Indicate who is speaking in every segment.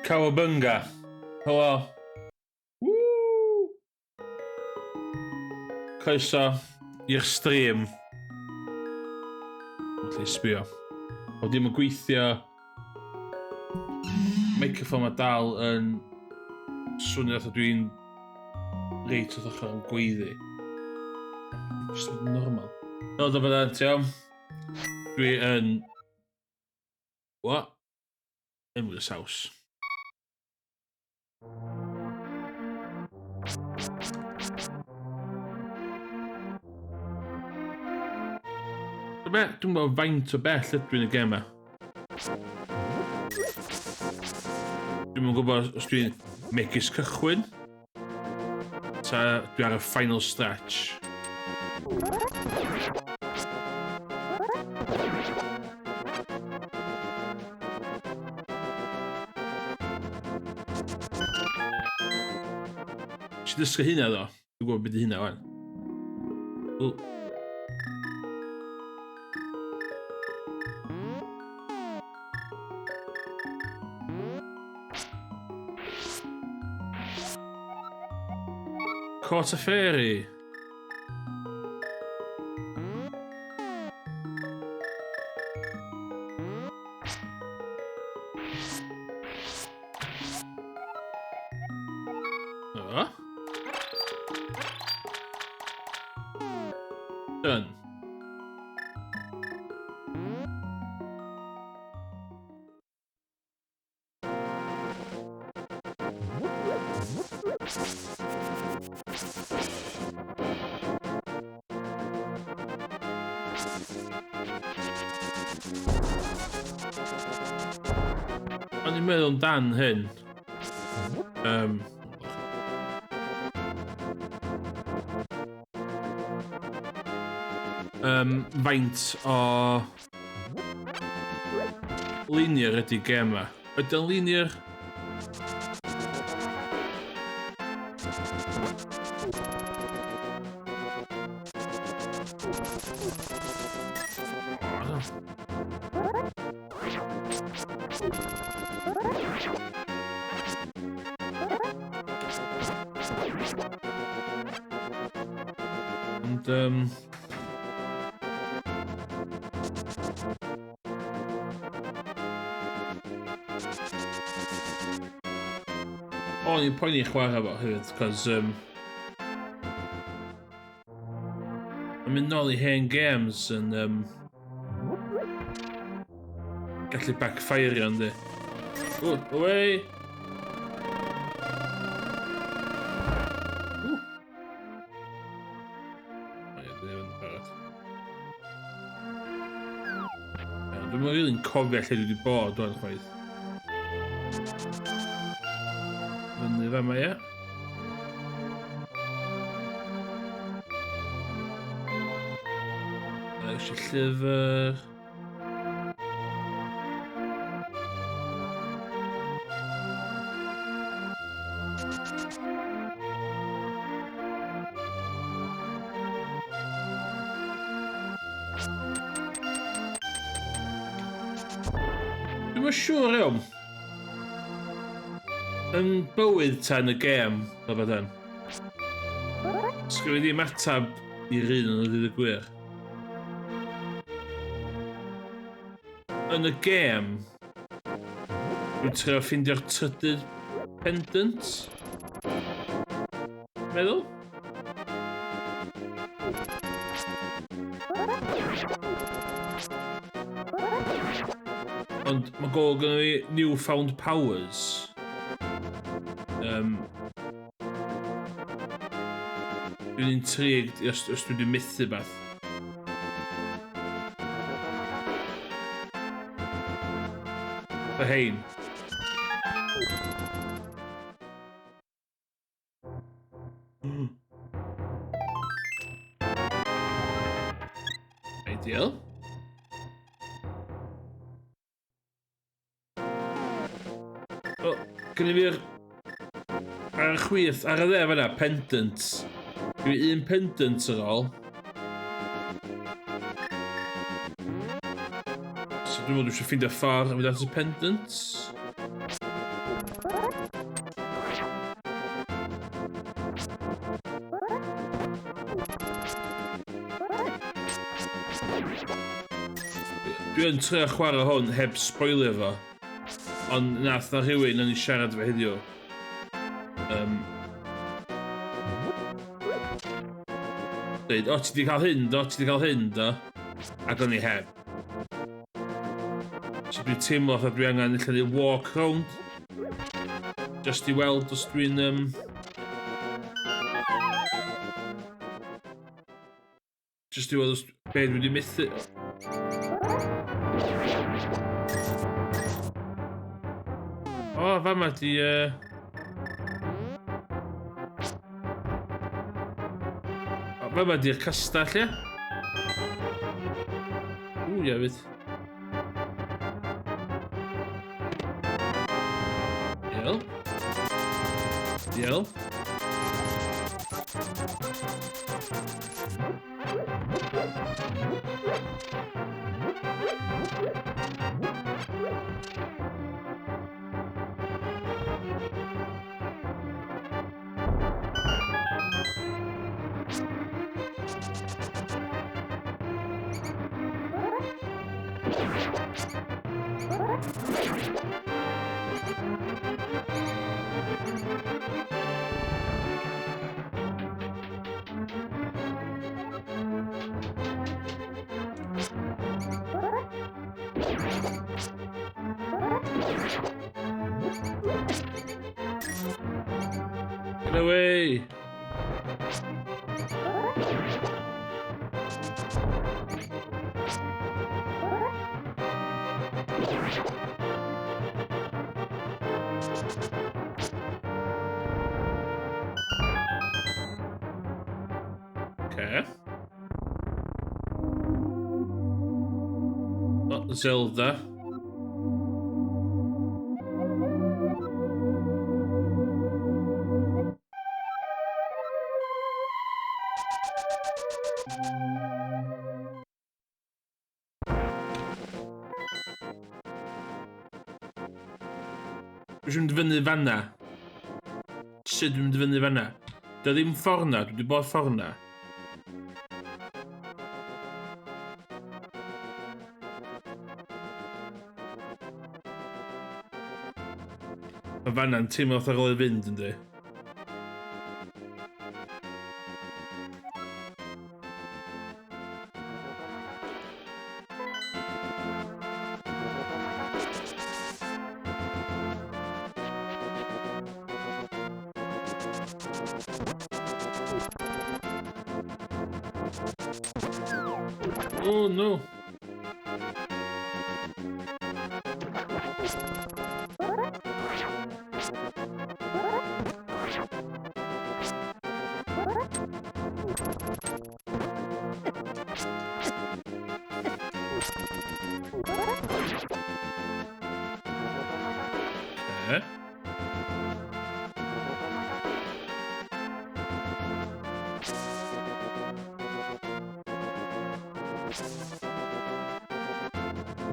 Speaker 1: Cowabunga. Helo. Woo! Croeso i'r stream. Felly sbio. O ddim yn gweithio. Microphone mae dal yn swnio fatha dwi'n reit wrth ochr yn gweiddi. Just yn normal. Helo, dyma ti iawn? Dwi yn... What? Emrys House. Be, dwi'n gwybod faint o bell ydw i'n y gem yma. Dwi'n yn gwybod os dwi'n megis cychwyn. Ta dwi ar y final stretch. Nes i ddysgu hynna ddo. Dwi'n gwybod beth hynna wan. O. Caught a fairy. O. Done. O'n i'n meddwl amdan hyn. Um, um, faint o linear ydy gem yma? Ydy o'n linear? Ond, um, O'n i'n poeni chwarae fo hefyd, cos um, Mae'n mynd nôl i hen games yn um, gallu backfire yndi. Oh, away! Ooh. O ie, dwi ddim yn barod. Dwi'm yn rili'n cofio lle dwi wedi bod o'n chwaith. Fyny fama, ie. Eisiau llyfr. Dwi'm yn siŵr iawn. Yn bywyd ta yn y gêm, o beth yn. Sgwn i ddim atab i'r un yn y dweud y gwir. Yn y gêm, dwi'n trio ffeindio'r trydydd pendant. Meddwl? Ond mae gol gynnu fi newfound powers. Um, dwi'n intrigued os, os dwi wedi methu beth. Fy hein. Ideal. O, gynnu fi'r... Ar y chwith, ar y dde fan'na, pendant. Dwi un pendant ar ôl. So dwi'n meddwl dwi eisiau ffeindio ffordd a mynd at y pendant. Dwi yn trio chwarae hwn heb spoilio fo. Ond nath na rhywun yn i siarad efo heddiw. Dweud, o, ti di cael hyn, do, ti di cael hyn, do. Ac o'n i heb. So dwi'n teimlo fatha dwi angen ella neud walk round. Just i weld os dwi'n... Just i weld os... Be dwi wedi methu... O, fama di... O, fama di'r castell, ie? Ww, ie, fydd. Diol. Diol. Get away! Okay. Oh, Zelda. Dwi eisiau mynd fyny fanna. Sut dwi'n mynd fyny fanna? Dy ddim ffordd na, dwi wedi bod ffordd na. Mae fanna'n teimlo fatha rôl i fynd, yndi? Oh no! Okay.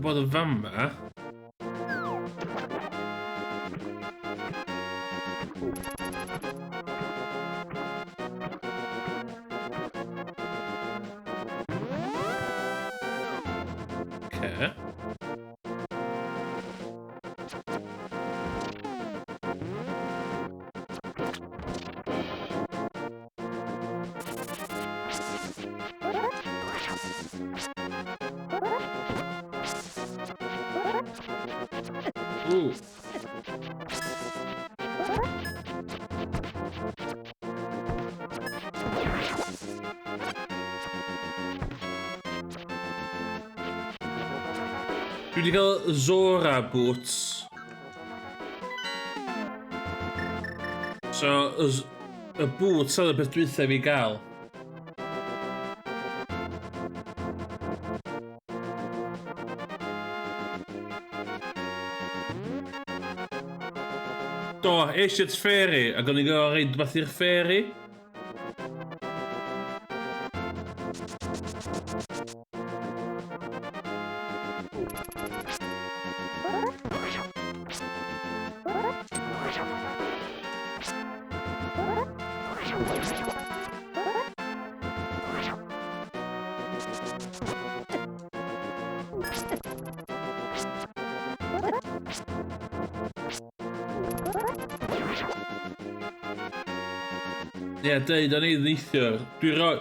Speaker 1: Bod yn fama. Okay. Ooh. Dwi wedi cael Zora boots. So, y boots oedd y peth dwytha i fi gael. Do, eisiau at fairy, ac o'n i'n gorfod rhaid rhywbeth i'r fairy. Ie, yeah, deud o'n i neithiwr. Dwi ro...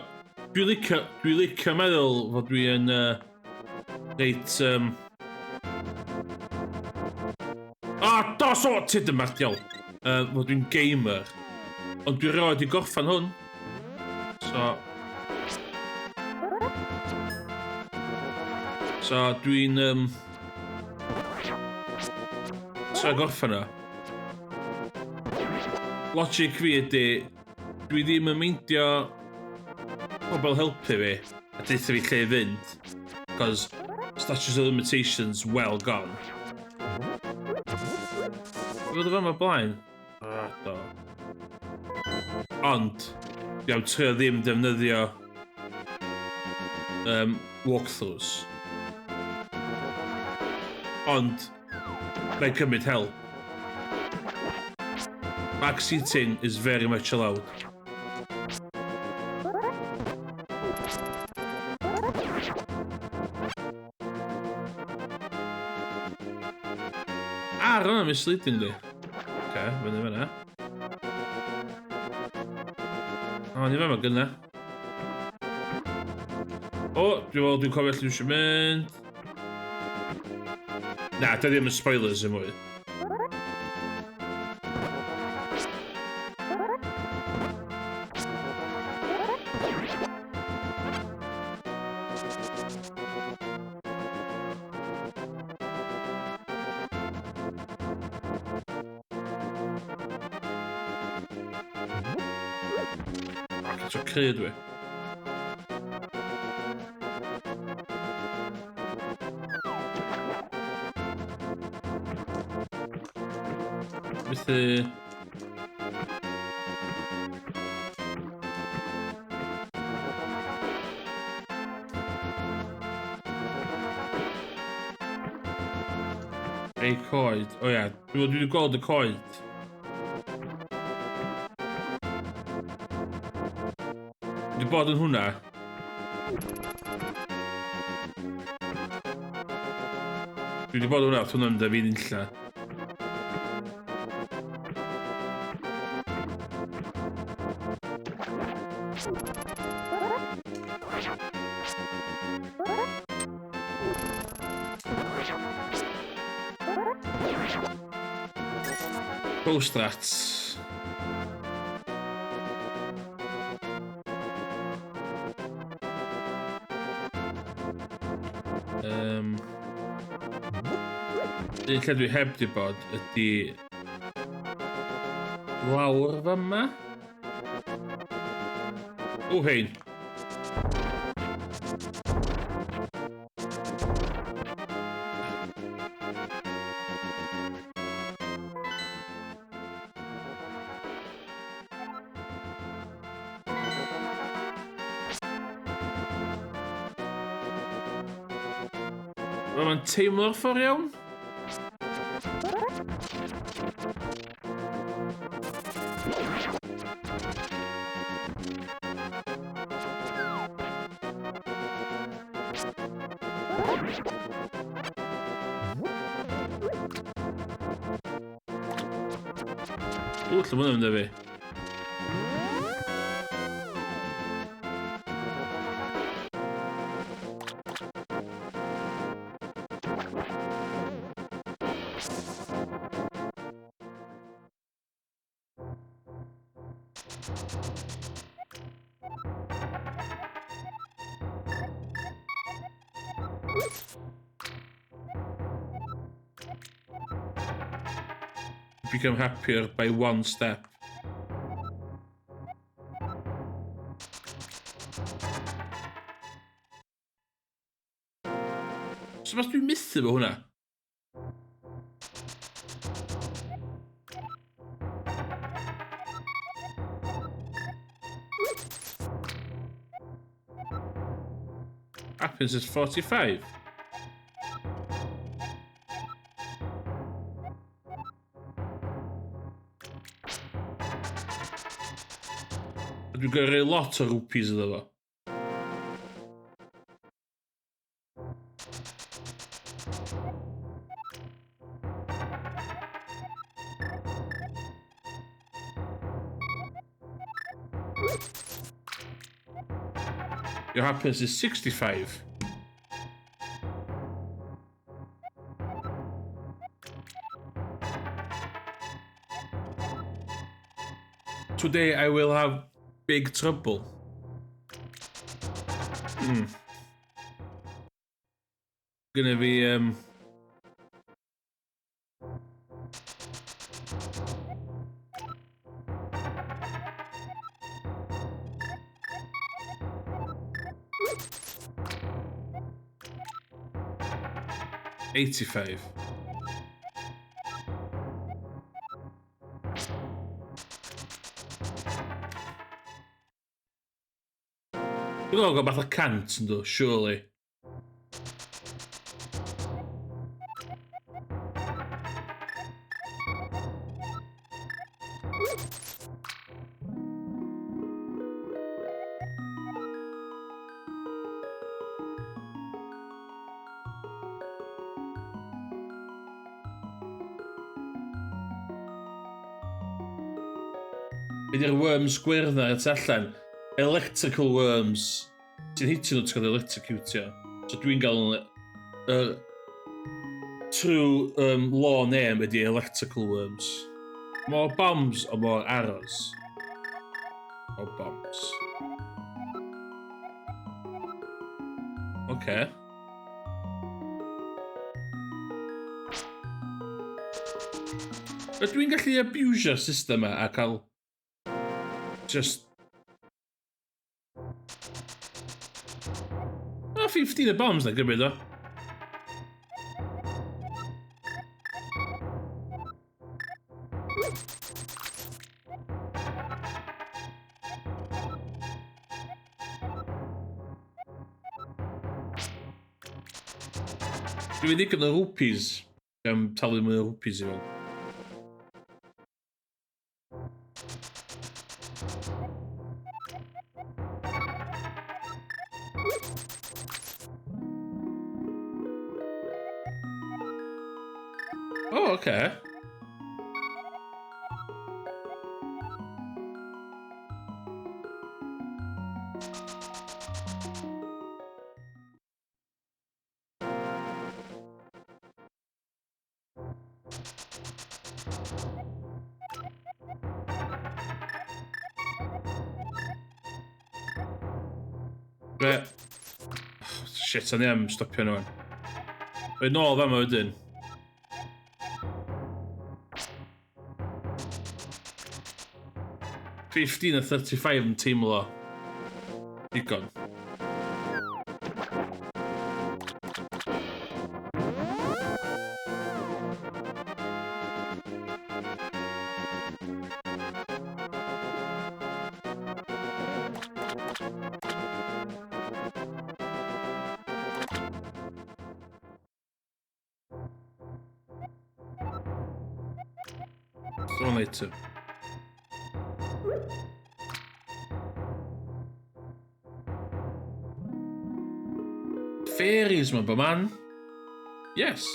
Speaker 1: Dwi licio, dwi licio meddwl fod dwi yn reit... Ah, dos o! Ti dy mardiol! Fod dwi'n gamer. Ond dwi roed i gorffan hwn. So... So dwi'n... Trio gorffan o. Logic fi ydy, dwi ddim yn meindio pobl helpu fi a deutha fi lle i fynd. Cos statutes of limitations well gone. Dwi'n fod yma blaen? Ah, do. Ond, dwi am trio ddim defnyddio walkthroughs. Ond, mae'n cymryd help. Backseating is very much allowed. Ar hwnna misleading di. Oce, fyny fyna. O, ni fama gynna. O, dwi'n meddwl dwi'n cofio lle dwi eisiau mynd. Na, da ddim yn spoilers yn mwy. Ac eto cry dwi. Methu... Ei coed. O ia, dwi wedi gweld y coed. Dwi bod yn hwnna. Dwi wedi bod yn hwnna, hwnna'n mynd â fi'n unlla. Ghost rats. Un lle dwi heb di bod ydy lawr fama. O, hein. Mae'n teimlo'r ffordd iawn. O, lle mae hwnna'n mynd â fi? Become happier by one step. So beth dwi'n methu fo hwnna? Happens is 45. Dwi'n gyrru lot o rupees iddo fo. Your happiness is 65. Today I will have big trouble. Gonna fi. 85. Dwi'n meddwl gael bach o 100 yn dod, surely. Be di'r worms gwyrdd na tu allan? Electrical worms. Ti'n hitio nhw, ti'n cael electrocutio. So dwi'n gael nhw. True law name ydy electrical worms. More bombs or more arrows? More bombs. Okay. Ydw i'n gallu abusio'r system yma a cael just. Ah, 15 o bombs na gymryd o. Dwi'n mynd digon o rupees. Am talu mwy o rupees i fewn. Oh, okay. Be? Oh, shit, o'n i am stopio nhw. Rhaid nôl fama wedyn. 15 a 35 yn teimlo digon. One later. Fairies ma man. Yes.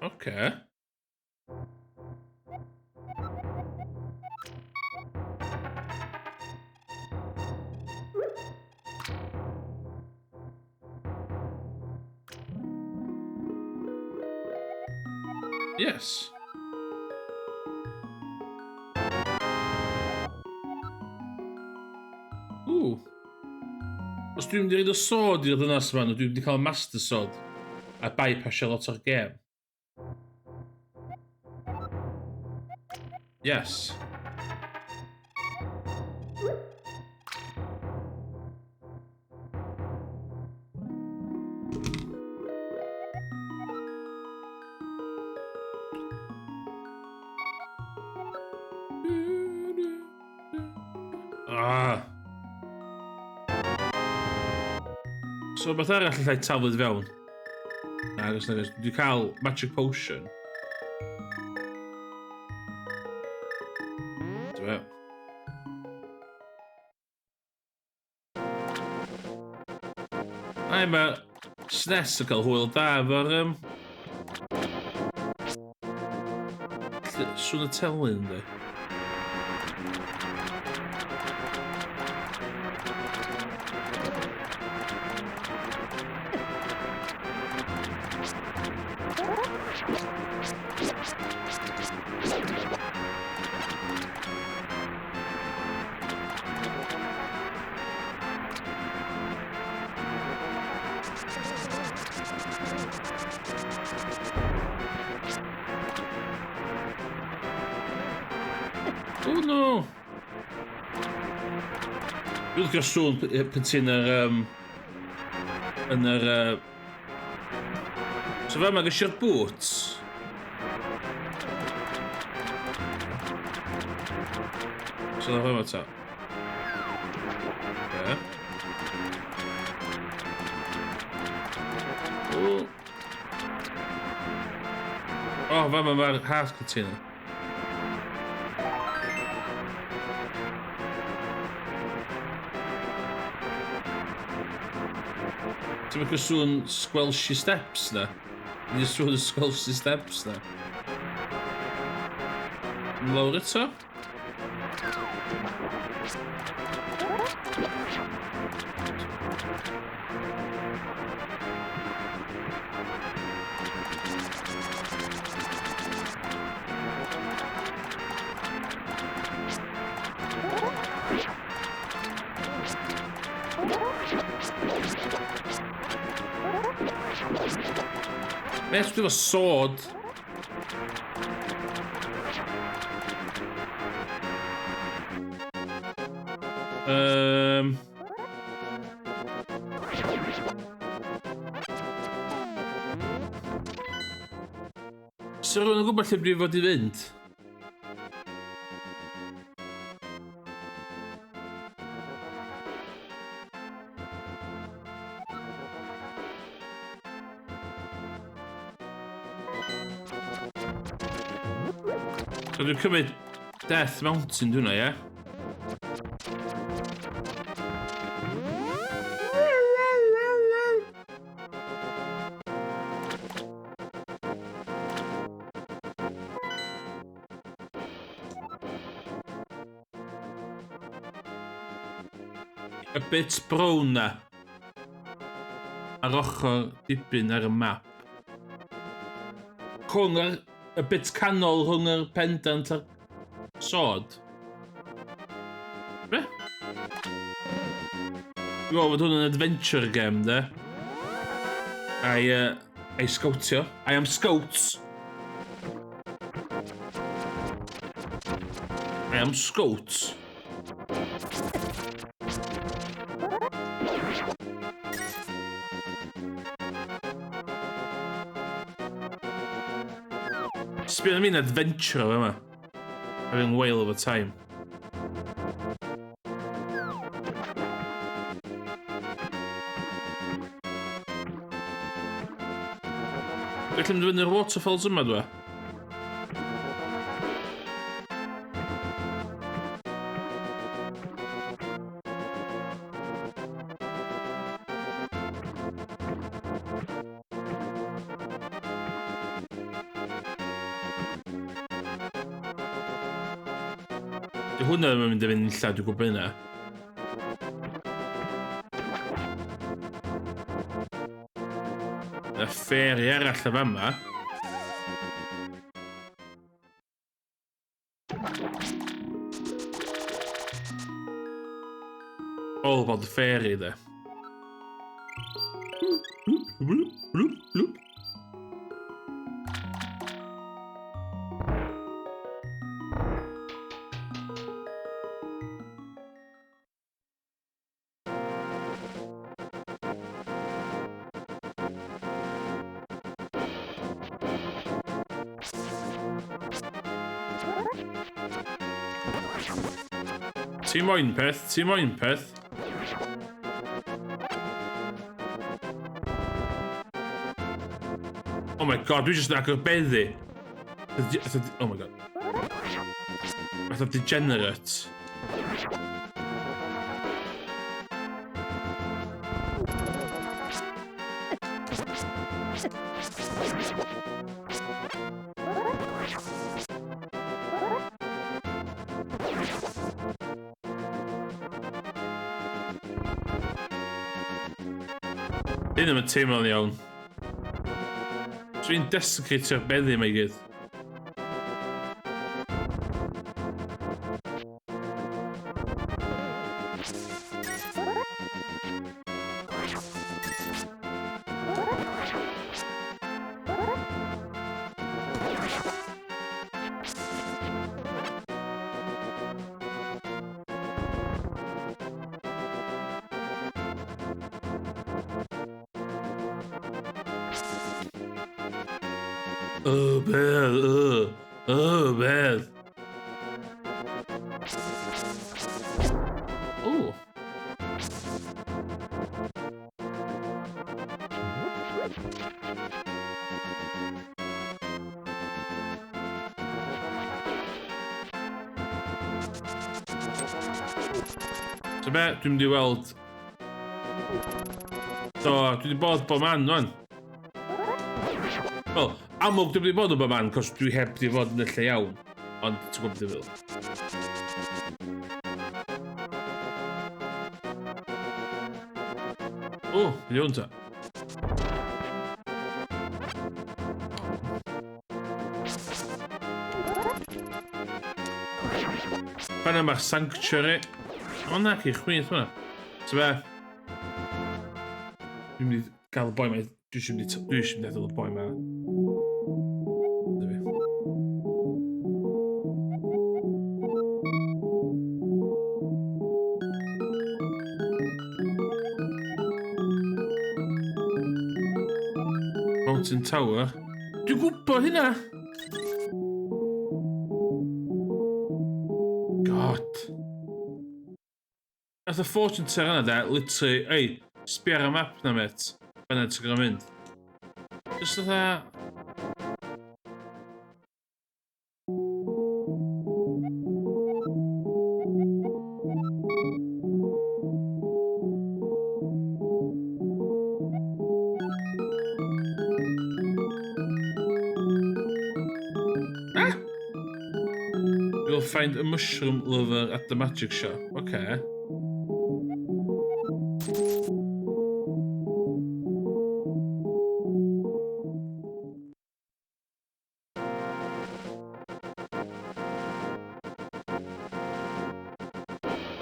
Speaker 1: Okay. Yes. Ooh. Os dwi'n mynd i roid y sword i'r ddynas yma, dwi'n mynd i cael Master Sword a bypassio lot o'r gêm. Yes. Ah. So, beth arall allai taflud fewn? Na, agos na, dwi cael magic potion. Dwi. Ai, mae SNES yn cael hwyl da efo'r... Um, sŵn y telyn, ynddi? Oh no! Dwi'n licio sŵn pan ti'n yr... Um, yn yr... So fe mae gysi'r boots. So fe mae ta. Okay. O. Oh, fe mae'r heart container. Ti'n mynd sŵn squelchy steps na? Nid sŵn squelchy steps na. Lawr eto? Beth dwi efo sword? Um... Sa rhywun yn gwybod lle dwi fod i fynd? So dwi'n cymryd Death Mountain dwi'n ie? Y bit brown na. Ar ochr dibyn ar y map. Rhwng yr, y bit canol rhwng yr pendant a'r sword. Be? Dwi'n meddwl bod hwn yn adventure game, de. I, I scoutio. I am scouts. I am scouts. Sbio am un adventure o yma. Having whale of a time. Felly mynd fyny'r waterfalls yma, dwi? Di hwnna ddim yn mynd i fynd illa, dwi'n gwybod hynna. Y fferi arall y fama. All about the fairy there. Ti moyn peth, ti moyn peth. Oh my god, dwi jyst yn agor beddi. Oh my god. Fatha degenerate. Hyn ddim yn teimlo'n iawn. Dwi'n desecratio'r beddi yma i gyd. Oh, beth, oh, oh, beth. Oh. So be, dwi'n mynd i weld... Do, dwi wedi bod bob man, wan. Wel, amlwg dwi'n wedi bod yn bob man, cos dwi heb di fod yn y lle iawn. Ond ti'n gwybod beth dwi'n feddwl. O, beth hwn ta? Fanna mae'r sanctuary. O na, chi chwith hwnna. So be? Dwi'n mynd i gael y boi ma. Dwi eisiau mynd i... Dwi eisiau mynd i adael y boi ma. Mountain Tower. Dwi'n gwybod hynna! God. Nath y fortune teller yna de, literally, ei, sbia ar y map na, met. Fanna ti'n gorfod mynd. Just fatha... Ah! You'll find a mushroom lover at the magic shop. Okay.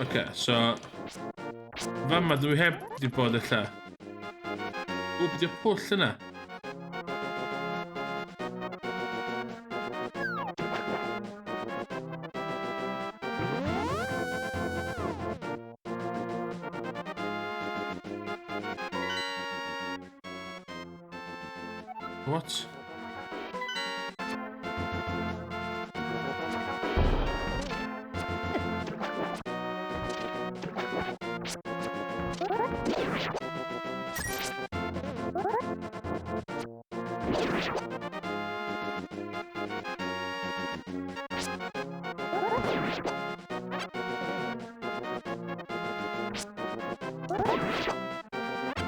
Speaker 1: Oce, so... Fama dwi heb di bod ella. O, beth yw'r pwll yna? What?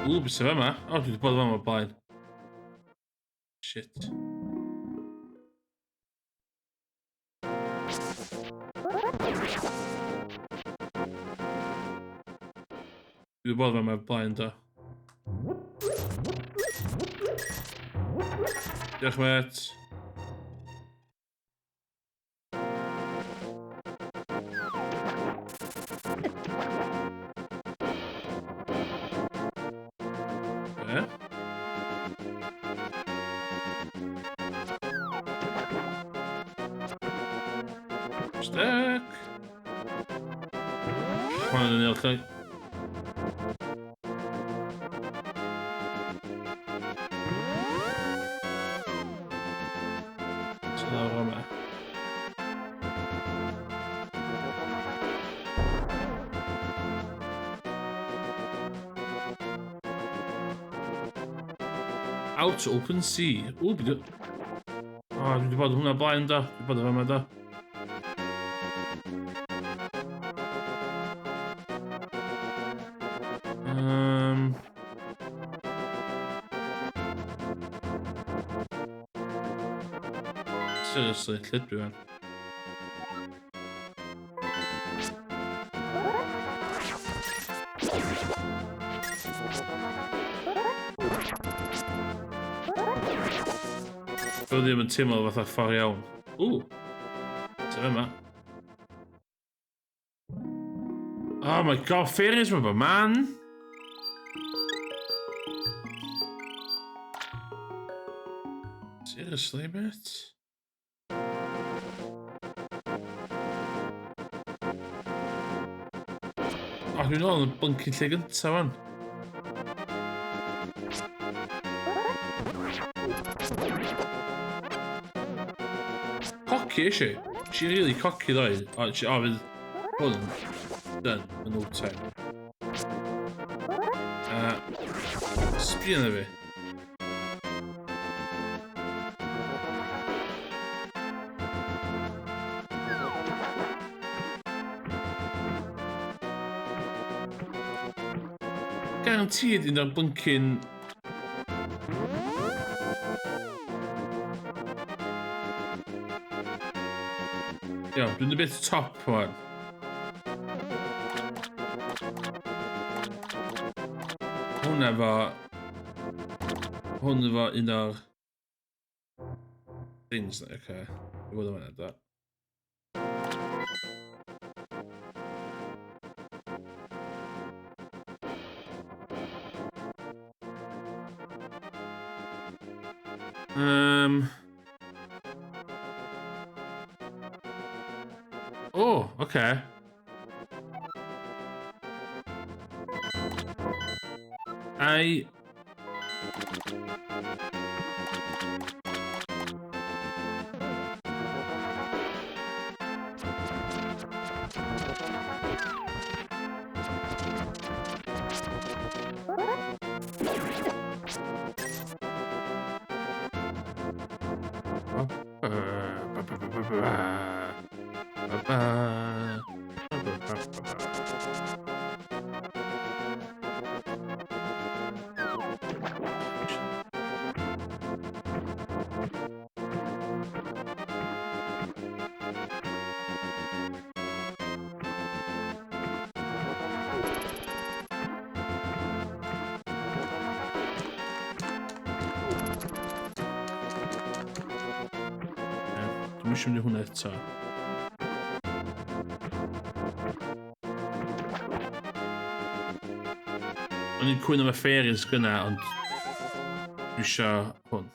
Speaker 1: Ww, beth sy'n fama? O, dwi wedi bod fama blaen. Shit. Dwi wedi bod fama blaen, do. Diolch, mate. Eh? Stuck. Hwnna'n yn lle. So lawr yma. Out to open sea. O, byd... O, dwi wedi bod hwnna blaen do. Dwi wedi bod yma do. Seriously, lle dwi fan? Dwi ddim yn teimlo fatha ffordd iawn. Ww! Sef yma. Oh my god, fairies ma man! Seriously, mate? O, dwi'n ôl yn blinking lle gyntaf fan. Cocky, is she? She really cocky ddoe. O, she, o, fydd hwn done in no time. Sbio na fi. Guaranteed un o'r blinking... Iawn, dwi'n y bit top o'n. Hwnna fo Hwn efo un o'r things na, oce. I fod yma da. Oh, okay. I Dwi'm isio mynd i hwnna eto. O'n i'n cwyno am y fairies gynna, ond dwi isio hwn.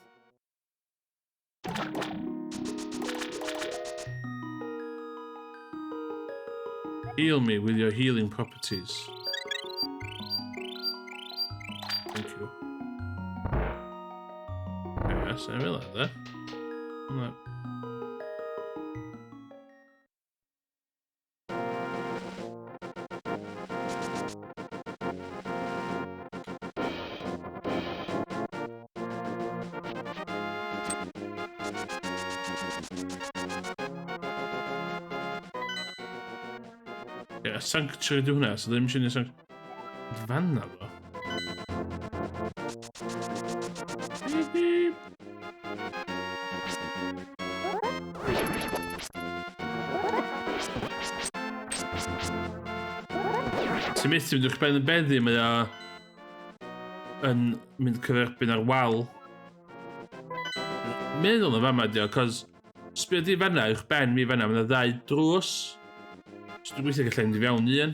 Speaker 1: Heal me with your healing properties. Thank you. Yes, I feel like that. Hwnna. Ie, sanctuary di hwnna, so ddim eisiau ni sanctuary. Fanna fo. Beep, beep. Ti'n methu mynd uwch ben y beddi, mae o yn mynd cyferbyn ar wal. Meddwl na fama di o, cos sbio di fanna, uwch ben mi fanna, mae yna ddau drws. So dwi'n gweithio gallai mynd i fewn un.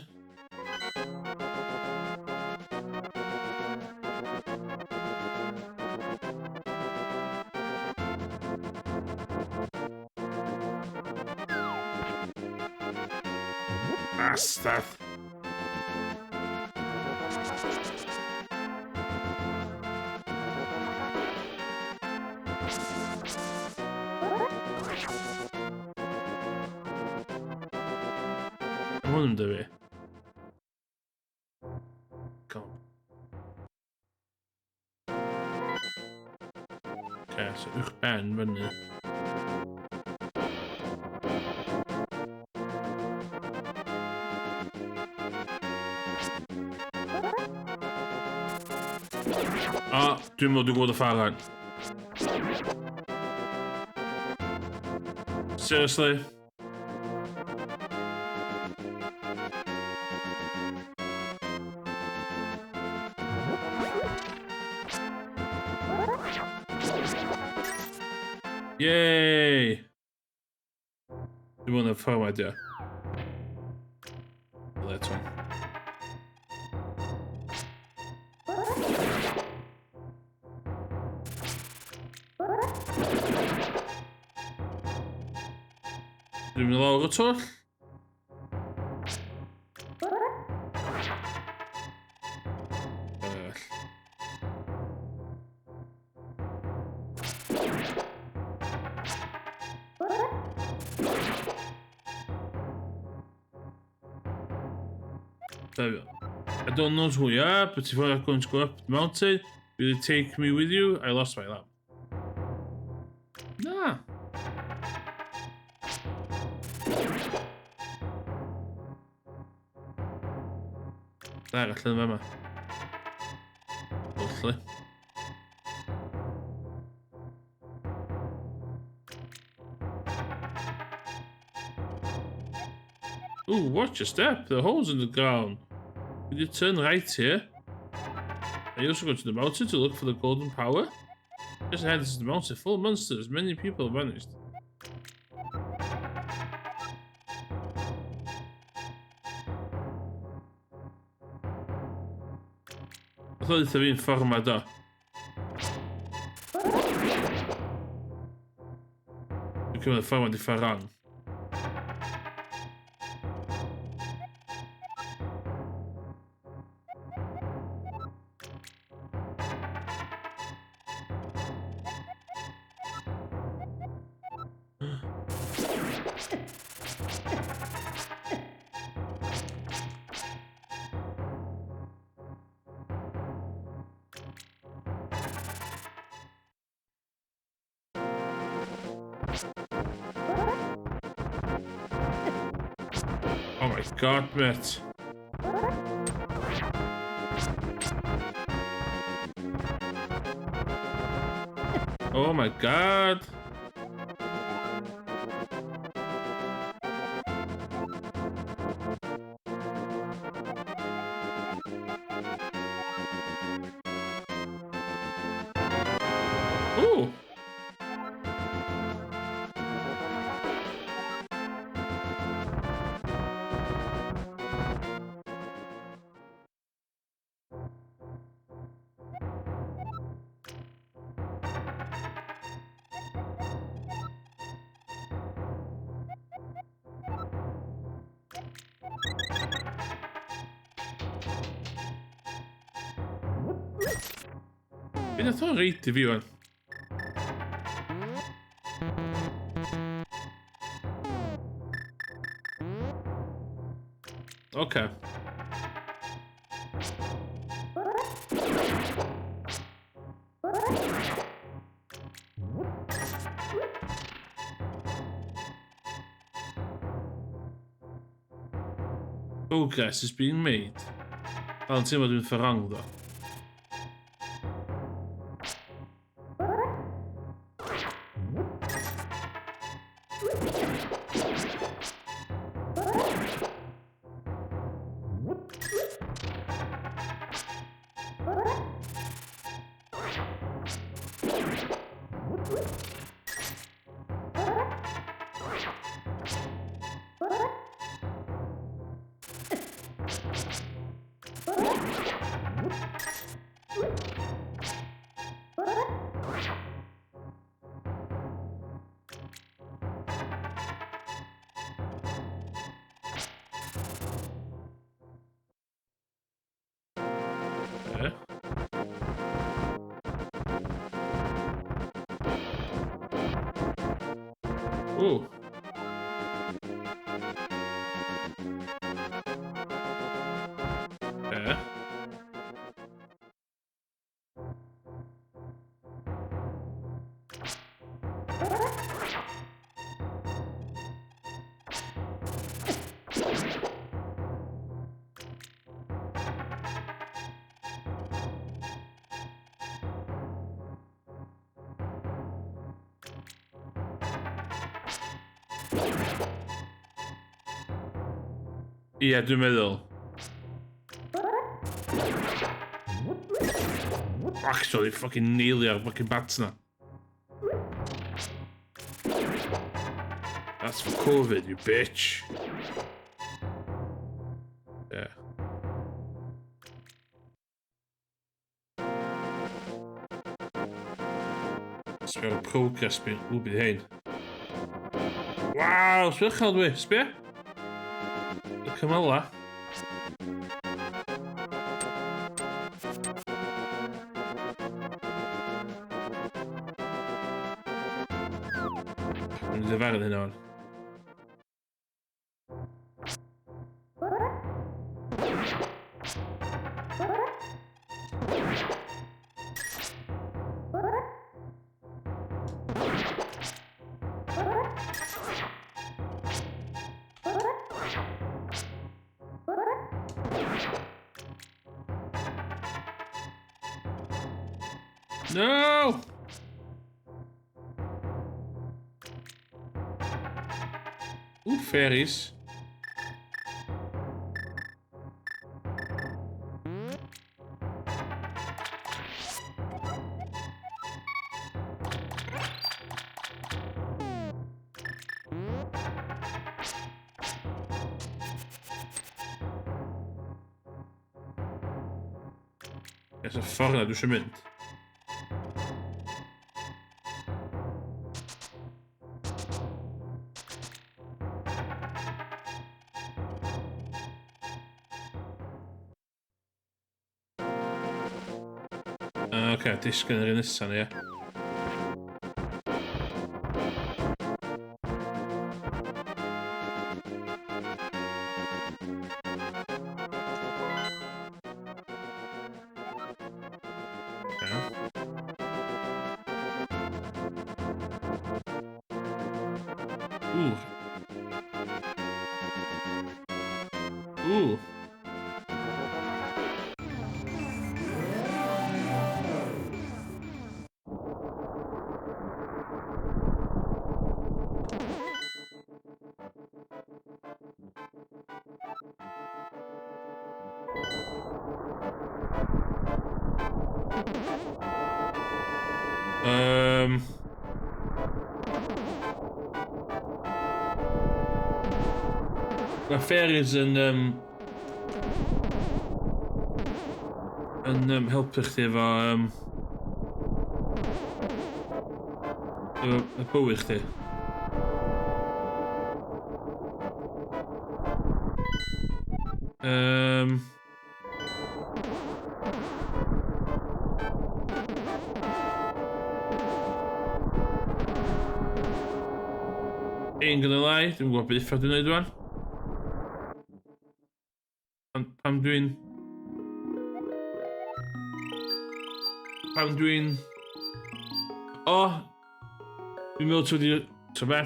Speaker 1: Bastard. Hwn yn dyfu. Come. Okay, so uwch ben fyny. A, dwi'n meddwl dwi'n gwybod y ffordd rhan. Seriously? Yay! Dwi'n mwyn y ffordd ma, dio. Let on. Dwi'n mynd lawr y twll. Arall. There we go. I don't know who you are, but if you're going to go up the mountain, will you take me with you? I lost my lamp. Na. Da, allan yn fama. Lovely. Ooh, watch your step. The hole's in the ground. Did you turn right here? Are you also go to the mountain to look for the golden power? Just ahead is the mountain full of monsters. Many people have vanished. Oedd eitha fi'n ffordd yma do. Dwi'n cymryd y ffordd yma di ffordd wrong. Oh my god, mate. Oh my god. Ooh. Be nath o'n reid i fi wan? Okay. Progress is being made. Fel yn teimlo dwi'n ffordd wrong, ddo. Okay. Ooh. Okay. Ie, dwi'n meddwl. Actually, fucking nailio'r fucking bats na. That's for Covid, you bitch. Yeah. Sbio ar y progress fi. Ww, bydd hein. Waw, sbio uchel dwi. Sbio. Y cymyla. Dwi'n ddifaru hynna o'n. No! Ooh, fairies. Yes, y ffordd na dwi eisiau mynd. Oce, okay, disgyn yr un nesaf ni, ie. Ooh. Ooh. Mae fairies yn... Yn helpu chdi efo... Efo y bywyd chdi. Ain't gonna lie, dwi'n gwybod beth dwi'n neud rwan. Pam dwi'n... Pam dwi'n... O! Dwi'n meddwl ti wedi... Ta be?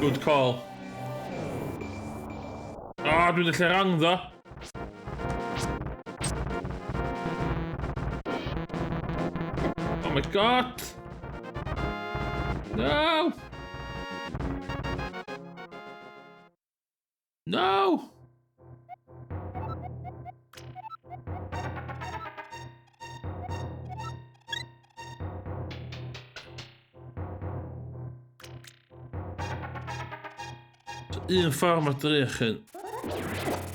Speaker 1: Good call. O, oh, dwi'n lle rang ddo. Oh my god! No! No! So, un ffordd mae drych yn...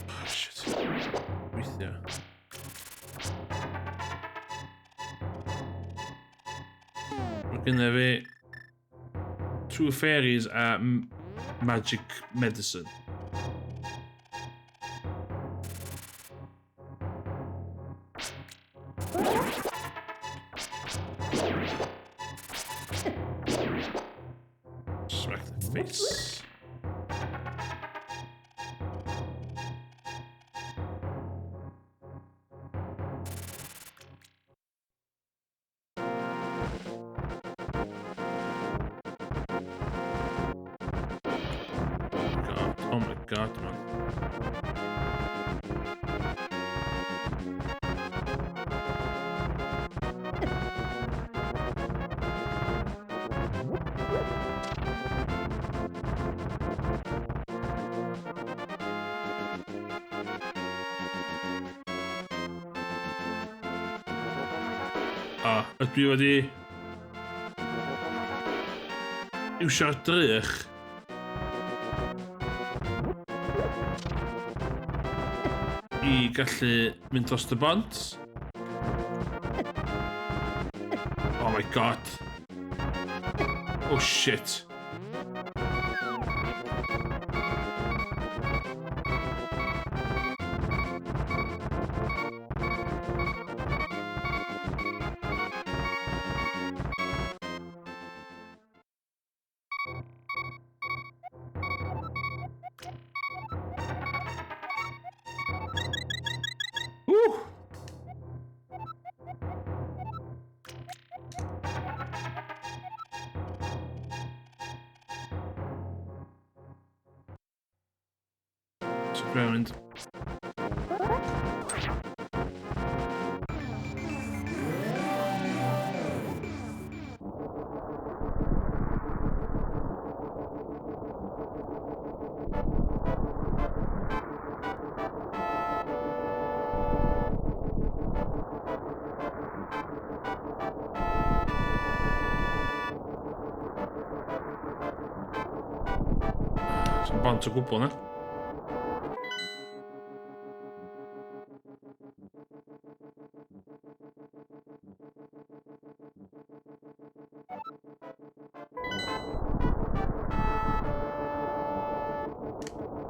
Speaker 1: Oh, shit. Weithio. Mae gynna fi two fairies a magic medicine. Smack the face. God, oh my god, man. O, ydw i wedi iwsio'r drych i gallu mynd dros y bont. Oh my god. Oh shit. Woo! So dwi'n mynd. So'n bont o gwbl na.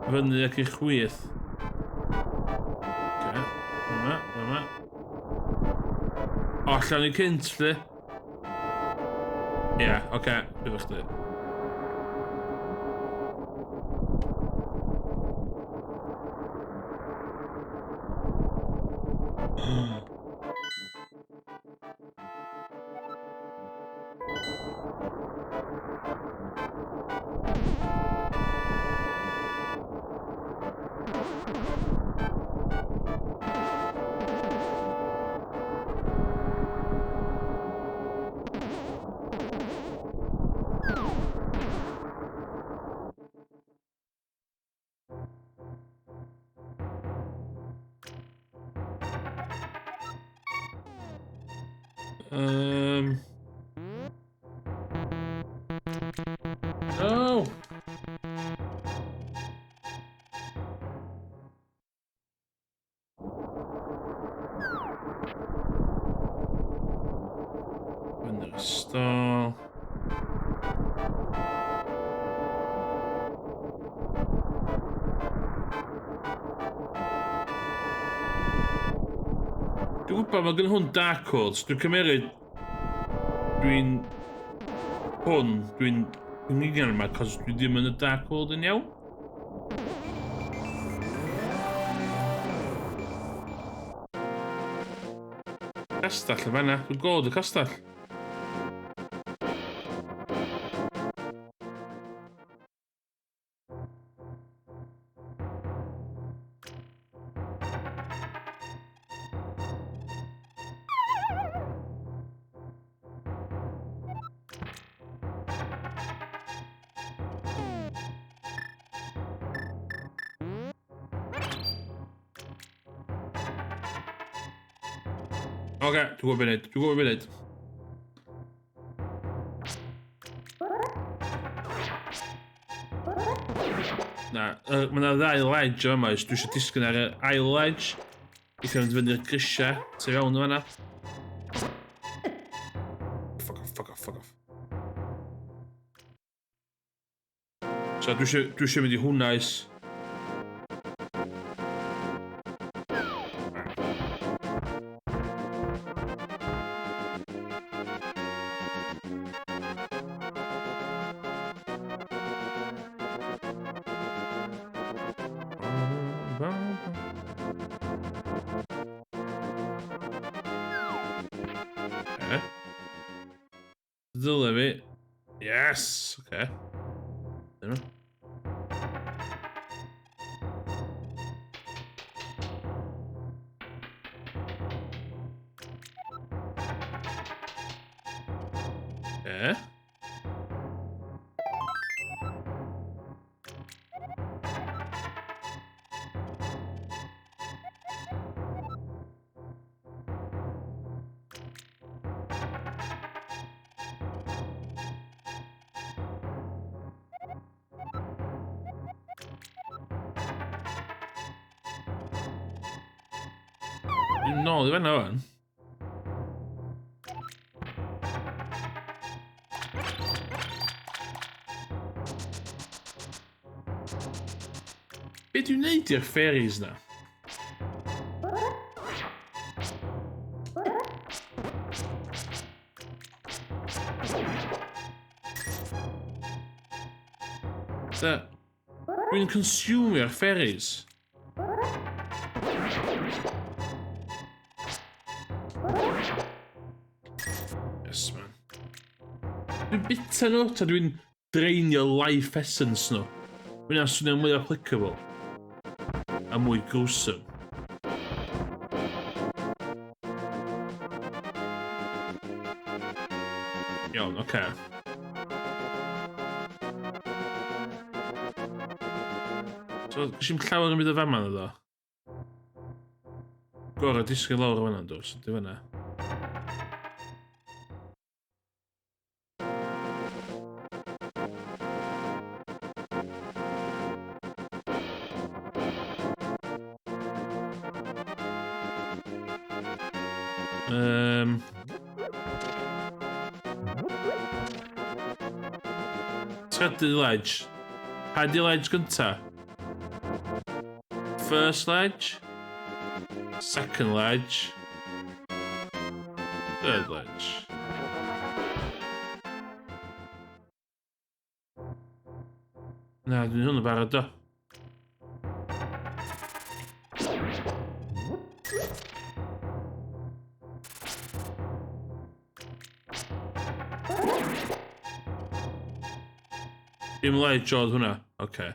Speaker 1: Fyny ac i chwith. Oce, yma, yma. O, allan i cynt, lle. Ie, yeah, oce, okay, bydd chdi. No! Fyny'r ystol. Dwi'n gwybod mae gen hwn Dark Codes. Dwi'n cymeryd... Dwi'n... Hwn, dwi'n... Dwi'n union yma, cos dwi ddim yn y Dark World yn iawn. Castell yn fanna. Dwi'n gweld y castell. Oce, okay, dwi'n gwybod beth wneud. Dwi'n gwybod beth wneud. Na, mae yna ddau ledge yma, dwi eisiau disgyn ar y ail ledge. I cael mynd fyny'r grisiau, tu fewn yma na. Fuck off, fuck off, fuck off. So dwi eisiau mynd i hwnna is. Okay. Ddyle fi. Yes! Okay. Dyna. Okay. Dwi'n nôl i fanna wan. Be dwi'n neud i'r fairies na? Da, dwi'n consumio'r fairies. Yes, man. Dwi'n bita nhw, ta dwi'n drainio life essence nhw. Mae'n swnio mwy applicable. A mwy gruesome. Iawn, oce. Okay. So, gwrs i'n llawer yn mynd o fama na ddo. Gorau disgyn lawr o fanna, do, so di fanna. Trydydd ledge. Pa di ledge gynta? First ledge. Second ledge. Third ledge. Na, dwi'n hwn yn barod do. Dim ledge oedd hwnna. Oce. Okay.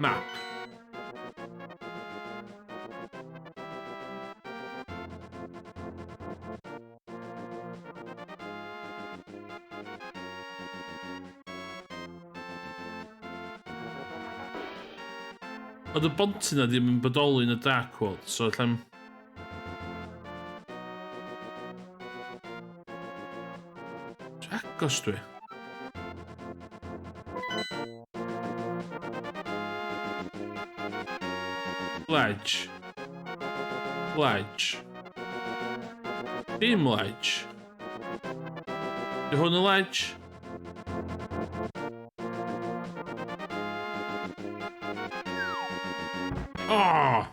Speaker 1: Map. Oedd y bontyn na ddim yn bodoli yn y Dark World, so allan... Agos dwi. Ledge. Ledge. Dim ledge. Di hwn yn ledge? Oh!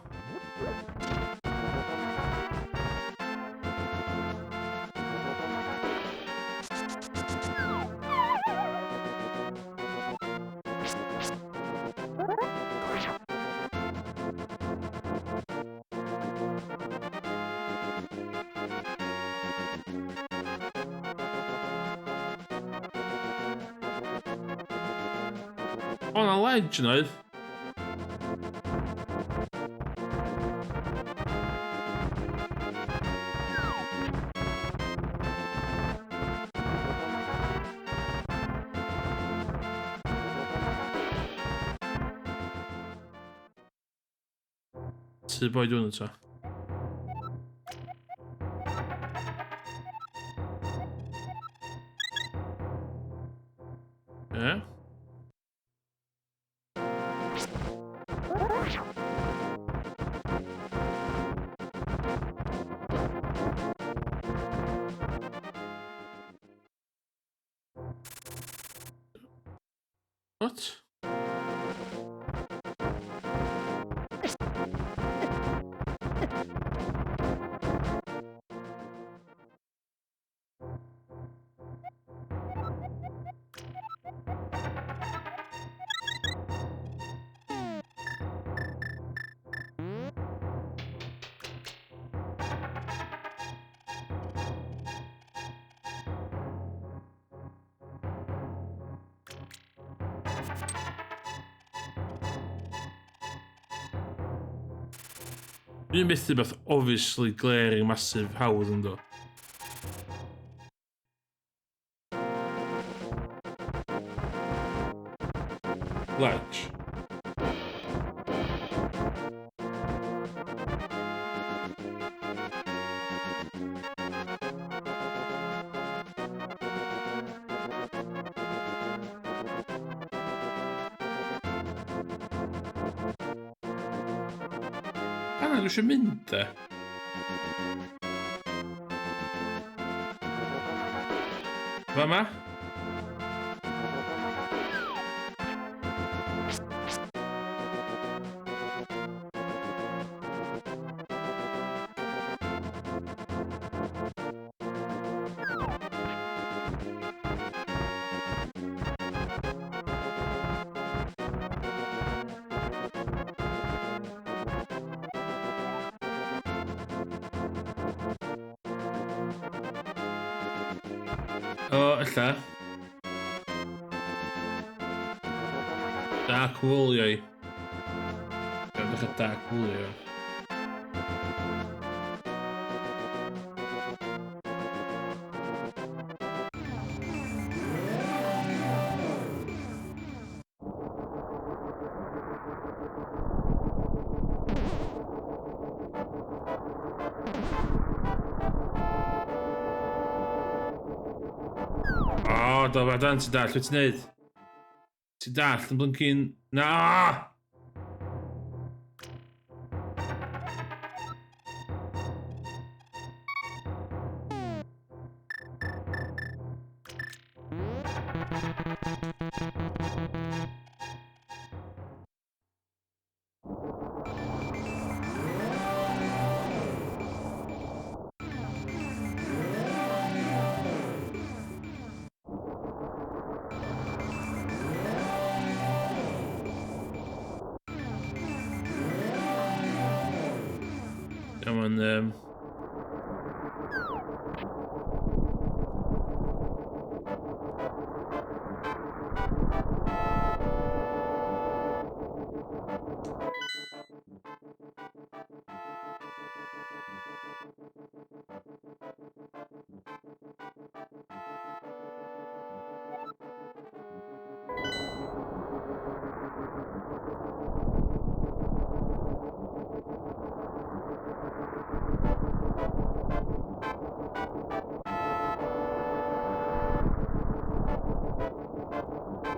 Speaker 1: O, na ledge yn oedd. Tŷ boi dwi'n eto. Yeah. What? Dwi'n methu beth obviously glaring massive hawdd yn do. Ledge. Fanna dwi eisiau mynd, de. Fama? O, ella. Dark Wool, ioi. Iawn, dechrau Dark Wool, ioi. O, do, fe dan, ti'n dall, beth ti'n neud? Ti'n dall yn blinking... Na! Iawn,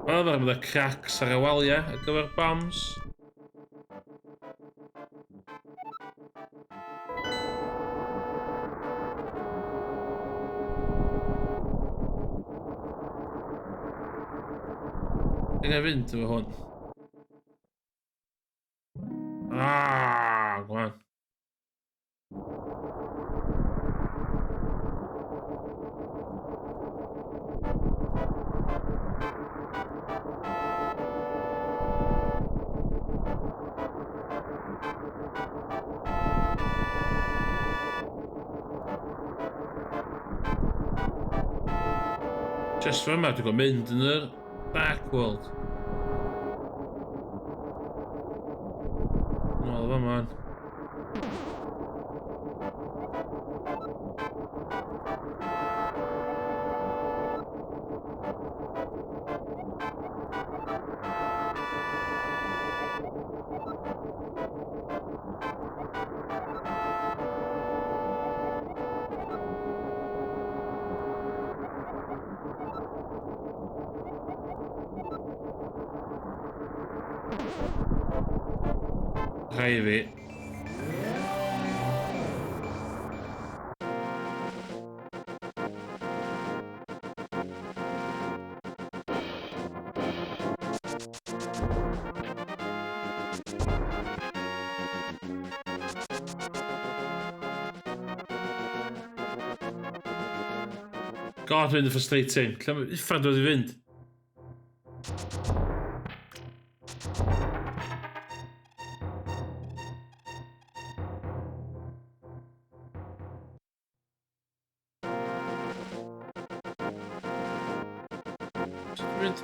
Speaker 1: Wel, fel y cracks ar y waliau ar gyfer bombs. Dwi'n fynd efo hwn. Ah, go on. Just fyma, dwi'n gwybod mynd yn yr Dark World. Nôl fama. Man. Rhai fi. God, mae'n frustrating. Lle mae uffern dod i fynd? Mynd.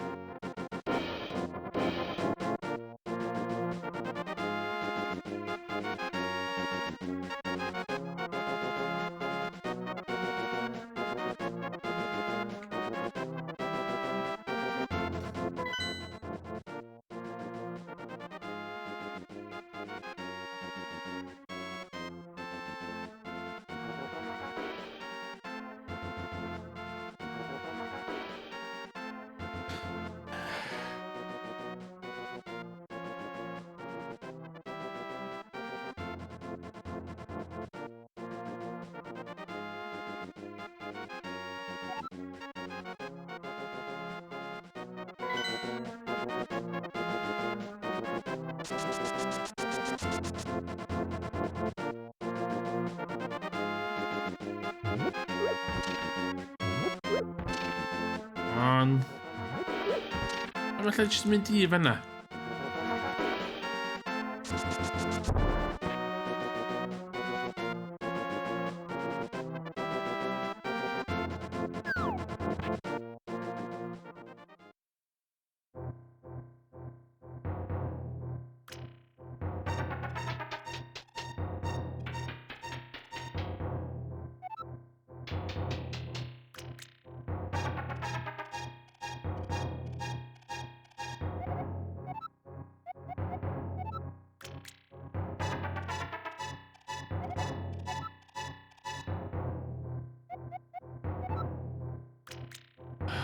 Speaker 1: On. A falle jyst mynd i fanna.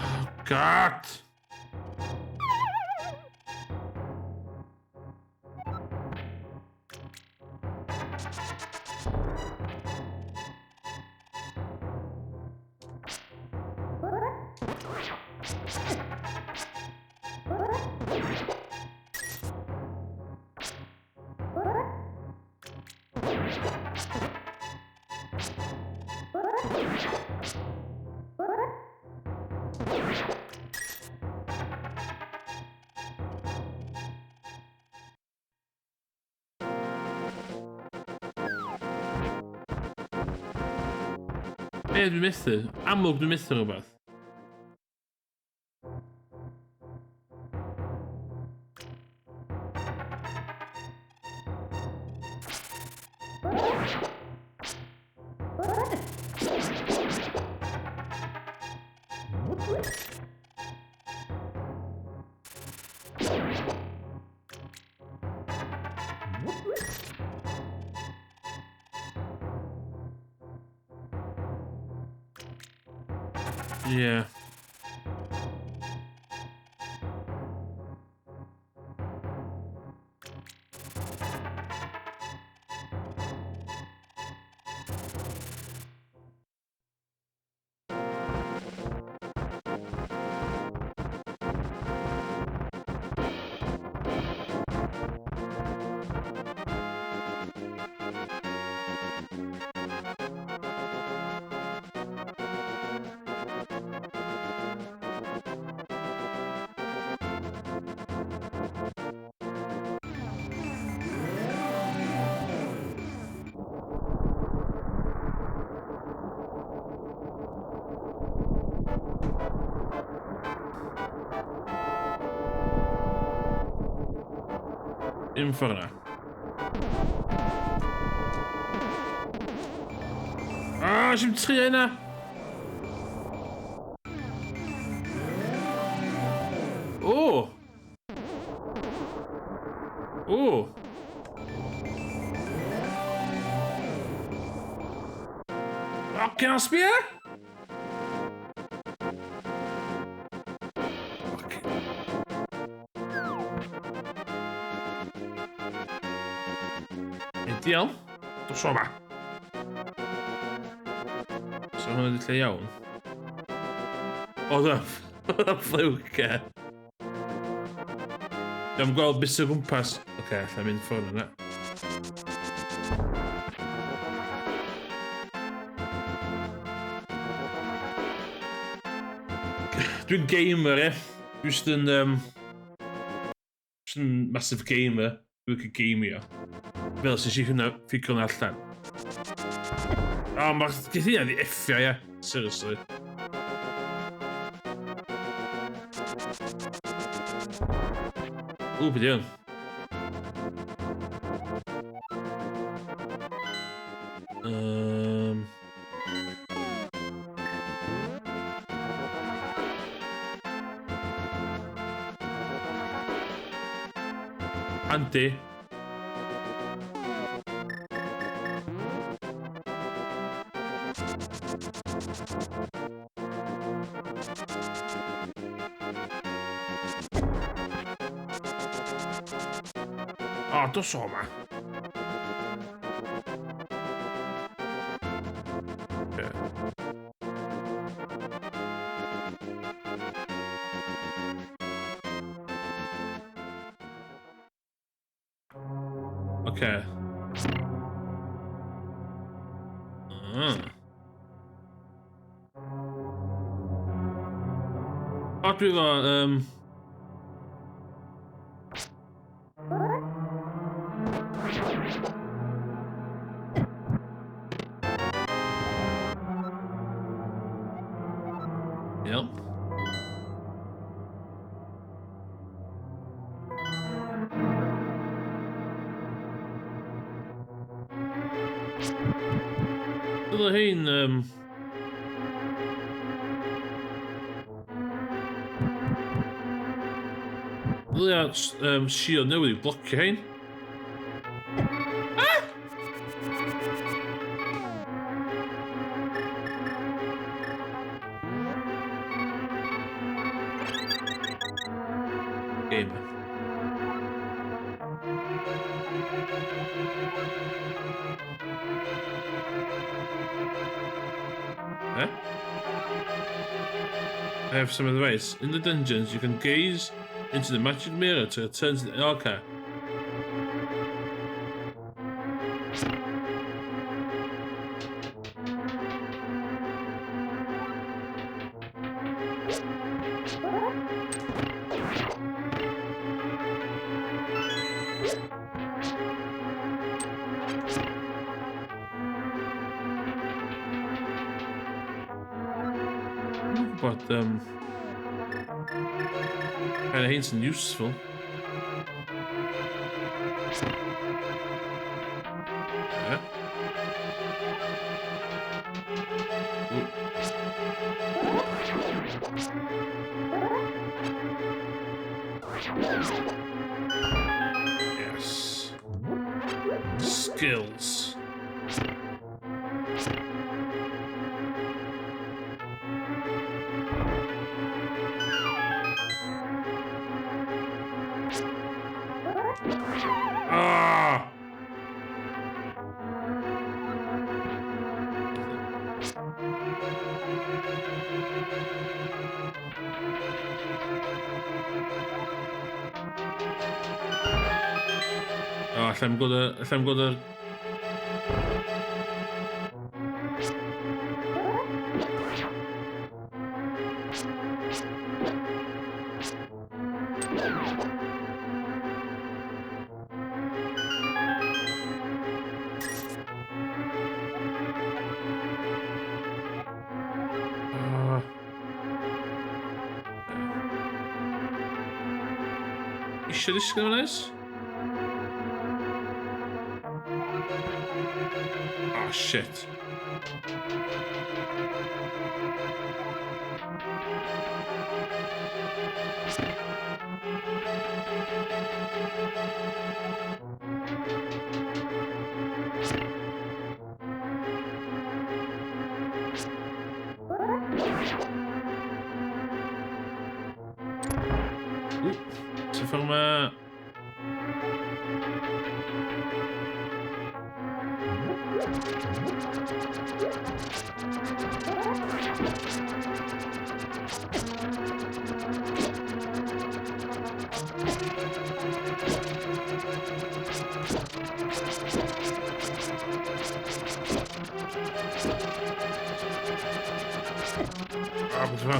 Speaker 1: Oh, God! Be dwi'n methu? Amlwg dwi'n methu rhywbeth. Yeah. Un ffordd yna. Ah, sy'n trio yna! O! O! Fucking hell, sbia! Ideal. Dos o ma. So hwnna di lle iawn. Oedd y fflewca. Dwi'n gweld bus o gwmpas. Oce, okay, allai mynd ffordd yna. Dwi'n gamer, e. Dwi'n just yn... Just yn massive gamer. Dwi'n licio gameio. Fel sy'n si hwnna, ffigur hwnna allan. O, oh, mae'r geth hynna di effio, ie. Seriously. Ww, beth hwn? Andy. O, dos o ma. Yeah. Oce. Ah. O, dwi efo... Iawn. Dyna hein... Ddylia shield newydd i blocio hein. Ah! Game. Eh? I have some advice. In the dungeons, you can gaze into the magic mirror to return to the... Okay. Dwi'n gwybod, kind of hein sy'n useful. Yeah. Ooh. Yes. Skills. Ah! O, allai'm gweld y... Allai'm gweld y... Ah. Isio disgyn fan oes? Oh, shit. Ww, so ffordd ma... Ah, beth yma?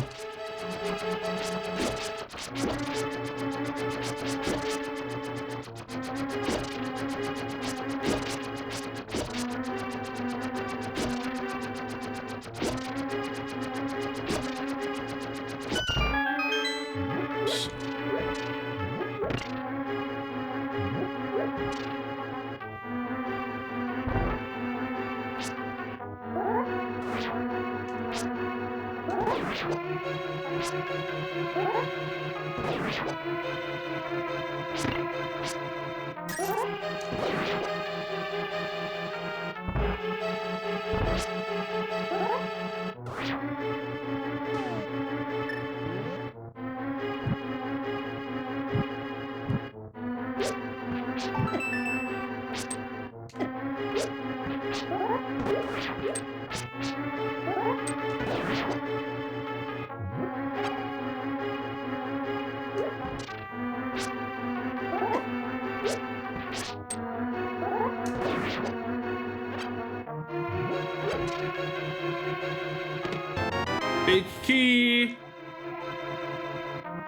Speaker 1: Big key!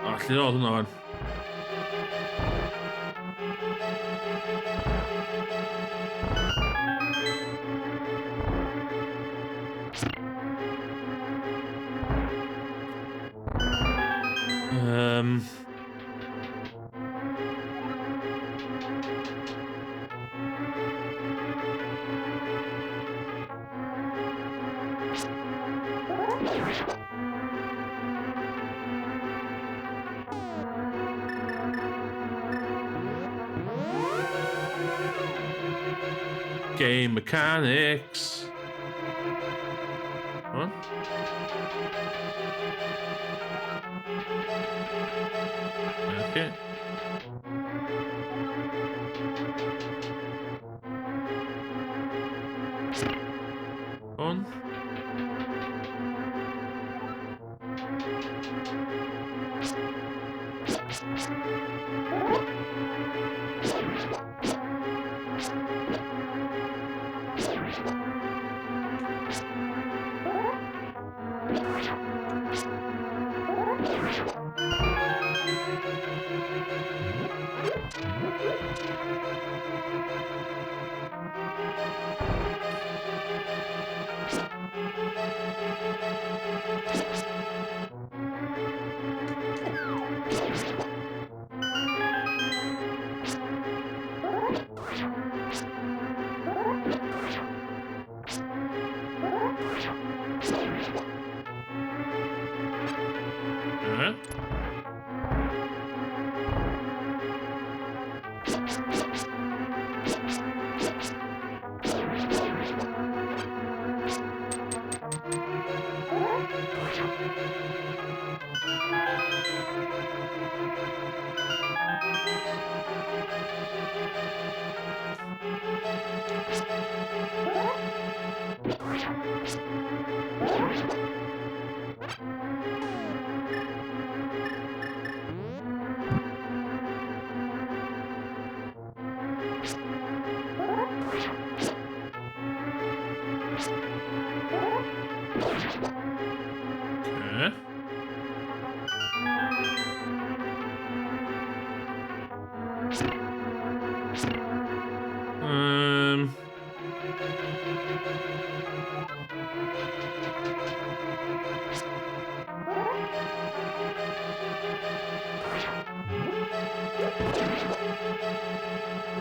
Speaker 1: O, lle oedd hwnna fan? Game mechanics. What? Okay. On. Okay.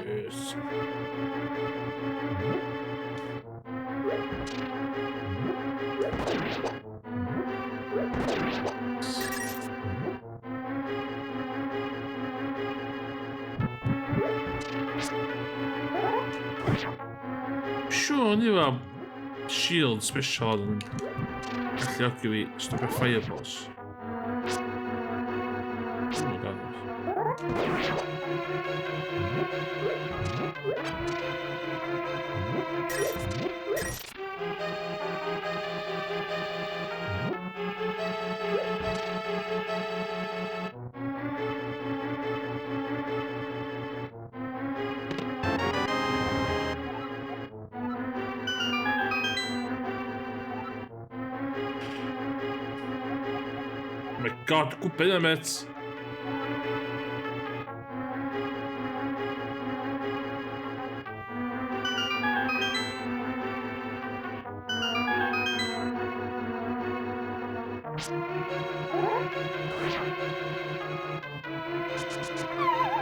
Speaker 1: Yes. Siwr ni efo shield special yn galluogi fi stopio fireballs. Oh my god. Oh my god, gwybod yna, mate.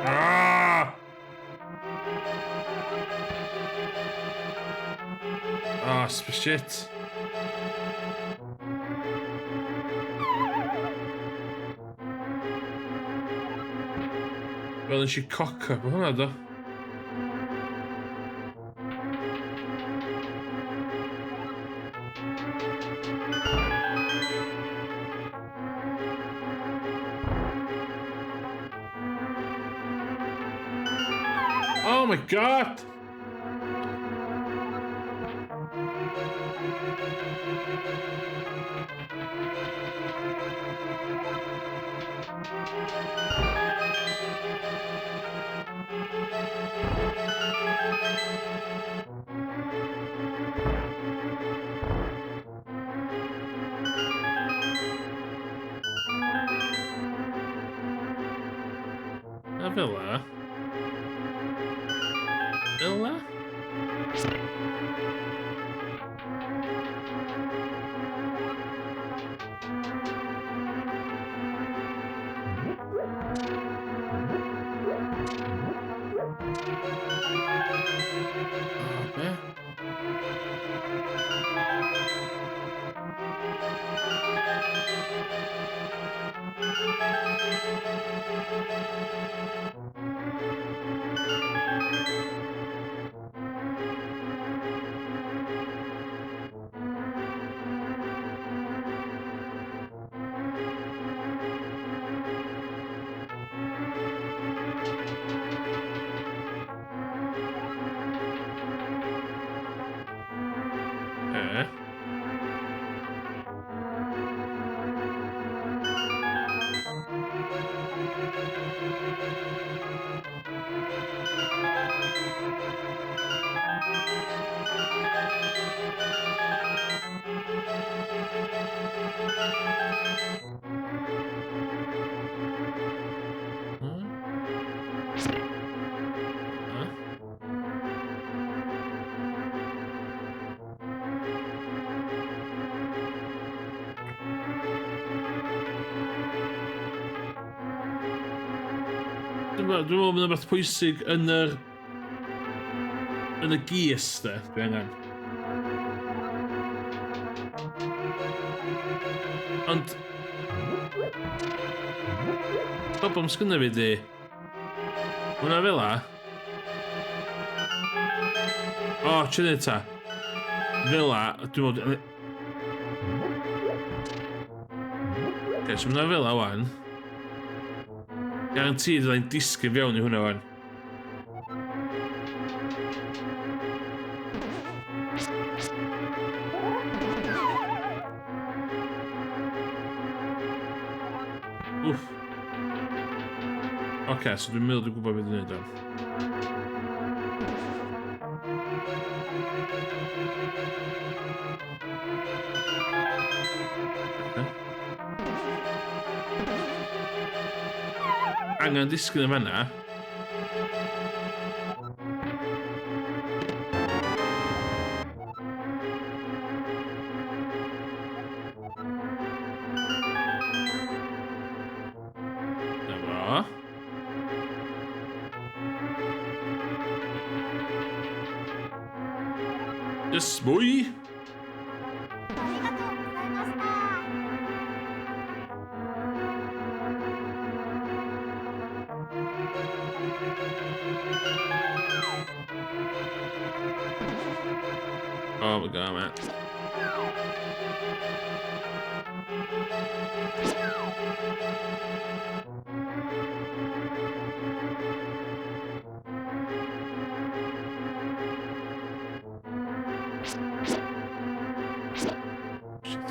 Speaker 1: Ah! Ah, shit. Fel nes i cock up o hwnna, do. Oh my god! Fel la. Fel la? O, be? E? Hmm? Huh? Dwi'n meddwl bod yna beth pwysig yn y gys, de, dwi angen. Ond problem sgynna fi di, hwnna fel la. O, ti'n neud ta. Fel la, dwi'n meddwl. Oce, so hwnna fel la wan. Guaranteed fyddai'n disgyn fewn i hwnna wan. Wff. Oce, okay, so dwi'n meddwl dwi'n gwybod beth dwi'n neud o'n. Okay. Angen disgyn yn fanna. Na fo. Yes, mwy. Oh my God, man. Shit.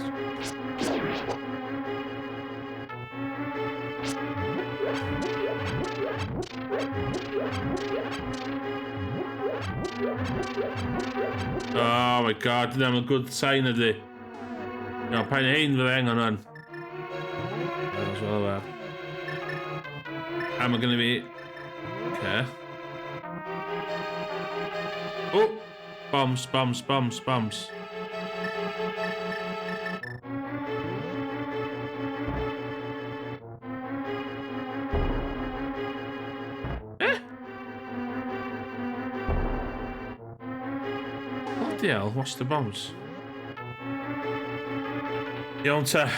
Speaker 1: Oh my God, dyna mae'n good sign ydy. No, pa'n ein fydde angen hwn. Oh, a mae gennym fi. Okay. Oh! Bombs, bombs, bombs, bombs. Eh? Bloody hell, what's the bombs? Iawn ta.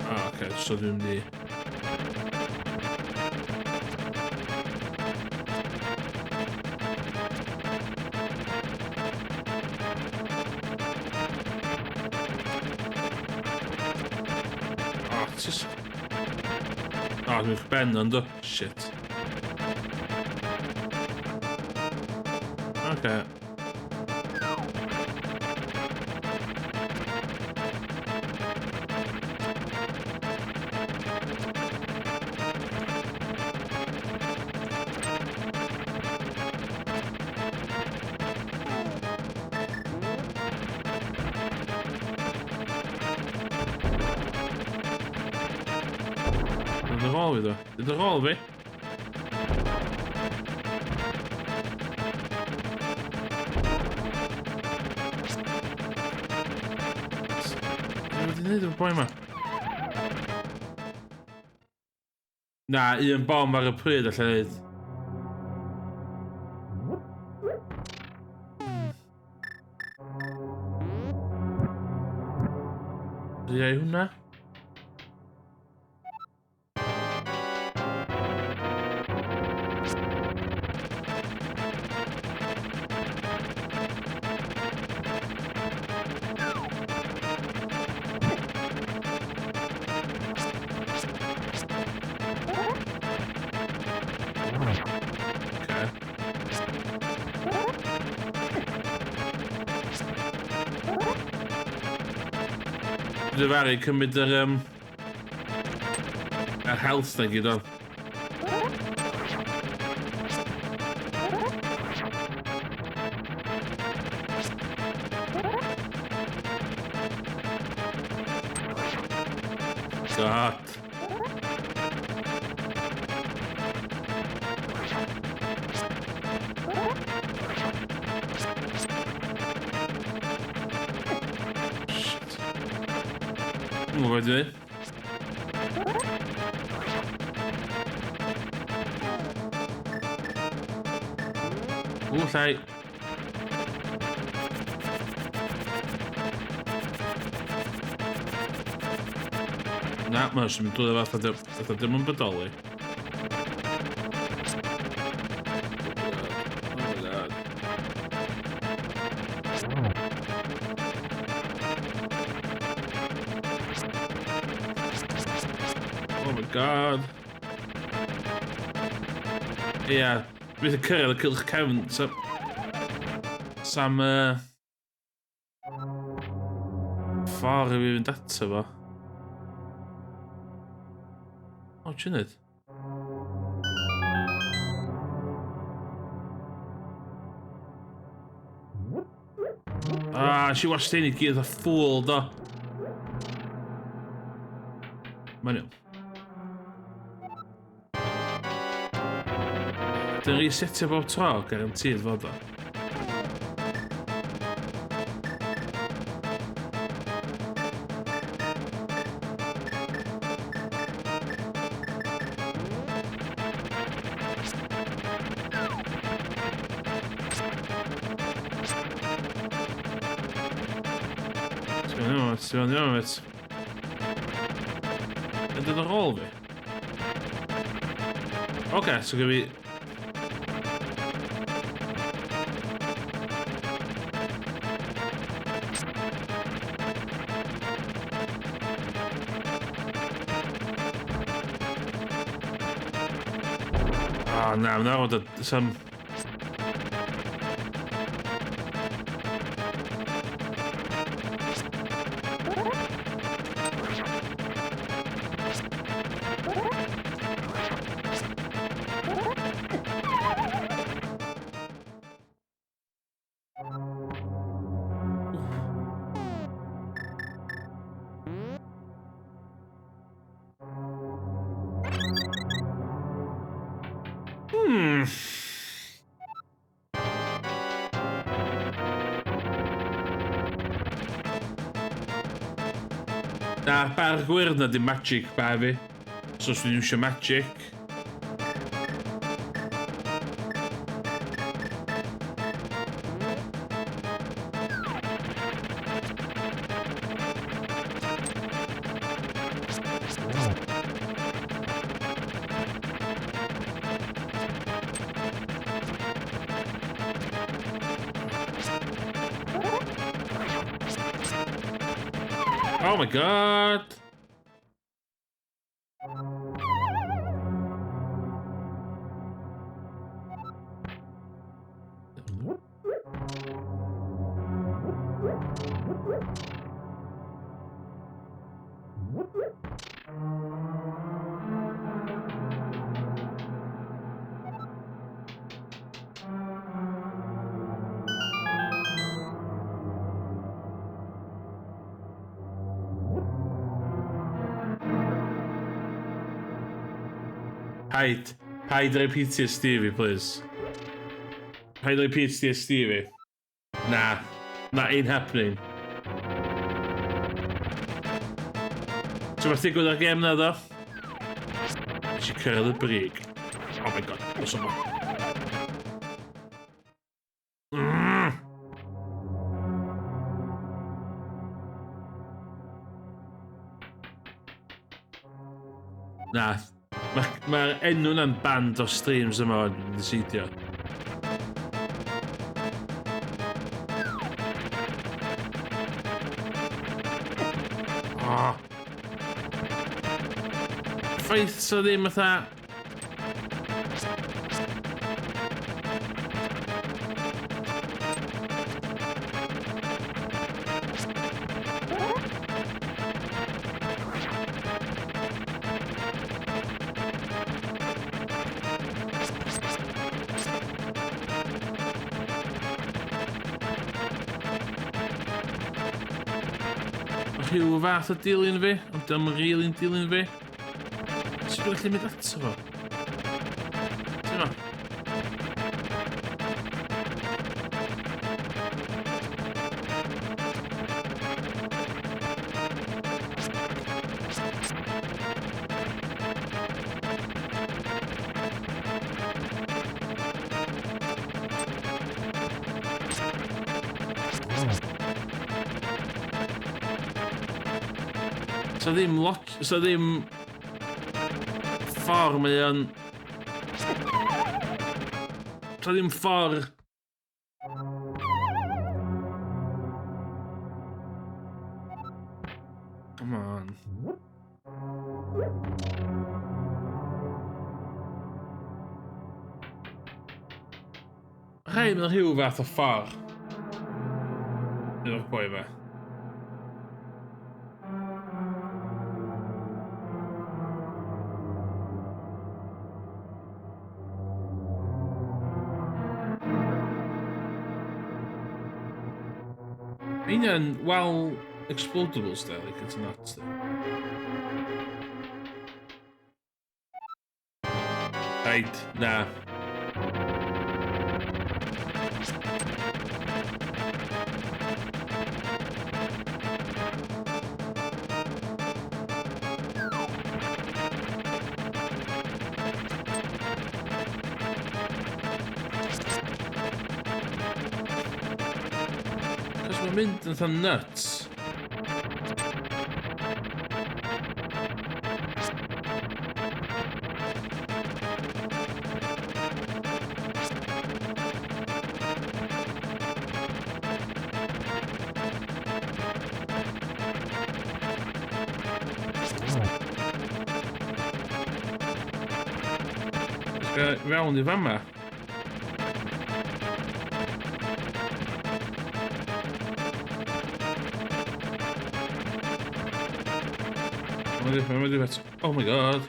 Speaker 1: Ah, okay, so dwi'n mynd i. Ah, just. Ah, dwi'n ben ond do. Shit. Okay. ôl fi, ddo. Dod ar ôl fi. Be wedi gwneud efo'r boi yma? Na, un bom ar y pryd allai ddeud. Dwi hwnna? Okay. Difaru cymryd yr health na gyd o. God. Shit. Dwi'n gwybod beth i ddweud. Ww, llai. Na, mae'n eisiau mynd drwy fatha dim yn bodoli. Oh my God. Oh my God. Ia, yeah, dwi'n cyrraedd y cylch cefn. So, Sam ffordd i fi fynd ato fo. O, ti'n neud? Ah, si wastad i gyd a ffwl, do. Mae'n iawn. Dyn resetio bob tro, guaranteed fod o. Ti'n iawn, mate. Yn dod ar ôl fi? Oce, so gyda fi... Ah, na, na, oedd sam... Na, bar gwyrdd na di magic bar fi. So os dwi'n iwsio magic. Oh my God! Paid. Paid rhoi PTSD fi, please. Paid rhoi PTSD fi. Na. That ain't happening. So beth digwydd ar gêm na, ddo? Nes i cyrraedd y brig. Oh my God, os yma. Na, mae'r ma enw na'n band o streams yma o'n ddesidio. Oh. Ffaith so ddim fatha. Rhyw fath o dilyn fi, ond dio'm really'n dilyn fi. Sut dwi'n gallu mynd ato fo? Ti'n ma? So ddim lot. So ddim ffordd mae o'n. So ddim ffordd. Come on. Rhaid mynd rhyw fath o ffordd. Efo'r boi yma. Mae hynna'n well explodable style, like it's nuts though. Rhaid, na. Cos mae'n mynd yn fatha nuts. Fewn i fama. Mae'n. Oh my God.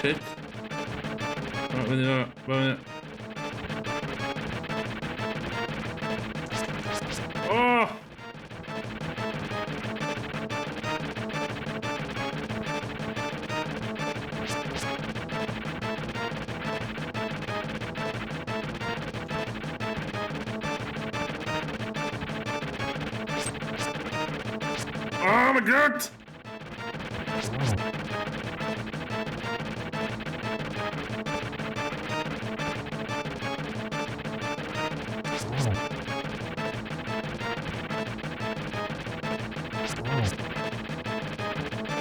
Speaker 1: Shit. Fyny fama, fyny. Oh! Oh my God!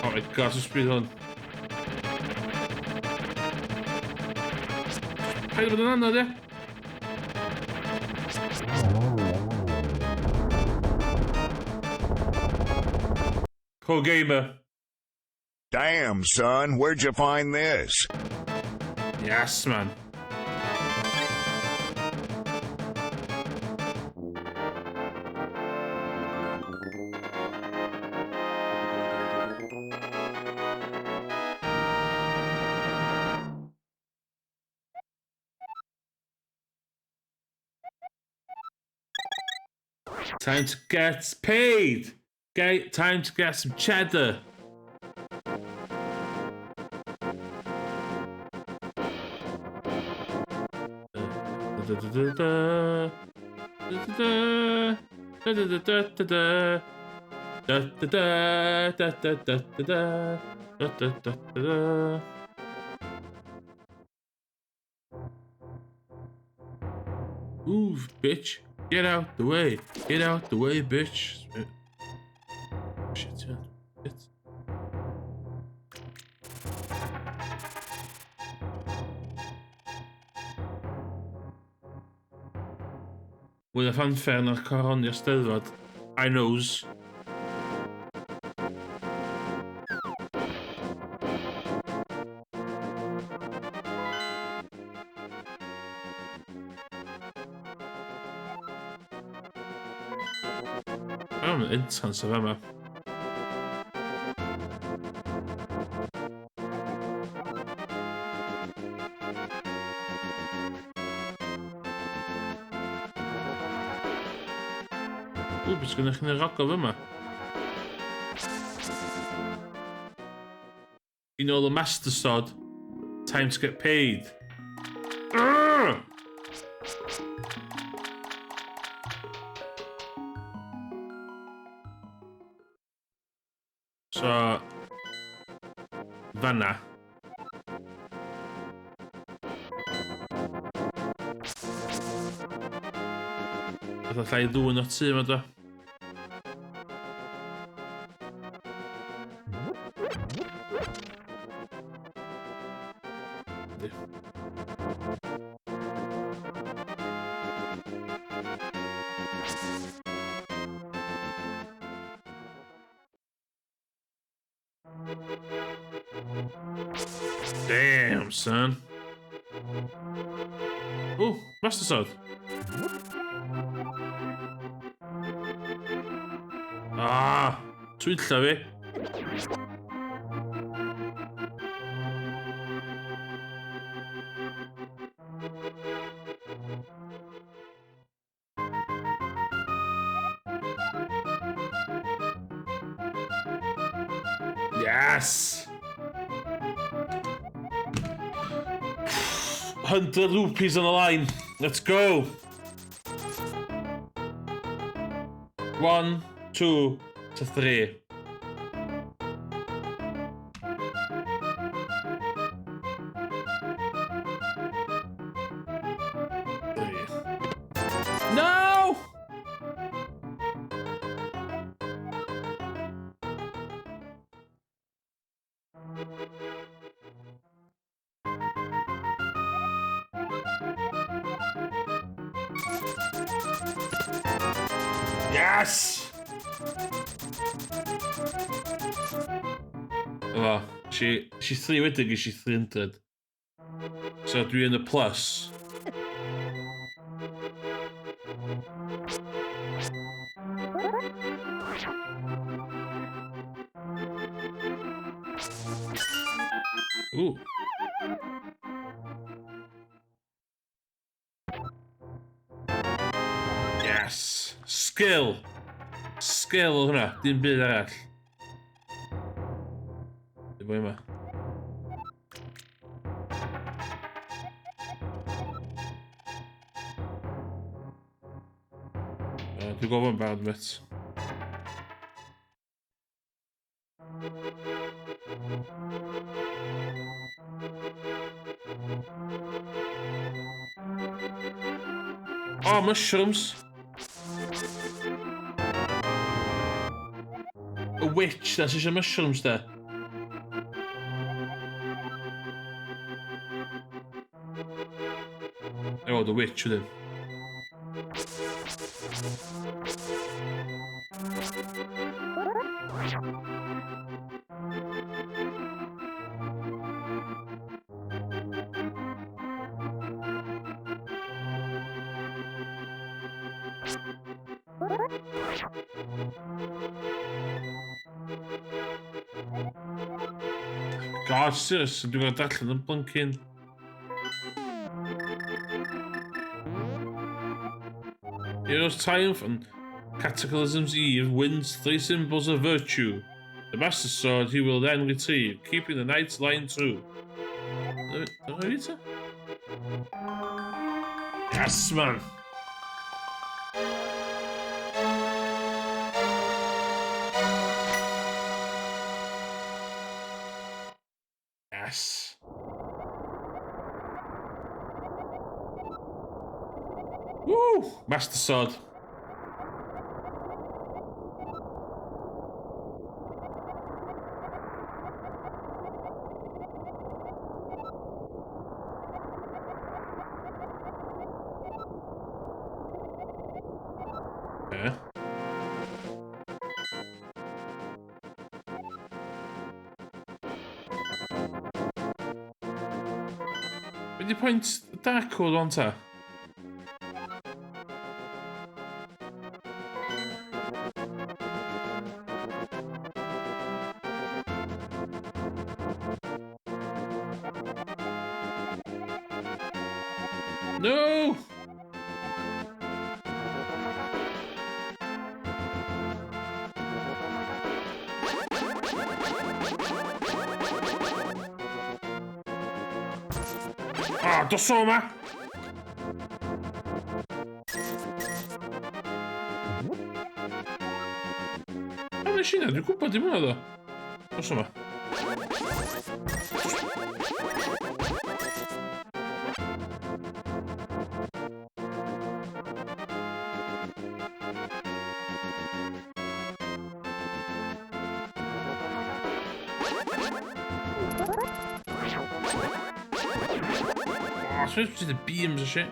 Speaker 1: Oh my God, ysbryd hwn. Paid bod yn anodd, ie? Pro gamer.
Speaker 2: Damn, son, where'd you find this?
Speaker 1: Yes, man. Time to get paid! Get, time to get some cheddar! Da, da, da, da. Da, da, da. Da, da, da, da, da. Da, da, da, da, da, da, da, da. Da, da, da, da, da. Move, bitch. Get out the way. Get out the way, bitch. Shit, yeah. Shit. With a fanfare na'r coronio Steddfod. I knows. Mae'n intense o fama. Ww, beth sgynnych chi'n yr ogof yma? You know the Master Sword. Time to get paid. Arrgh! So, fanna. Fatha llai ddwyn o'r tŷ yma, do. Damn, son. Ooh, Master Sword. Ah, twyllo fi. Yes! 100 rupees on the line. Let's go. 1, 2, to 3. No! Yes! O, she, she 3 wedyn, ges i 300. So dwi yn y plus. Ooh. Yes! Skill! Skill oedd hwnna, dim byd arall. Dim boi yma. Dwi'n gwybod yn barod, met. Oh, mushrooms! A witch, that's eisiau mushrooms de. Oh, the witch wedyn. God, serious, dwi'n gwybod darllen yn blinking. Heroes Triumph and Cataclysm's Eve wins three symbols of virtue. The Master Sword he will then retrieve, keeping the knight's line true. Dyna fi ta? Yes, man! Yes. Woo! Master Sword. Okay. Be di pwynt Dark World o'n ta? No! Ah, dos o yma! Pam nes i na? Dwi'n gwybod dim hwnna ddo. Dos yma. Oh, supposed to see the beams and shit.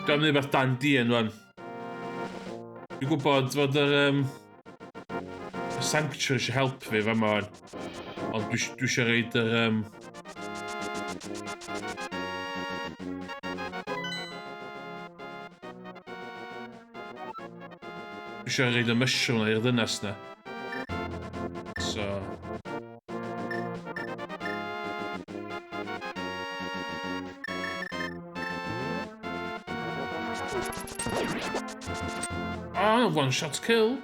Speaker 1: Dwi'n mynd beth dan dien rwan. Dwi'n gwybod fod yr um, y sanctuary eisiau help fi fa ma. Ond dwi, dwi eisiau reid yr... Um, dwi eisiau reid y mushroom na i'r ddynas na. So... Oh, one shot kill.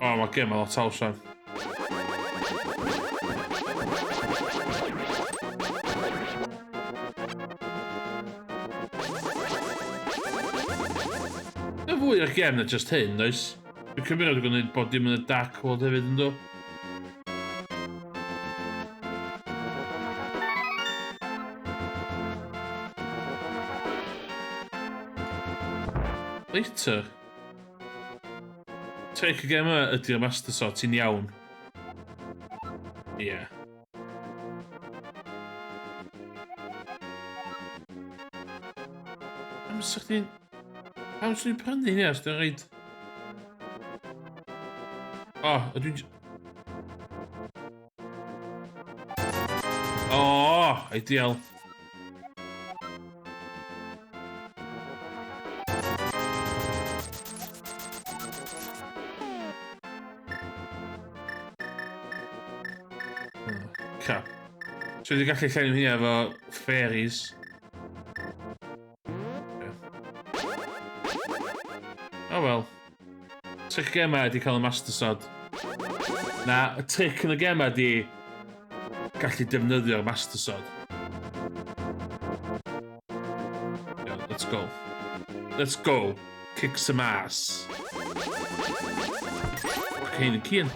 Speaker 1: Oh, mae gem a lot haws fan. Mae fwy o'r gem na just hyn, oes? Dwi'n cymryd dwi'n gwneud bod dim yn y Dark World hefyd, ynddo? Later. Take y gem yma ydy'r Master Sword, ti'n iawn. Ie. Yeah. Pam sa chdi'n... Pam swn i'n prynu hynny os dwi'n rhaid... O, oh, ydw i'n... O, oh, ideal. Crap. So wedi gallu llenwi hynny efo fairies. Oh well. Trick gema ydi cael y Master Sword. Na, y trick yn y gema ydi gallu defnyddio'r Master Sword. Yeah, let's go. Let's go. Kick some ass. Kane and Kian.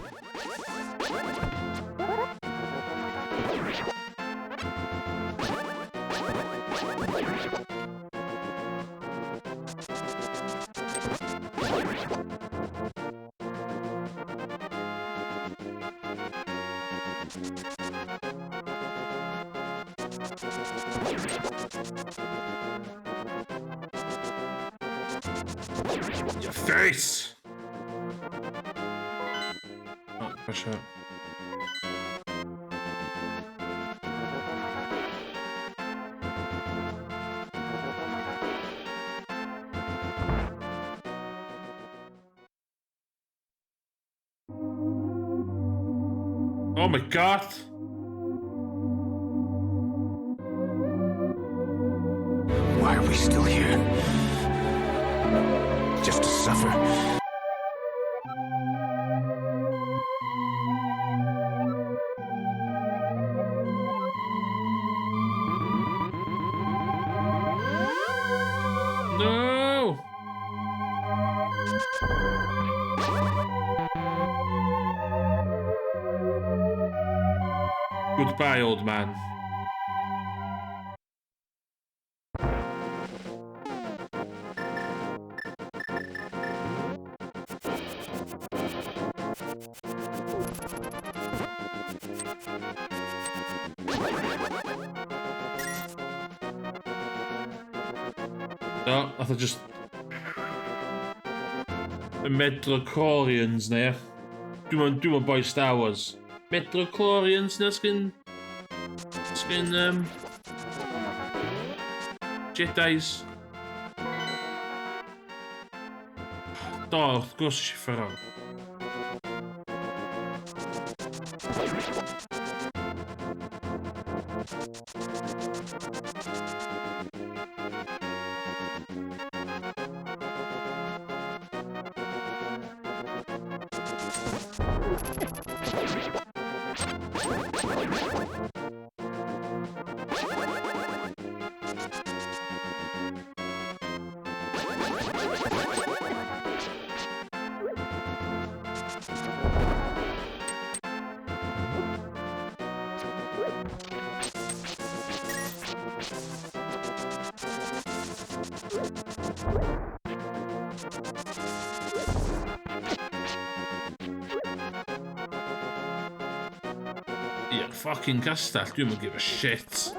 Speaker 1: Your face! Oh, pressure. Oh my God!
Speaker 3: Why are we still here? Just to suffer.
Speaker 1: No! Goodbye, old man. Do, nath o just... Y Medrochlorians na, ie. Dwi'n boi Star Wars. Medrochlorians na sgyn... Sgyn, Jedis. Do, wrth gwrs eisiau ffarol. Ie, fucking castell, dwi'm yn give a shit.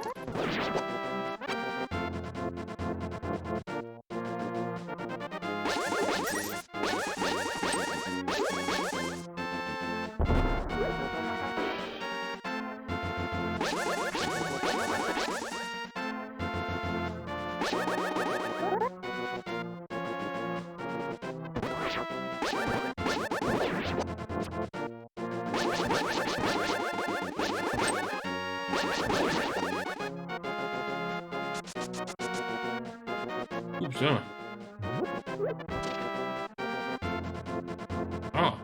Speaker 1: Oops, yma. Oh.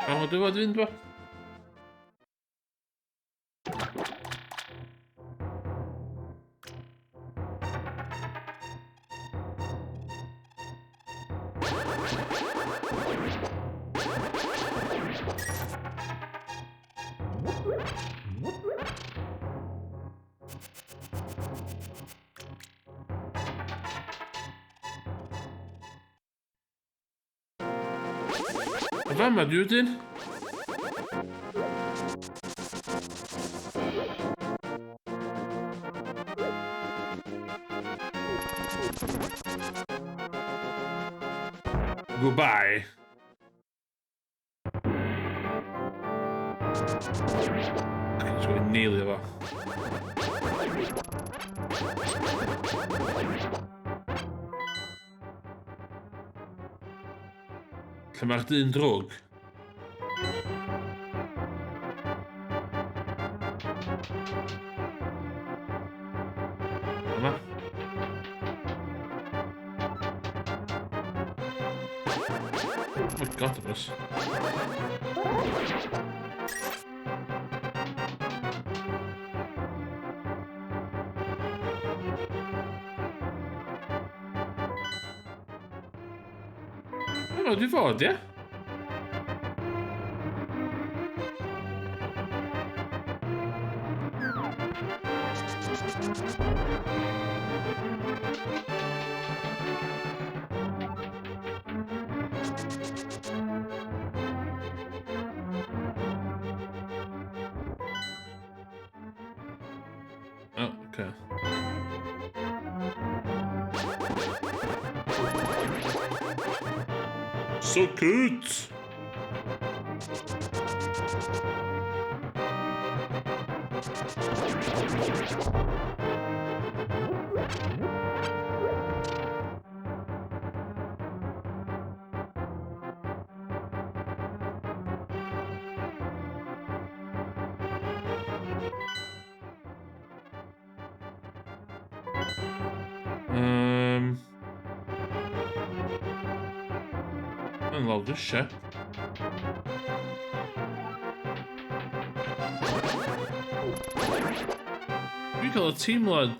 Speaker 1: O, dwi'n fod fynd, bo? O fama dwi wedyn. Goodbye. Okay, just going nearly fo. Lle mae'r dyn drwg? Yma. Oh my God, bros. Yma dwi fod, ie? Oh, okay. So cute! Dwi'n lawr grisiau. Dwi'n cael y teimlad.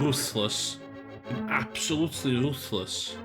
Speaker 1: Ruthless. Absolutely ruthless.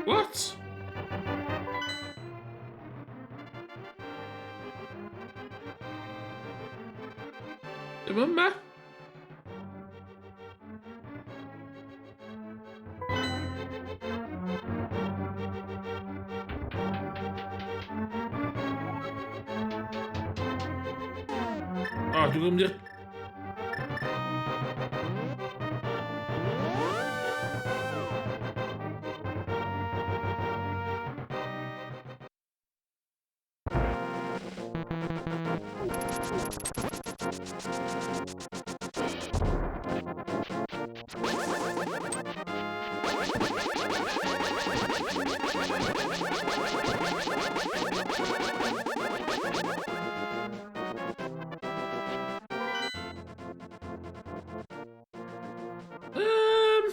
Speaker 1: What? Dim yma. O, dwi'n mynd i'r. Um...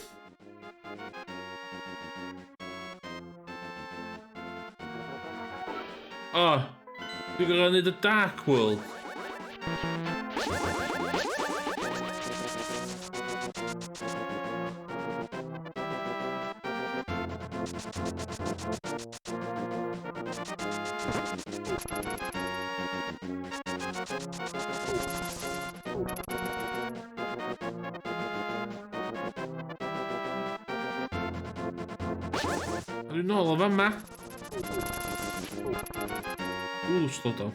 Speaker 1: O, dwi'n gorfod neud y Dark World. A dwi'n nôl o fama. Ooh, slow down.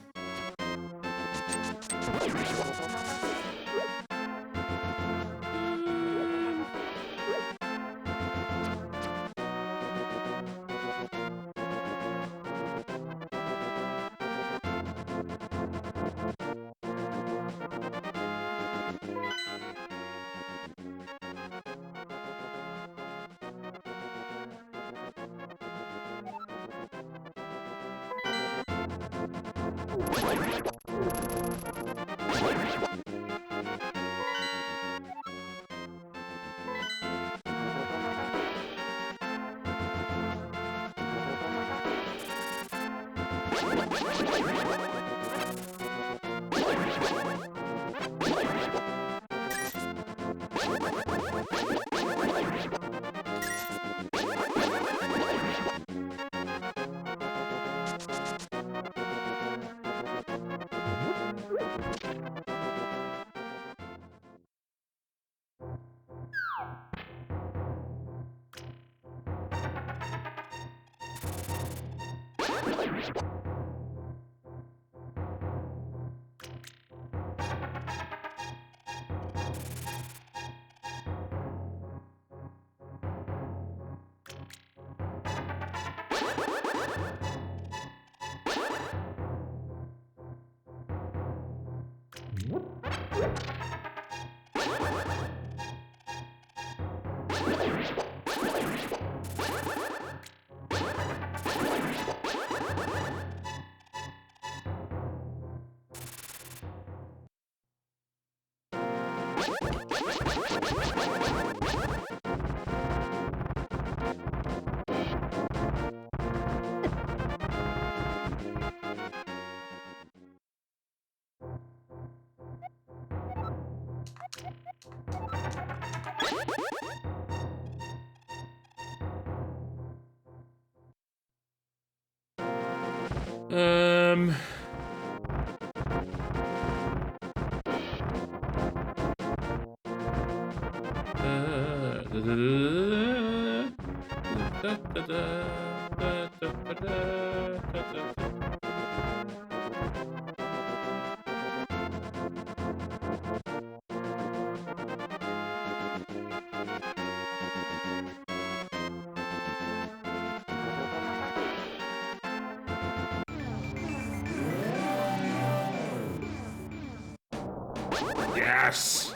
Speaker 1: Yes!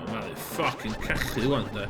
Speaker 1: Mae'n fucking cachu wan, de.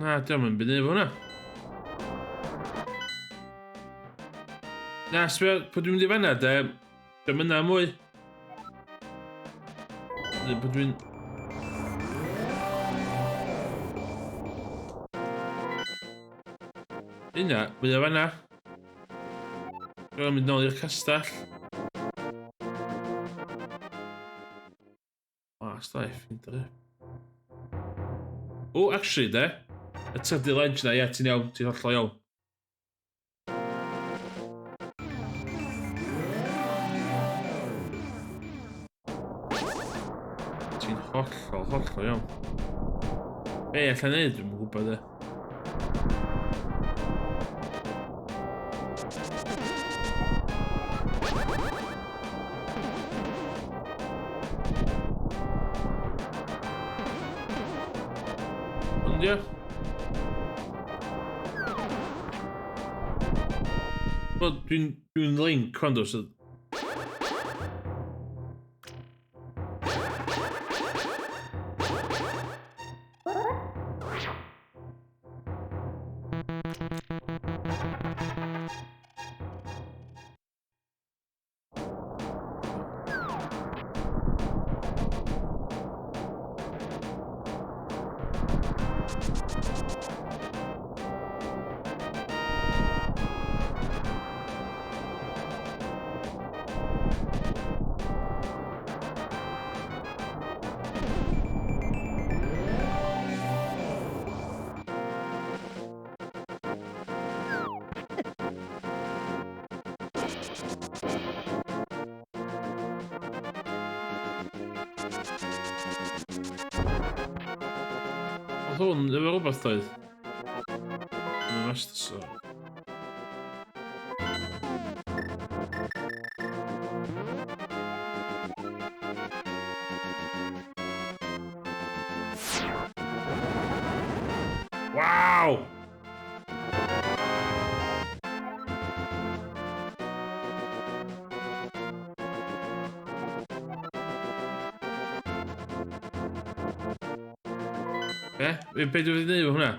Speaker 1: Na, diolch yn byd efo hwnna. Na, sbio, pwy dwi'n mynd i fanna, de, diolch yna mwy. Neu pwy dwi'n... Yna, mae o fanna. Dwi'n mynd nôl i'r castell. Last life, yn dre. O, actually, de. Y trydydd ledge na, ie, ti'n iawn, ti'n hollol iawn. Ti'n hollol, hollol iawn. Be allan neud, dwi'm yn gwybod de. Ond ie. Wel, dwi'n dwi link rando, so Oedd hwn efo rhywbeth doedd? Yn y Master Sword. Waw! Be? Be dwi wedi gwneud efo hwnna?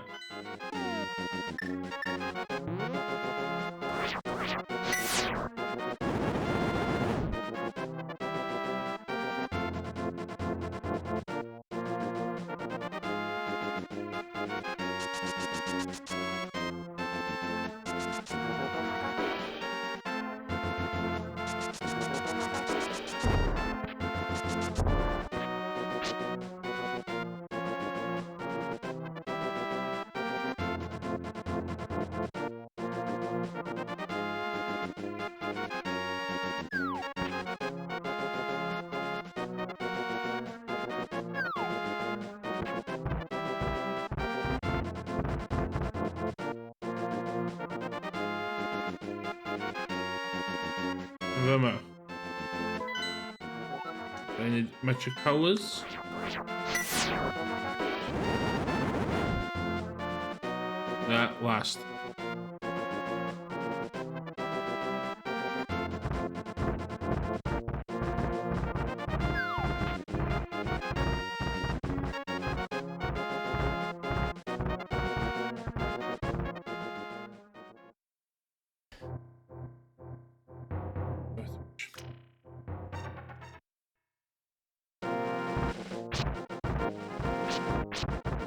Speaker 1: Yn fama. I need magic powers. Na, last.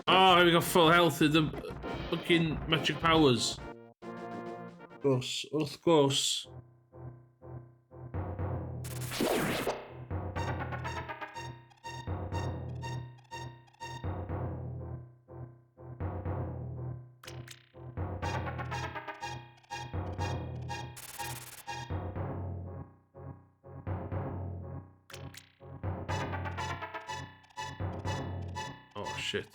Speaker 1: Oh, we got full health in the fucking magic powers. Wrth gwrs, wrth gwrs. Oh, shit.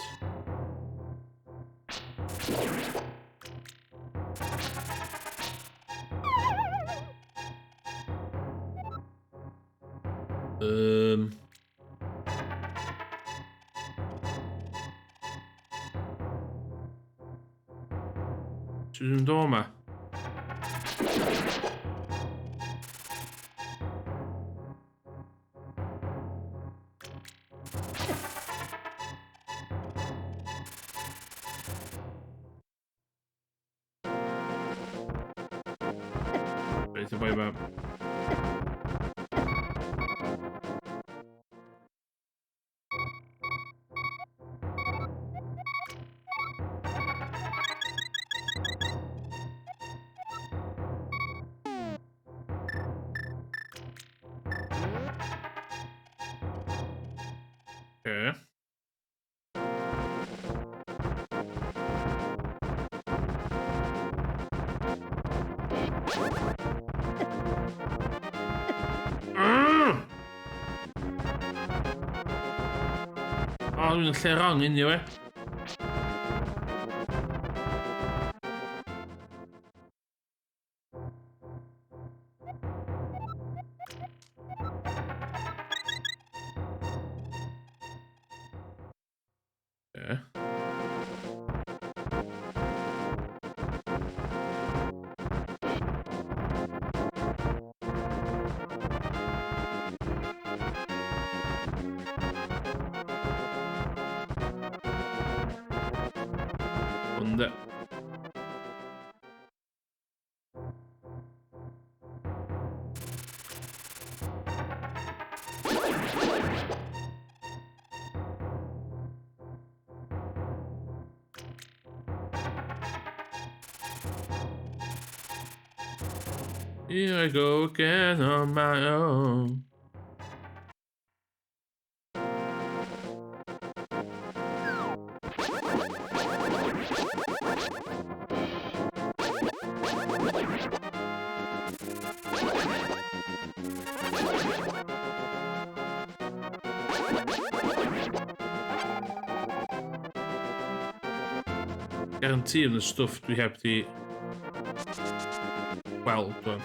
Speaker 1: Dwi'n dod yma? Reit, y boi yma. Okay. Mm! O, dwi'n yn lle wrong anyway. Yeah. Hwn. Here I go again on my own. Guarantee yn y stwff dwi heb di weld o'n.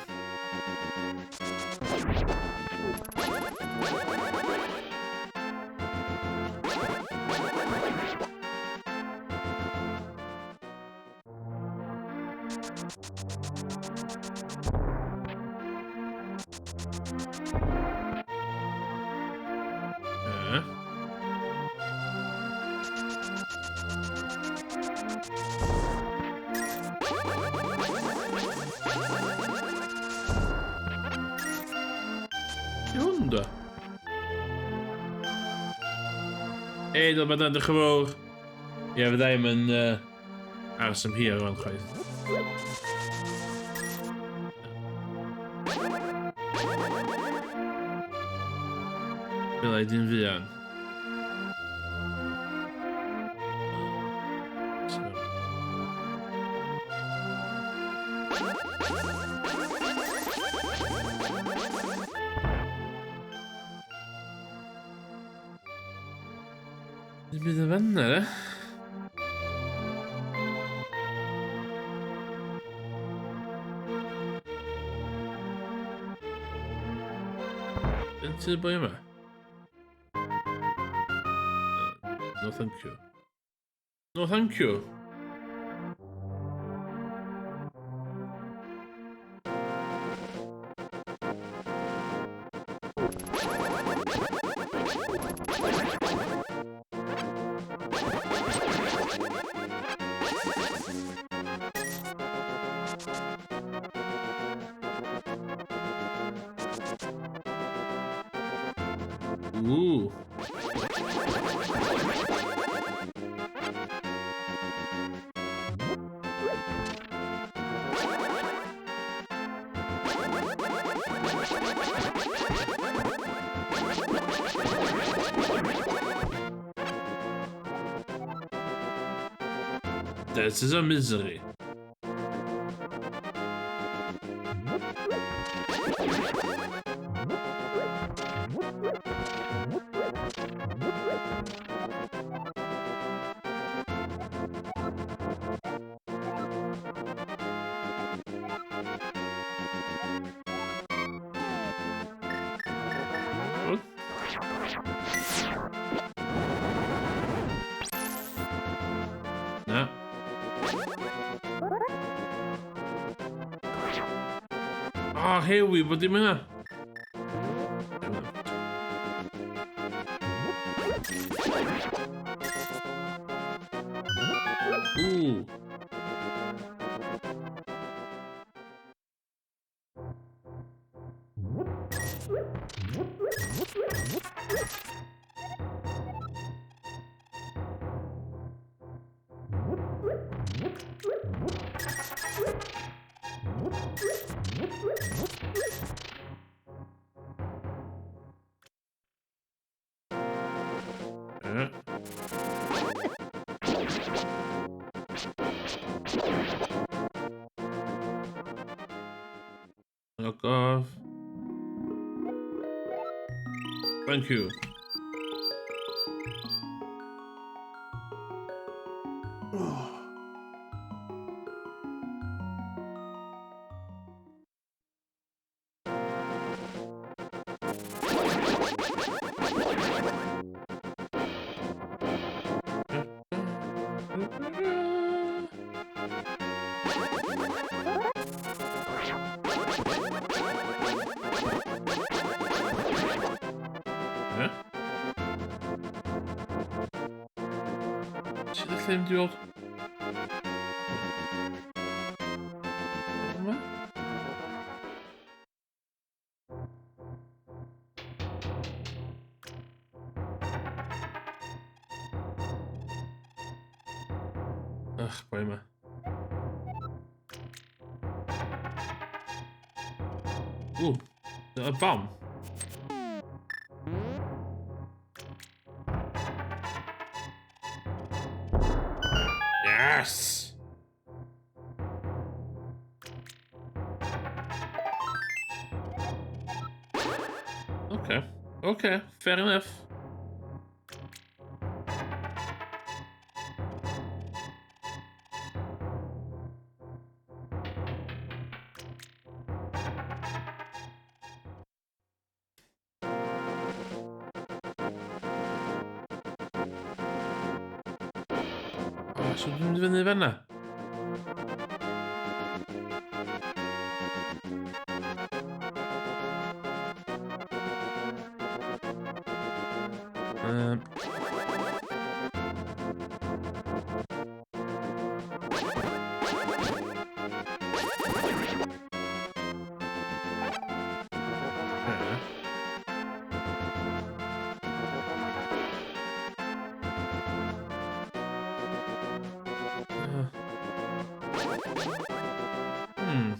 Speaker 1: E. Di hwn da? Ei, dyma dan, diolch yn fawr. Ie, fydda i'm yn aros am hir rwan chwaith. Fela i di'n fuan. So. Ddim byd yn fanna, de. Tŷ boi yma? No thank you. No thank you. Ooh. This is a misery. What? Na. Ah, hewi, bod dim yna. Ooh. Yeah. Knock off. Thank you. Ie? Sut allai mynd i weld? Yma? Ach, boi yma. Ooh, a bomb. Yes! Okay. Okay, fair enough. Oh, so dwi'n mynd i fyny fanna? Yeah. Hmm.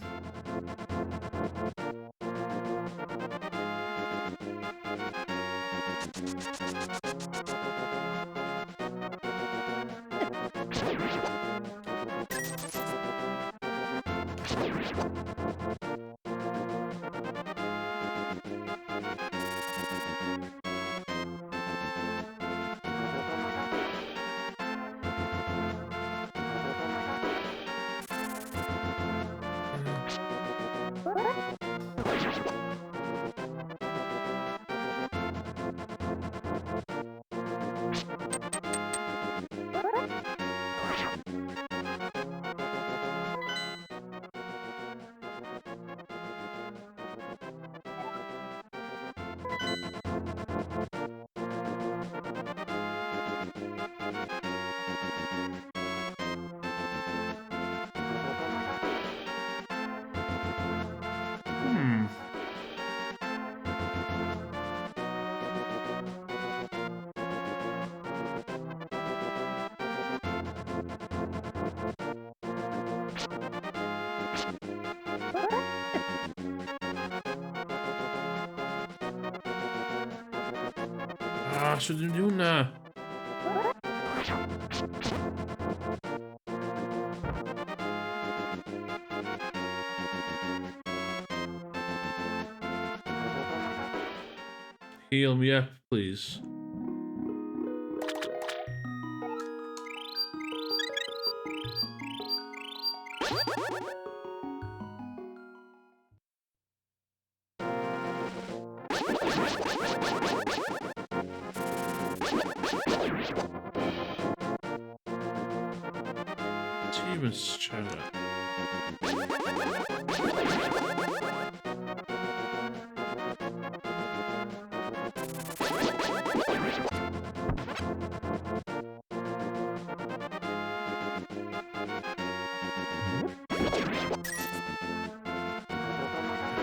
Speaker 1: So dwi'n mynd i hwnna. Heal me up, please. Achievements channel.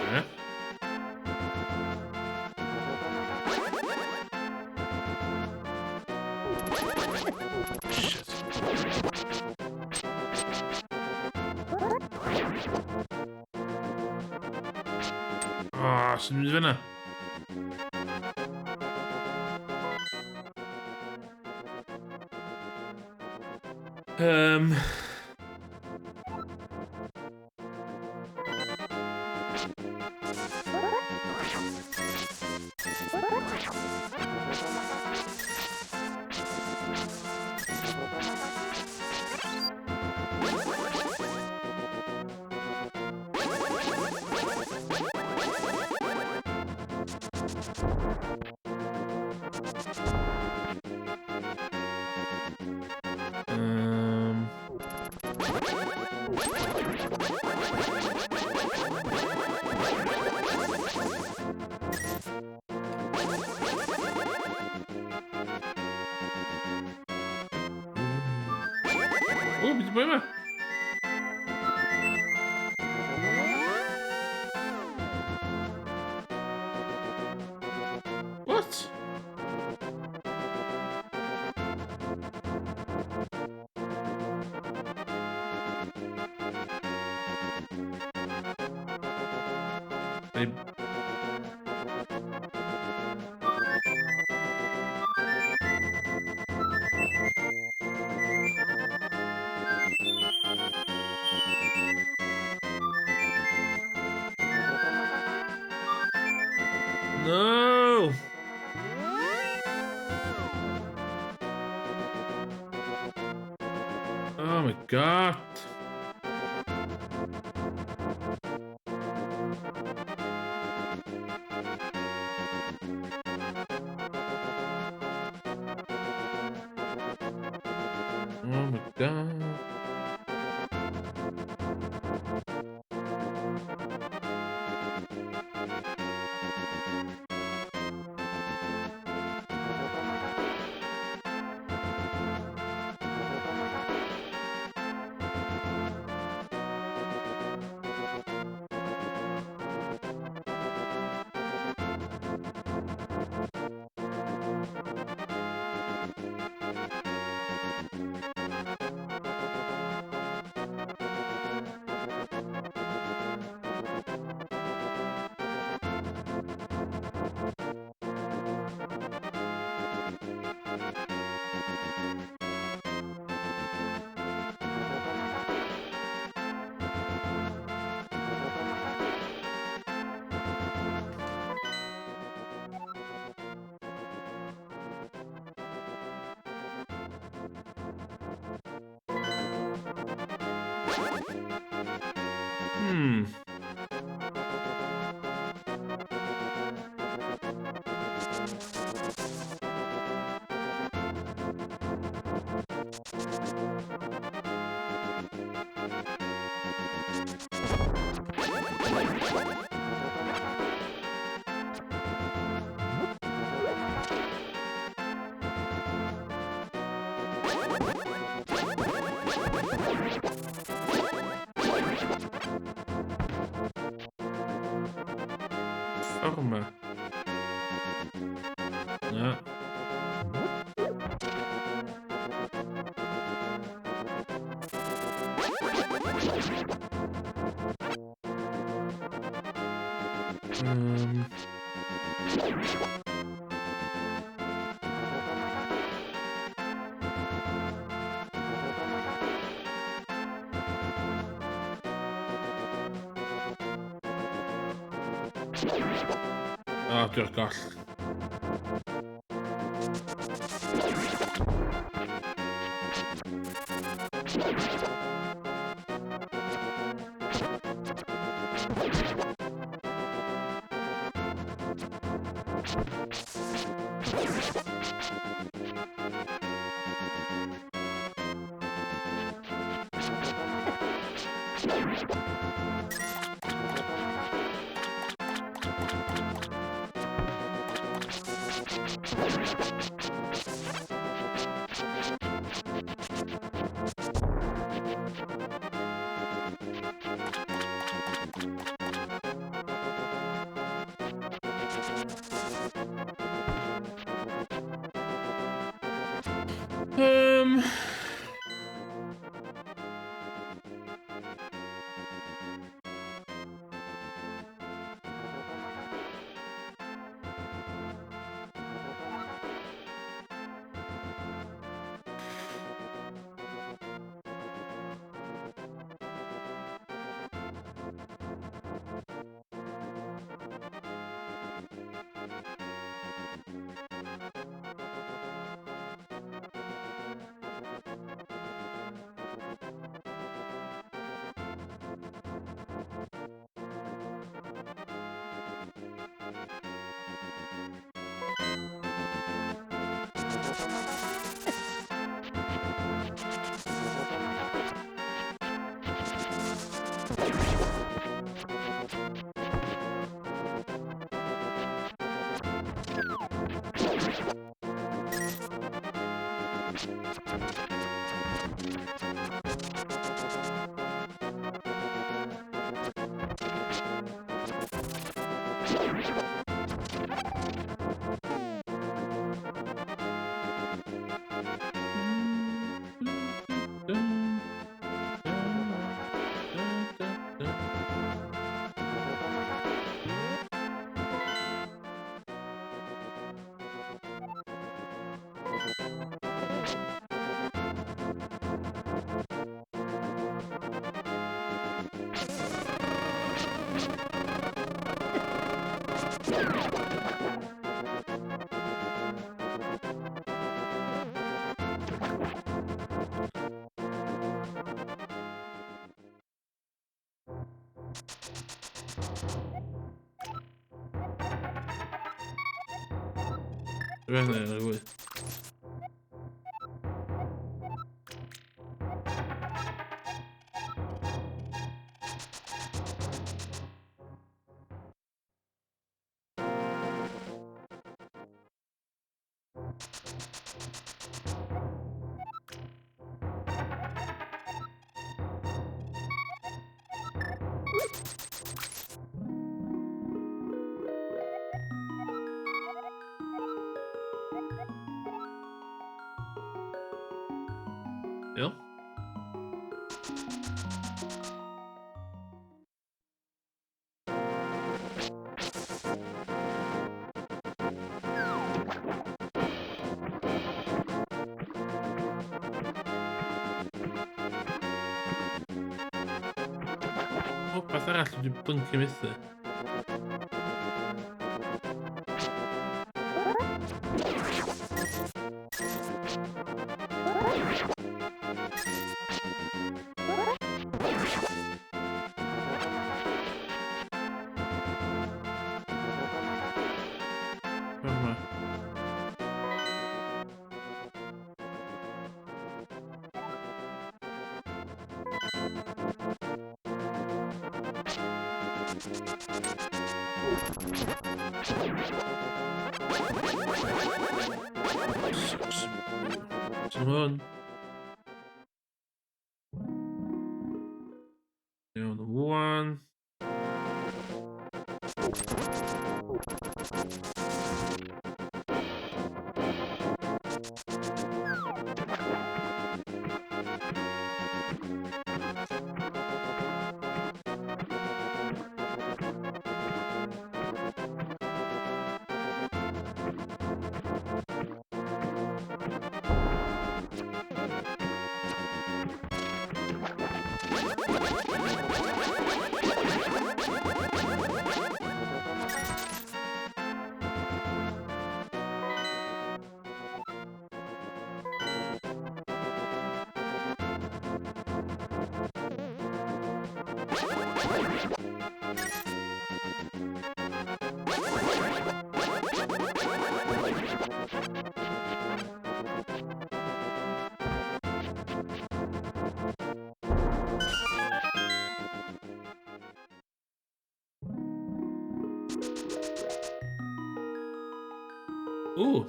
Speaker 1: Yeah. Shit. Ah, sy'n mynd i fyna. Um... O, beth i boi yma? What? They... No! Oh my god! Oh my god. Ffordd yma. Na. O, dwi'n goll. Dwi'n Iawn. Popeth arall dwi 'di blinking methu. Yma. Six. So hwn. Iawn, one. Ooh.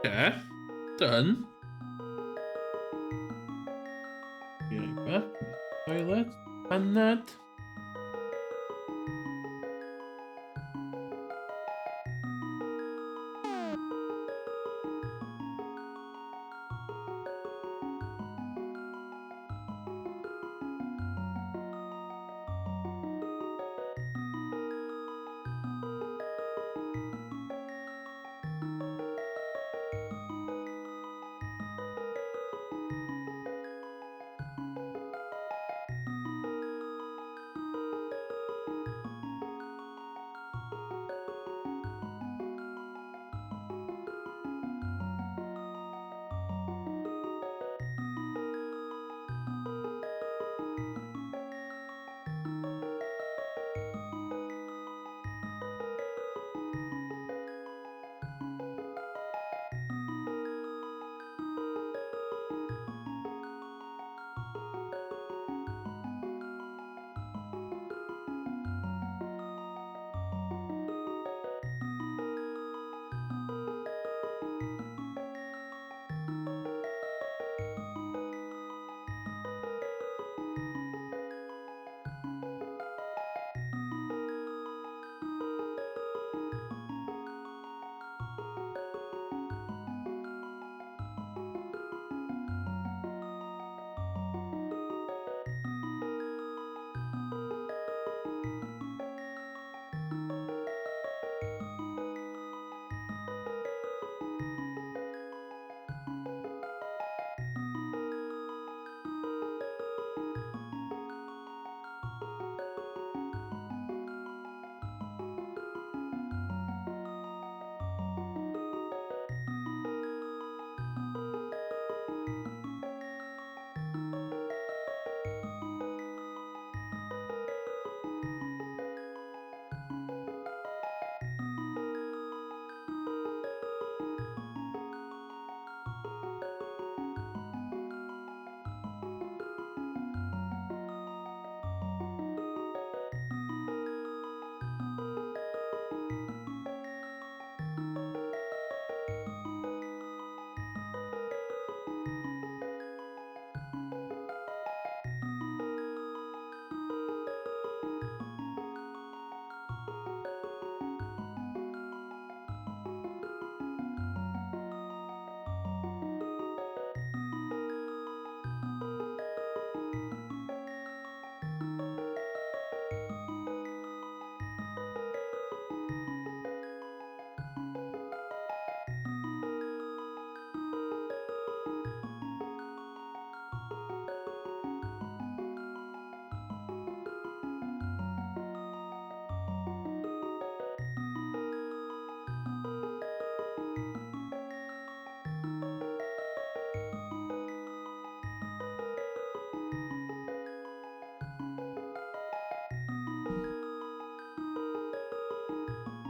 Speaker 1: Okay. Done. Be right back. Toilet. Panad.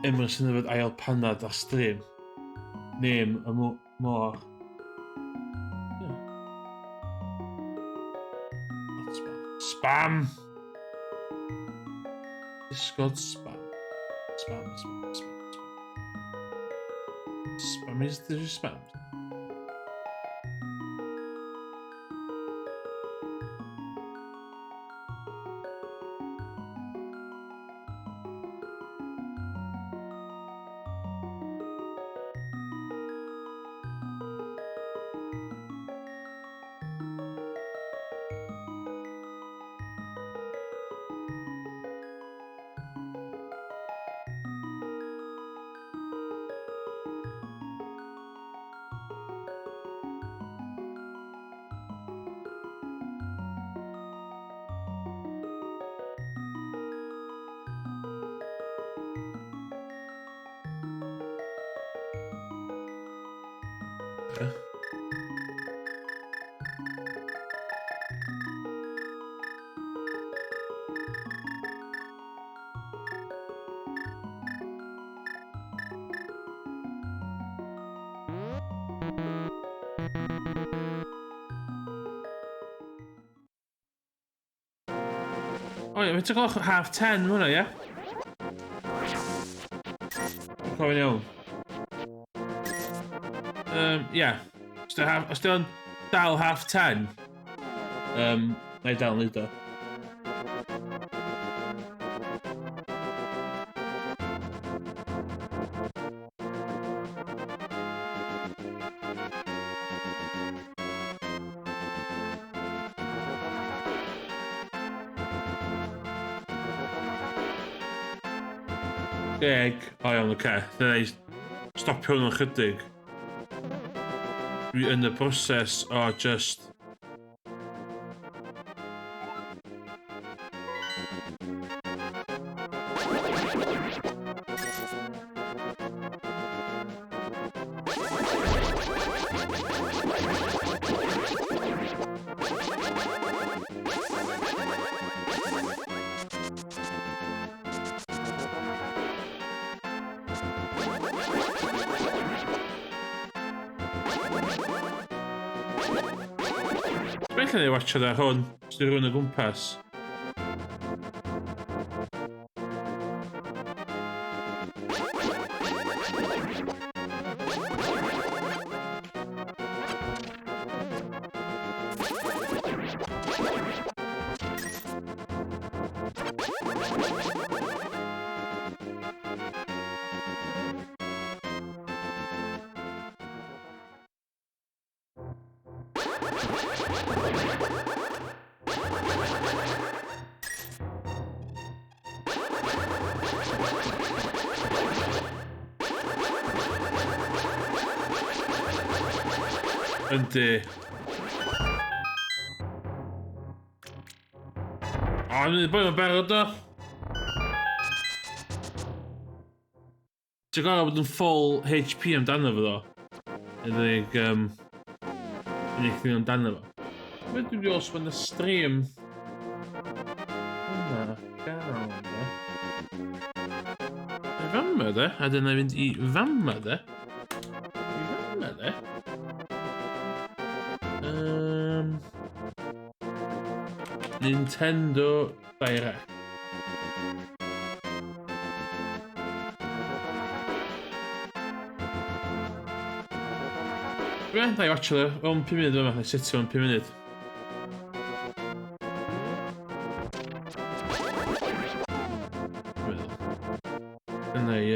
Speaker 1: Emrys yn yfed ail panad ar stream. Name y môr. Yeah. Not spam. Spam! Discord spam. Spam, spam, spam, spam. Spam is the spam. Okay. O ie, faint o gloch? 10:30 hwnna, ie? Cofio'n iawn. Ie. Yeah. Os di o'n dal 10:30, na i dal neud o. Deg. O iawn, oce. Okay. Dyna i stopio hwn yn chydig. Dwi yn y broses o just. Dwi'n lle ni watcha ar hwn, os di rhywun o gwmpas. Yndi. O, dwi'n boi mae'n barod o. Ti'n gorfod bod yn full HP amdano fo ddo. Yn unig, unig thing amdano fo. Be dwi'n mynd os mae'n y stream? Hwna, gael, de. I fama, de. A dyna i fynd i fama, de. I fama, de. Nintendo Direct. Be? Na i watcha ddo. Mewn 5 munud yma. Na i setio mewn 5 munud. Dwi'n meddwl. Yna i...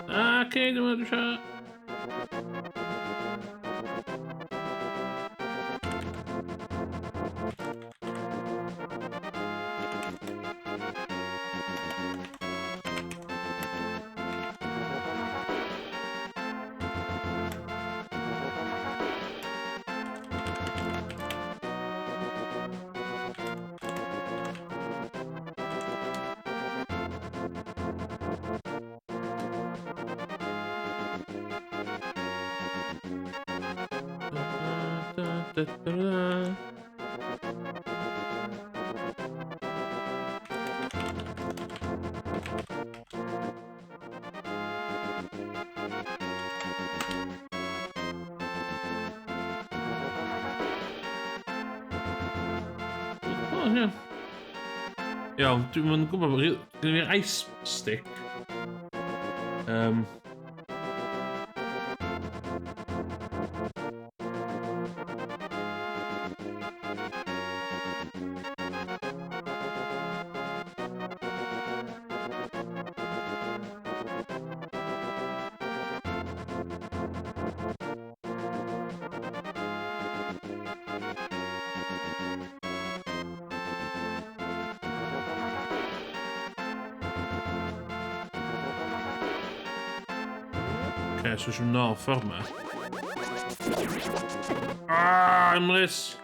Speaker 1: Ah, oce, dwi'n meddwl eisiau. Da, da, da, da. O, ie. Iawn, dwi'n mynd gwybod, gen fi'r ice stick. Okay, so eisiau nôl ffordd ma. Ah, Emrys!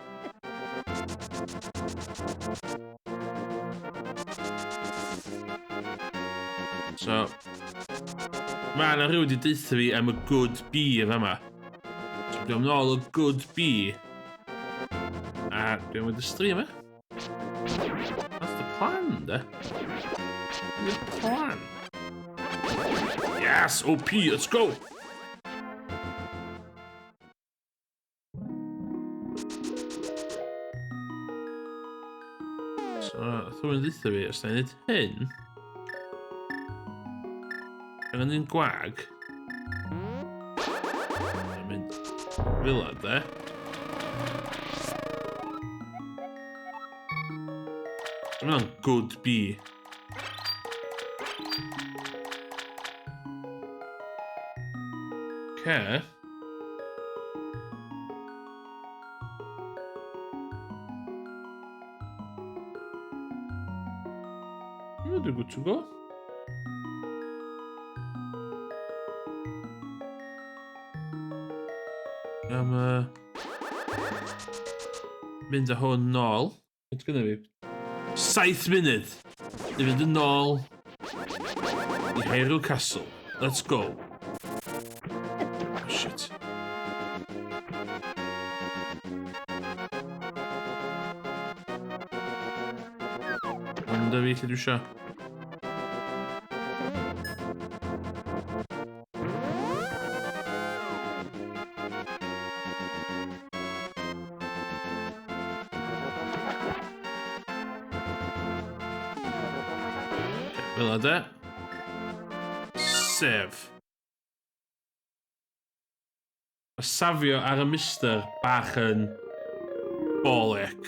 Speaker 1: So. Mae yna rhywun wedi deutha fi am y good bee yn fama. So dwi am nôl y good bee. A dwi am wedi stream e. That's the plan, de. The plan. Yes, OP, let's go! So, rhywun ddeitha fi, os na i wneud hyn... Angen un gwag. Mae'n mynd fel yna, de. So, mae'n good bee. Okay. Dwi'n good to go. Am mynd â hwn nôl. Beth gynna fi? 7 munud i fynd yn ôl i Hyrule Castle. Let's go. Oh, shit. Ond fi lle dwi eisiau. Fel yna de. Sef. Mae safio ar y mister bach yn bolec.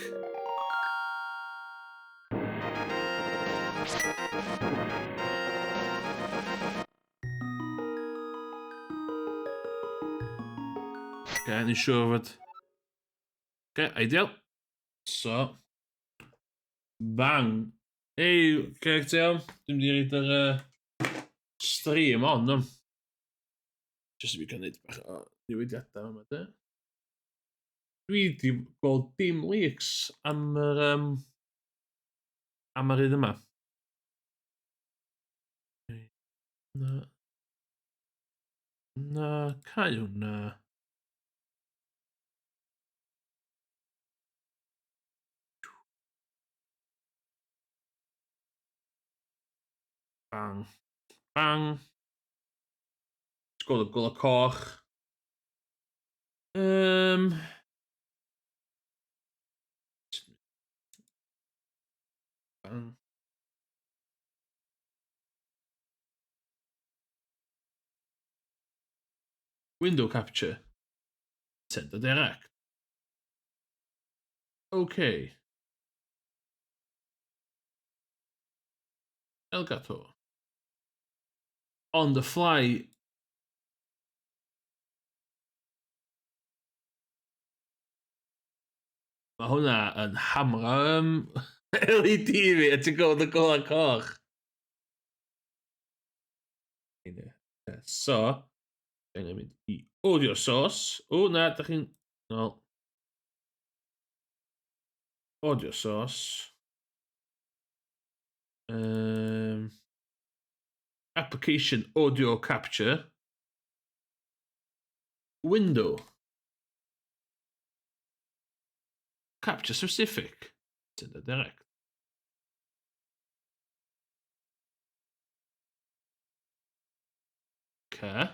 Speaker 1: Okay, ni'n siŵr fod... Okay, ideal. So, bang. Hey, Craig, ti iawn? Dwi'n mynd i reid yr stream on, no? Just i fi gael neud bach o newidiadau yma, de. Dwi di gweld dim leaks am yr, am yr un yma. Na. Na, cau hwnna. Bang. Bang. Gweld y gola coch. Bang. Window capture. Send a direct. Okay. Elgato. On the fly. Mae hwnna yn hamro LED fi, a ti'n gweld y gola coch. So, dwi'n mynd i audio source. O, na, da chi'n... No. Audio source. Application audio capture. Window. Capture specific. Send a direct. Okay.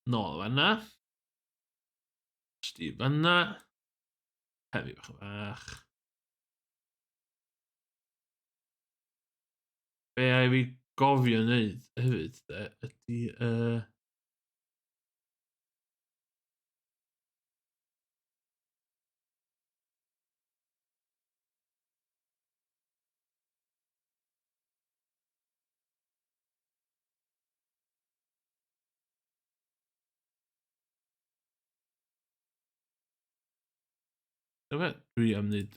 Speaker 1: Nôl fanna. Steve fanna. Heavy bach yn fach. Be ai fi gofio wneud hefyd, de, ydy... Dyma, dwi am wneud...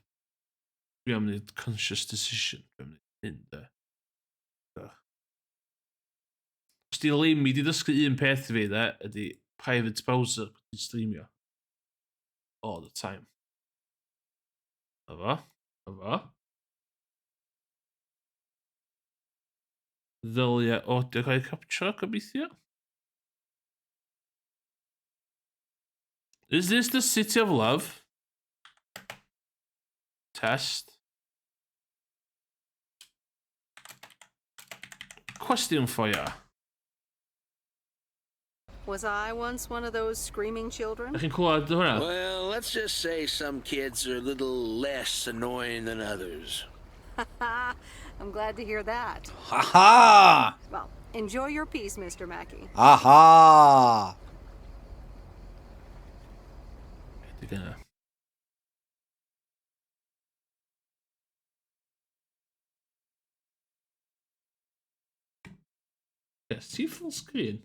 Speaker 1: Dwi am wneud conscious decision. Dwi am wneud hyn, de. Os di Limmy di dysgu un peth i fi, de, ydy private browser pan ti'n streamio. All the time. Na fo. Na fo. Ddylia audio cael ei capture, gobeithio. Is this the city of love? Test. Question for you.
Speaker 4: Was I once one of those screaming children?
Speaker 1: Ydych chi'n clywed hwnna?
Speaker 5: Well, let's just say some kids are a little less annoying than others.
Speaker 4: I'm glad to hear that.
Speaker 6: Ha ha!
Speaker 4: Well, enjoy your peace, Mr. Mackey.
Speaker 6: Aha!
Speaker 1: Ydy dyna. Yes, ti full screen?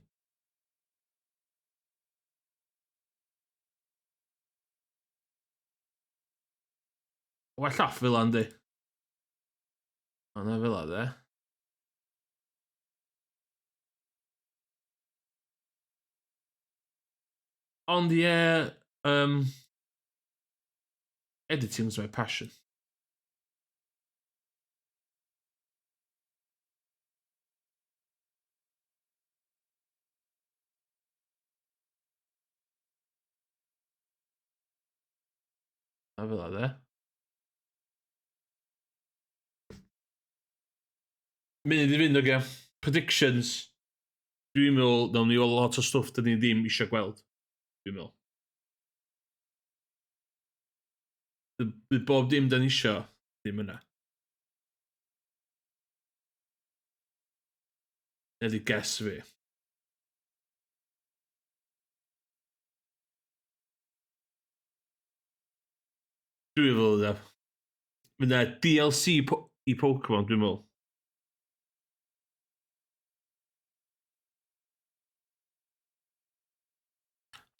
Speaker 1: Well off fel yndi. O na fel de. Ond ie, yeah, editing's my passion. Na fel de. Munud i fynd, oce. Predictions. Dwi'n meddwl, nawn ni weld lot o stwff dyn ni ddim eisiau gweld. Dwi'n meddwl. Bydd bob dim dyn ni isio, ddim yna. Na di guess fi. Dwi'n meddwl yna. Fydd yna DLC po i Pokemon, dwi'n meddwl.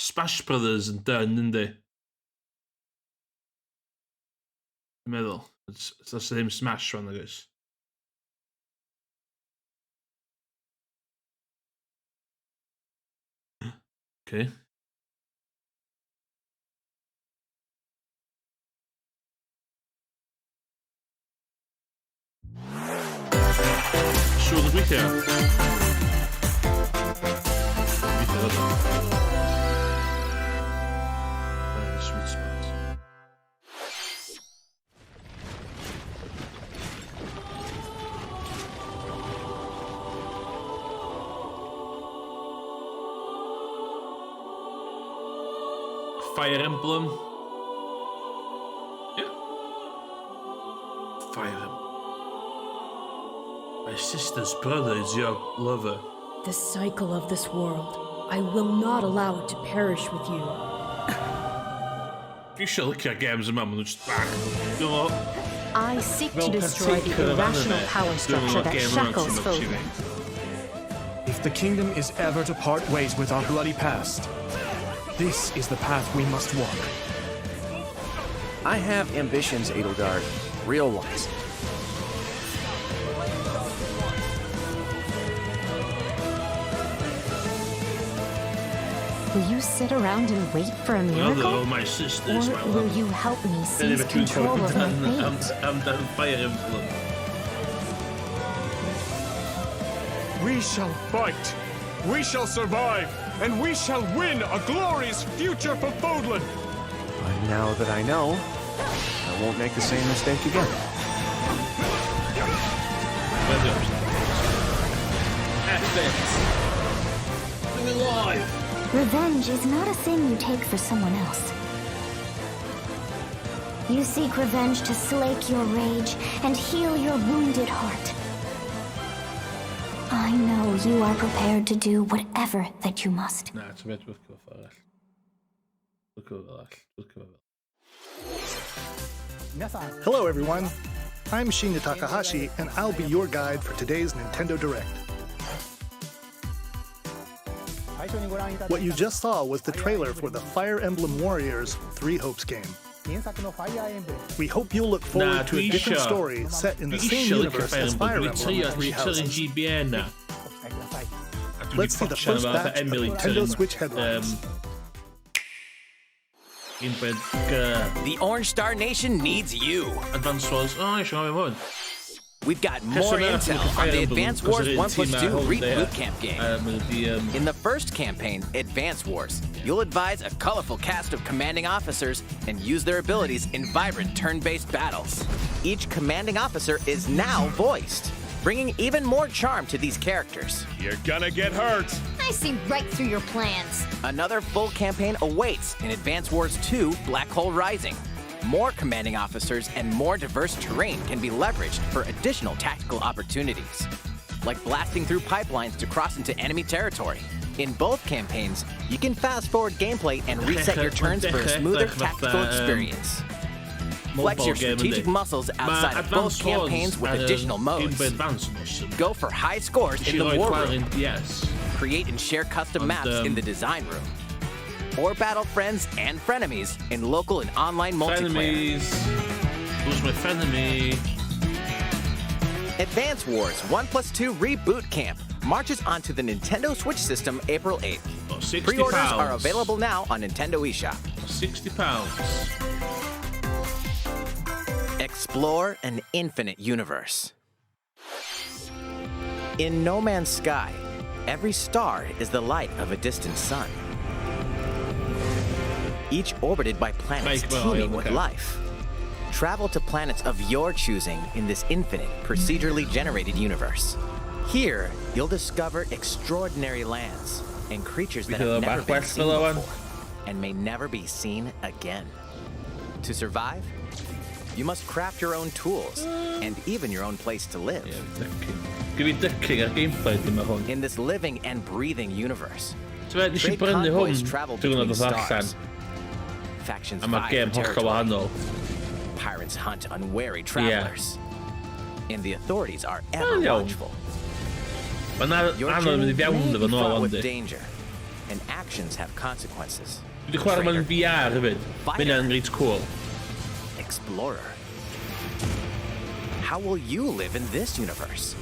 Speaker 1: Smash Brothers yn done, yndi? Dwi'n meddwl. Does ddim Smash rwan, nag oes? Okay. Siŵr yn gweithio. Gweithio fel Sweet spot. Fire Emblem. Yeah. Fire Emblem. My sister's brother is your lover.
Speaker 7: The cycle of this world. I will not allow it to perish with you.
Speaker 1: Dwi eisiau licio games yma, maen nhw just bach. Dwi'n meddwl,
Speaker 8: I seek to
Speaker 1: fel
Speaker 8: destroy the
Speaker 1: caretaker of
Speaker 8: irrational
Speaker 1: anime,
Speaker 8: power
Speaker 1: dwi'n
Speaker 8: structure
Speaker 1: meddwl
Speaker 8: that
Speaker 1: game yma'n
Speaker 8: shackles
Speaker 1: too much i fi.
Speaker 8: Fodlan.
Speaker 3: If the kingdom is ever to part ways with our bloody past, this is the path we must walk.
Speaker 9: I have ambitions, Edelgard. Real ones.
Speaker 8: Will you sit around and wait for a
Speaker 1: Another
Speaker 8: miracle?
Speaker 1: of my sisters,
Speaker 8: Or
Speaker 1: my
Speaker 8: will
Speaker 1: love.
Speaker 8: you help me seize
Speaker 1: Anyway, dwi'n
Speaker 8: control of my
Speaker 1: am,
Speaker 8: fate?
Speaker 1: amdan Fire Emblem.
Speaker 3: We shall fight! We shall survive! And we shall win a glorious future for Fodlan!
Speaker 9: But now that I know, I won't make the same mistake again.
Speaker 1: Where the option? F it! We're live!
Speaker 10: Revenge is not a thing you take for someone else. You seek revenge to slake your rage and heal your wounded heart. I know you are prepared to do whatever that you must.
Speaker 1: Na, ti'n beth, dwi'n cyfo arall. Dwi'n cyfo fel arall. Dwi'n cyfo fel.
Speaker 11: Hello, everyone. I'm Shinya Takahashi, and I'll be your guide for today's Nintendo Direct. What you just saw was the trailer for the Fire Emblem Warriors Three Hopes game. We hope you'll look forward
Speaker 1: Na,
Speaker 11: to a
Speaker 1: dwi
Speaker 11: different
Speaker 1: isio.
Speaker 11: story set in the
Speaker 1: Dwi
Speaker 11: same
Speaker 1: isio licio
Speaker 11: universe
Speaker 1: Fire
Speaker 11: as
Speaker 1: Emblem.
Speaker 11: Fire
Speaker 1: Dwi'n
Speaker 11: Emblem
Speaker 1: trio
Speaker 11: Three
Speaker 1: trio
Speaker 11: Houses.
Speaker 1: GBN na. A dwi
Speaker 11: Let's
Speaker 1: wedi
Speaker 11: see the
Speaker 1: potsian
Speaker 11: first
Speaker 1: efo
Speaker 11: batch of
Speaker 1: emulator
Speaker 11: Nintendo
Speaker 1: yn,
Speaker 11: Switch headlines.
Speaker 1: Game Boy
Speaker 9: The Orange Star Nation needs you.
Speaker 1: Advance Wars. O, eisiau gofyn hwn.
Speaker 12: We've got more intel on the Advance Wars 1 plus 2 Reboot Camp game. In the first campaign, Advance Wars, you'll advise a colorful cast of commanding officers and use their abilities in vibrant turn-based battles. Each commanding officer is now voiced, bringing even more charm to these characters.
Speaker 3: You're gonna get hurt!
Speaker 10: I see right through your plans.
Speaker 12: Another full campaign awaits in Advance Wars 2 Black Hole Rising. More commanding officers and more diverse terrain can be leveraged for additional tactical opportunities, like blasting through pipelines to cross into enemy territory. In both campaigns, you can fast forward gameplay and reset your turns for a smoother tactical experience. Flex your strategic muscles outside of both campaigns with additional modes. Go for high scores in the war room.
Speaker 1: Yes.
Speaker 12: Create and share custom maps in the design room. Or battle friends and frenemies in local and online multiplayer.
Speaker 1: Frenemies. Who's my frenemy?
Speaker 12: Advance Wars 1 plus 2 Reboot Camp marches onto the Nintendo Switch system April 8th.
Speaker 1: Oh, £60.
Speaker 12: Pre-orders are available now on Nintendo eShop.
Speaker 1: £60.
Speaker 12: Explore an infinite universe. In No Man's Sky, every star is the light of a distant sun. Each orbited by planets teeming with life. Travel to planets of your choosing in this infinite, procedurally generated universe. Here, you'll discover extraordinary lands and creatures that have never been seen before and may never be seen again. To survive, you must craft your own tools and even your own place to live.
Speaker 1: Give me ducking a gameplay dim hwn.
Speaker 12: In this living and breathing universe,
Speaker 1: Ti'n nes i
Speaker 12: trade
Speaker 1: brynu hwn
Speaker 12: convoys travel
Speaker 1: diwrnod
Speaker 12: between
Speaker 1: oedd allan.
Speaker 12: stars. Factions
Speaker 1: A mae'r
Speaker 12: vie
Speaker 1: gêm
Speaker 12: for
Speaker 1: hollol
Speaker 12: territory.
Speaker 1: wahanol.
Speaker 12: Pirates hunt unwary travelers. And the authorities are ever
Speaker 1: Iawn.
Speaker 12: watchful.
Speaker 1: Mae'n
Speaker 12: Your
Speaker 1: anodd mynd i
Speaker 12: journey
Speaker 1: fewn
Speaker 12: may
Speaker 1: iddo
Speaker 12: be
Speaker 1: fo nôl,
Speaker 12: fraught with
Speaker 1: yndi.
Speaker 12: danger, and actions have consequences.
Speaker 1: Dwi wedi chwarae mewn VR hefyd. Mae hynna'n reit cool.
Speaker 12: Explorer. How will you live in this universe?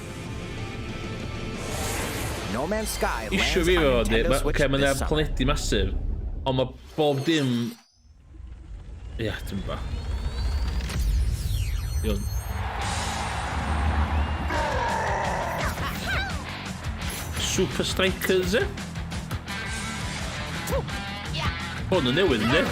Speaker 12: No Man's Sky lands
Speaker 1: Issue
Speaker 12: on
Speaker 1: fi efo, yndi,
Speaker 12: Nintendo Switch
Speaker 1: okay, mae'n
Speaker 12: this summer.
Speaker 1: planedi massive, ond mae bob dim... Ia, dim ba. Iawn. Super Strikers, e? Hwn yn newydd, yndi?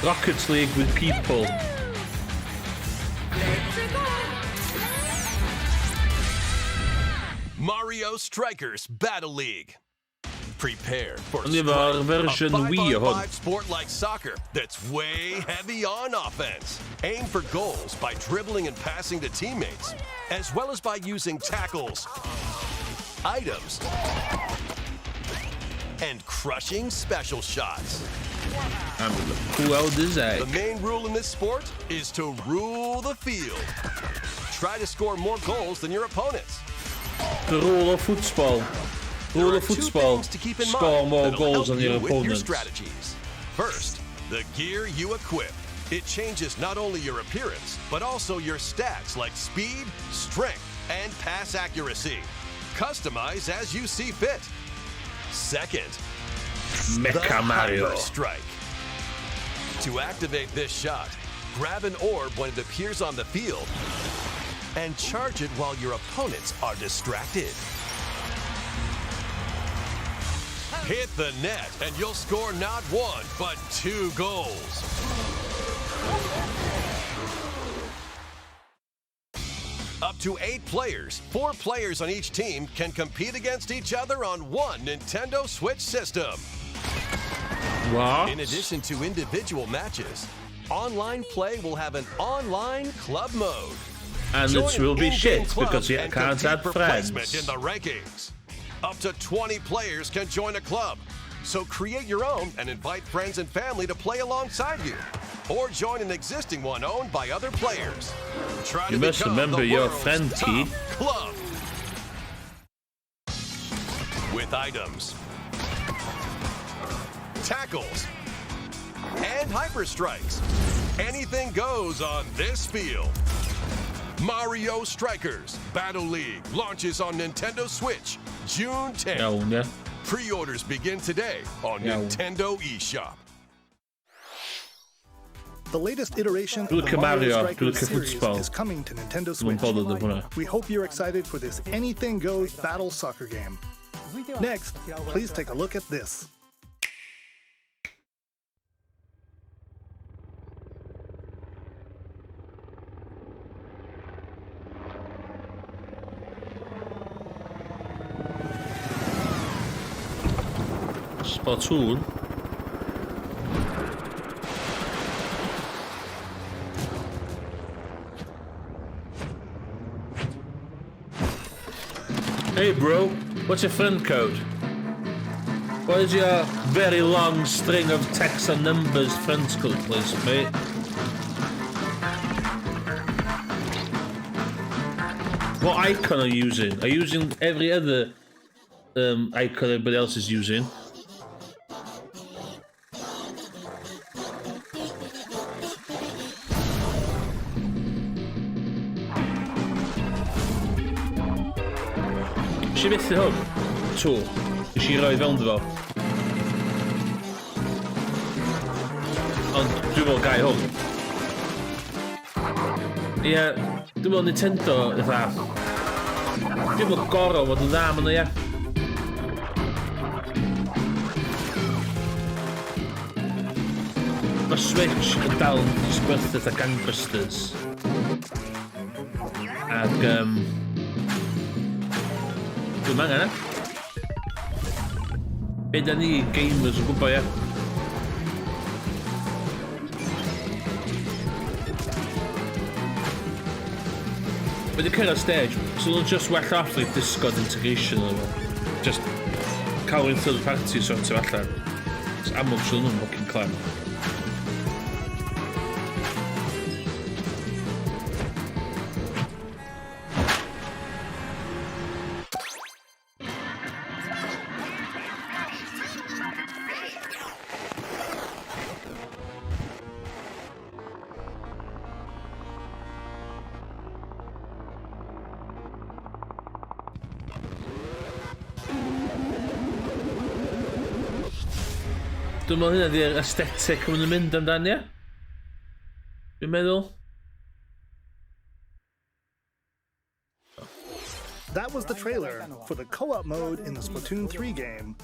Speaker 1: Rocket League with people.
Speaker 13: Mario Strikers Battle League. Prepare for
Speaker 1: Ond efo'r
Speaker 13: Strike,
Speaker 1: version
Speaker 13: a
Speaker 1: Wii o hwn.
Speaker 13: 5-on-5 sport like soccer that's way heavy on offense. Aim for goals by dribbling and passing to teammates, as well as by using tackles, items, and crushing special shots.
Speaker 1: I'm cool out this
Speaker 13: The
Speaker 1: egg.
Speaker 13: main rule in this sport is to rule the field. Try to score more goals than your opponents.
Speaker 1: The rule of football.
Speaker 13: There
Speaker 1: Rule
Speaker 13: are
Speaker 1: of
Speaker 13: two
Speaker 1: football.
Speaker 13: things to keep in
Speaker 1: Score
Speaker 13: mind
Speaker 1: more
Speaker 13: that'll
Speaker 1: goals
Speaker 13: help
Speaker 1: than your
Speaker 13: you with your
Speaker 1: opponents.
Speaker 13: strategies. First, the gear you equip. It changes not only your appearance, but also your stats like speed, strength, and pass accuracy. Customize as you see fit. Second, the
Speaker 1: Mecha Mario.
Speaker 13: Hyper Strike. To activate this shot, grab an orb when it appears on the field and charge it while your opponents are distracted. Hit the net and you'll score not one, but two goals. Up to 8 players, 4 players on each team, can compete against each other on one Nintendo Switch system.
Speaker 1: What?
Speaker 13: In addition to individual matches, online play will have an online club mode.
Speaker 1: And
Speaker 13: Join
Speaker 1: it will be
Speaker 13: an in-game
Speaker 1: shit
Speaker 13: club
Speaker 1: because you
Speaker 13: and
Speaker 1: can't
Speaker 13: compete
Speaker 1: add
Speaker 13: for
Speaker 1: friends.
Speaker 13: placement in the rankings. Up to 20 players can join a club. So create your own and invite friends and family to play alongside you, or join an existing one owned by other players. Try
Speaker 1: You
Speaker 13: to
Speaker 1: must
Speaker 13: become
Speaker 1: remember
Speaker 13: the
Speaker 1: your
Speaker 13: world's
Speaker 1: friend,
Speaker 13: top
Speaker 1: Keith.
Speaker 13: club. With items, tackles, and hyper strikes. Anything goes on this field. Mario Strikers Battle League launches on Nintendo Switch June 10th.
Speaker 1: Iawn, ie.
Speaker 13: Pre-orders begin today on
Speaker 1: Iawn.
Speaker 13: Nintendo eShop.
Speaker 11: The latest iteration
Speaker 1: Dwi'n
Speaker 11: of the
Speaker 1: licio
Speaker 11: Mario
Speaker 1: Mario, dwi'n
Speaker 11: Strikers
Speaker 1: licio
Speaker 11: series
Speaker 1: football.
Speaker 11: is coming to Nintendo
Speaker 1: Dwi'n
Speaker 11: Switch.
Speaker 1: bothered efo hwnna.
Speaker 11: We hope you're excited for this anything goes battle soccer game. Next, please take a look at this.
Speaker 1: Splatoon. Hey bro, what's your friend code? What is your very long string of text and numbers friend code, please, mate? What icon are you using? Are you using every other icon everybody else is using? Nes i fethu hwn. To. Nes i roi fewn ddo fo. Ond dwi'n meddwl gai hwn. Ie, dwi'n meddwl Nintendo, fatha. Dwi'n meddwl gorau fod yn dda ma'n ie. Mae Switch yn dal yn jyst gwerthu fatha gangbusters. Ac, dwi'n angen, e. Be da ni gamers yn gwybod, ie? Wedi cyrraedd stage, so nhw'n just well off like Discord integration o'n fo. Just cael un third party sortio allan. It's amlwg sydd nhw'n fucking clem. Dwi'n meddwl hynna di'r aesthetic maen nhw'n mynd amdan, ie? Dwi'n meddwl.
Speaker 11: That was the trailer for the co-op mode in the Splatoon 3 game,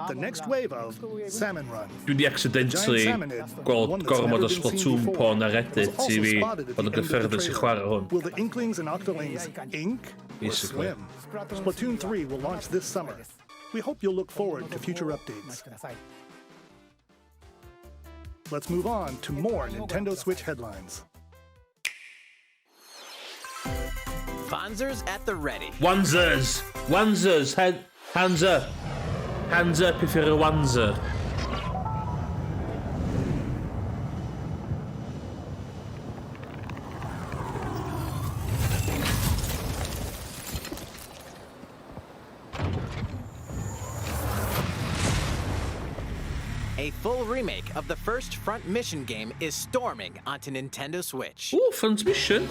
Speaker 11: the next wave of Salmon Run.
Speaker 1: Dwi wedi accidentally
Speaker 11: Giant salmonid,
Speaker 1: gweld
Speaker 11: one that's
Speaker 1: gormod
Speaker 11: never
Speaker 1: o
Speaker 11: been seen
Speaker 1: Splatoon
Speaker 11: before,
Speaker 1: porn ar
Speaker 11: was
Speaker 1: Reddit
Speaker 11: also
Speaker 1: i fi
Speaker 11: spotted at
Speaker 1: fod
Speaker 11: the
Speaker 1: yn
Speaker 11: end of the
Speaker 1: gyffyrddus i
Speaker 11: trailer.
Speaker 1: chwarae hwn.
Speaker 11: Will the Inklings and Octolings ink or
Speaker 1: Basically.
Speaker 11: swim? Splatoon 3 will launch this summer. We hope you'll look forward to future updates. Let's move on to more Nintendo Switch headlines.
Speaker 12: Wanzers at the ready.
Speaker 1: Wanzers! Wanzers! Head, hands up! Hands up if you're a Wanzer.
Speaker 12: A full remake of the first Front Mission game is storming onto Nintendo Switch.
Speaker 1: Ooh, Front Mission?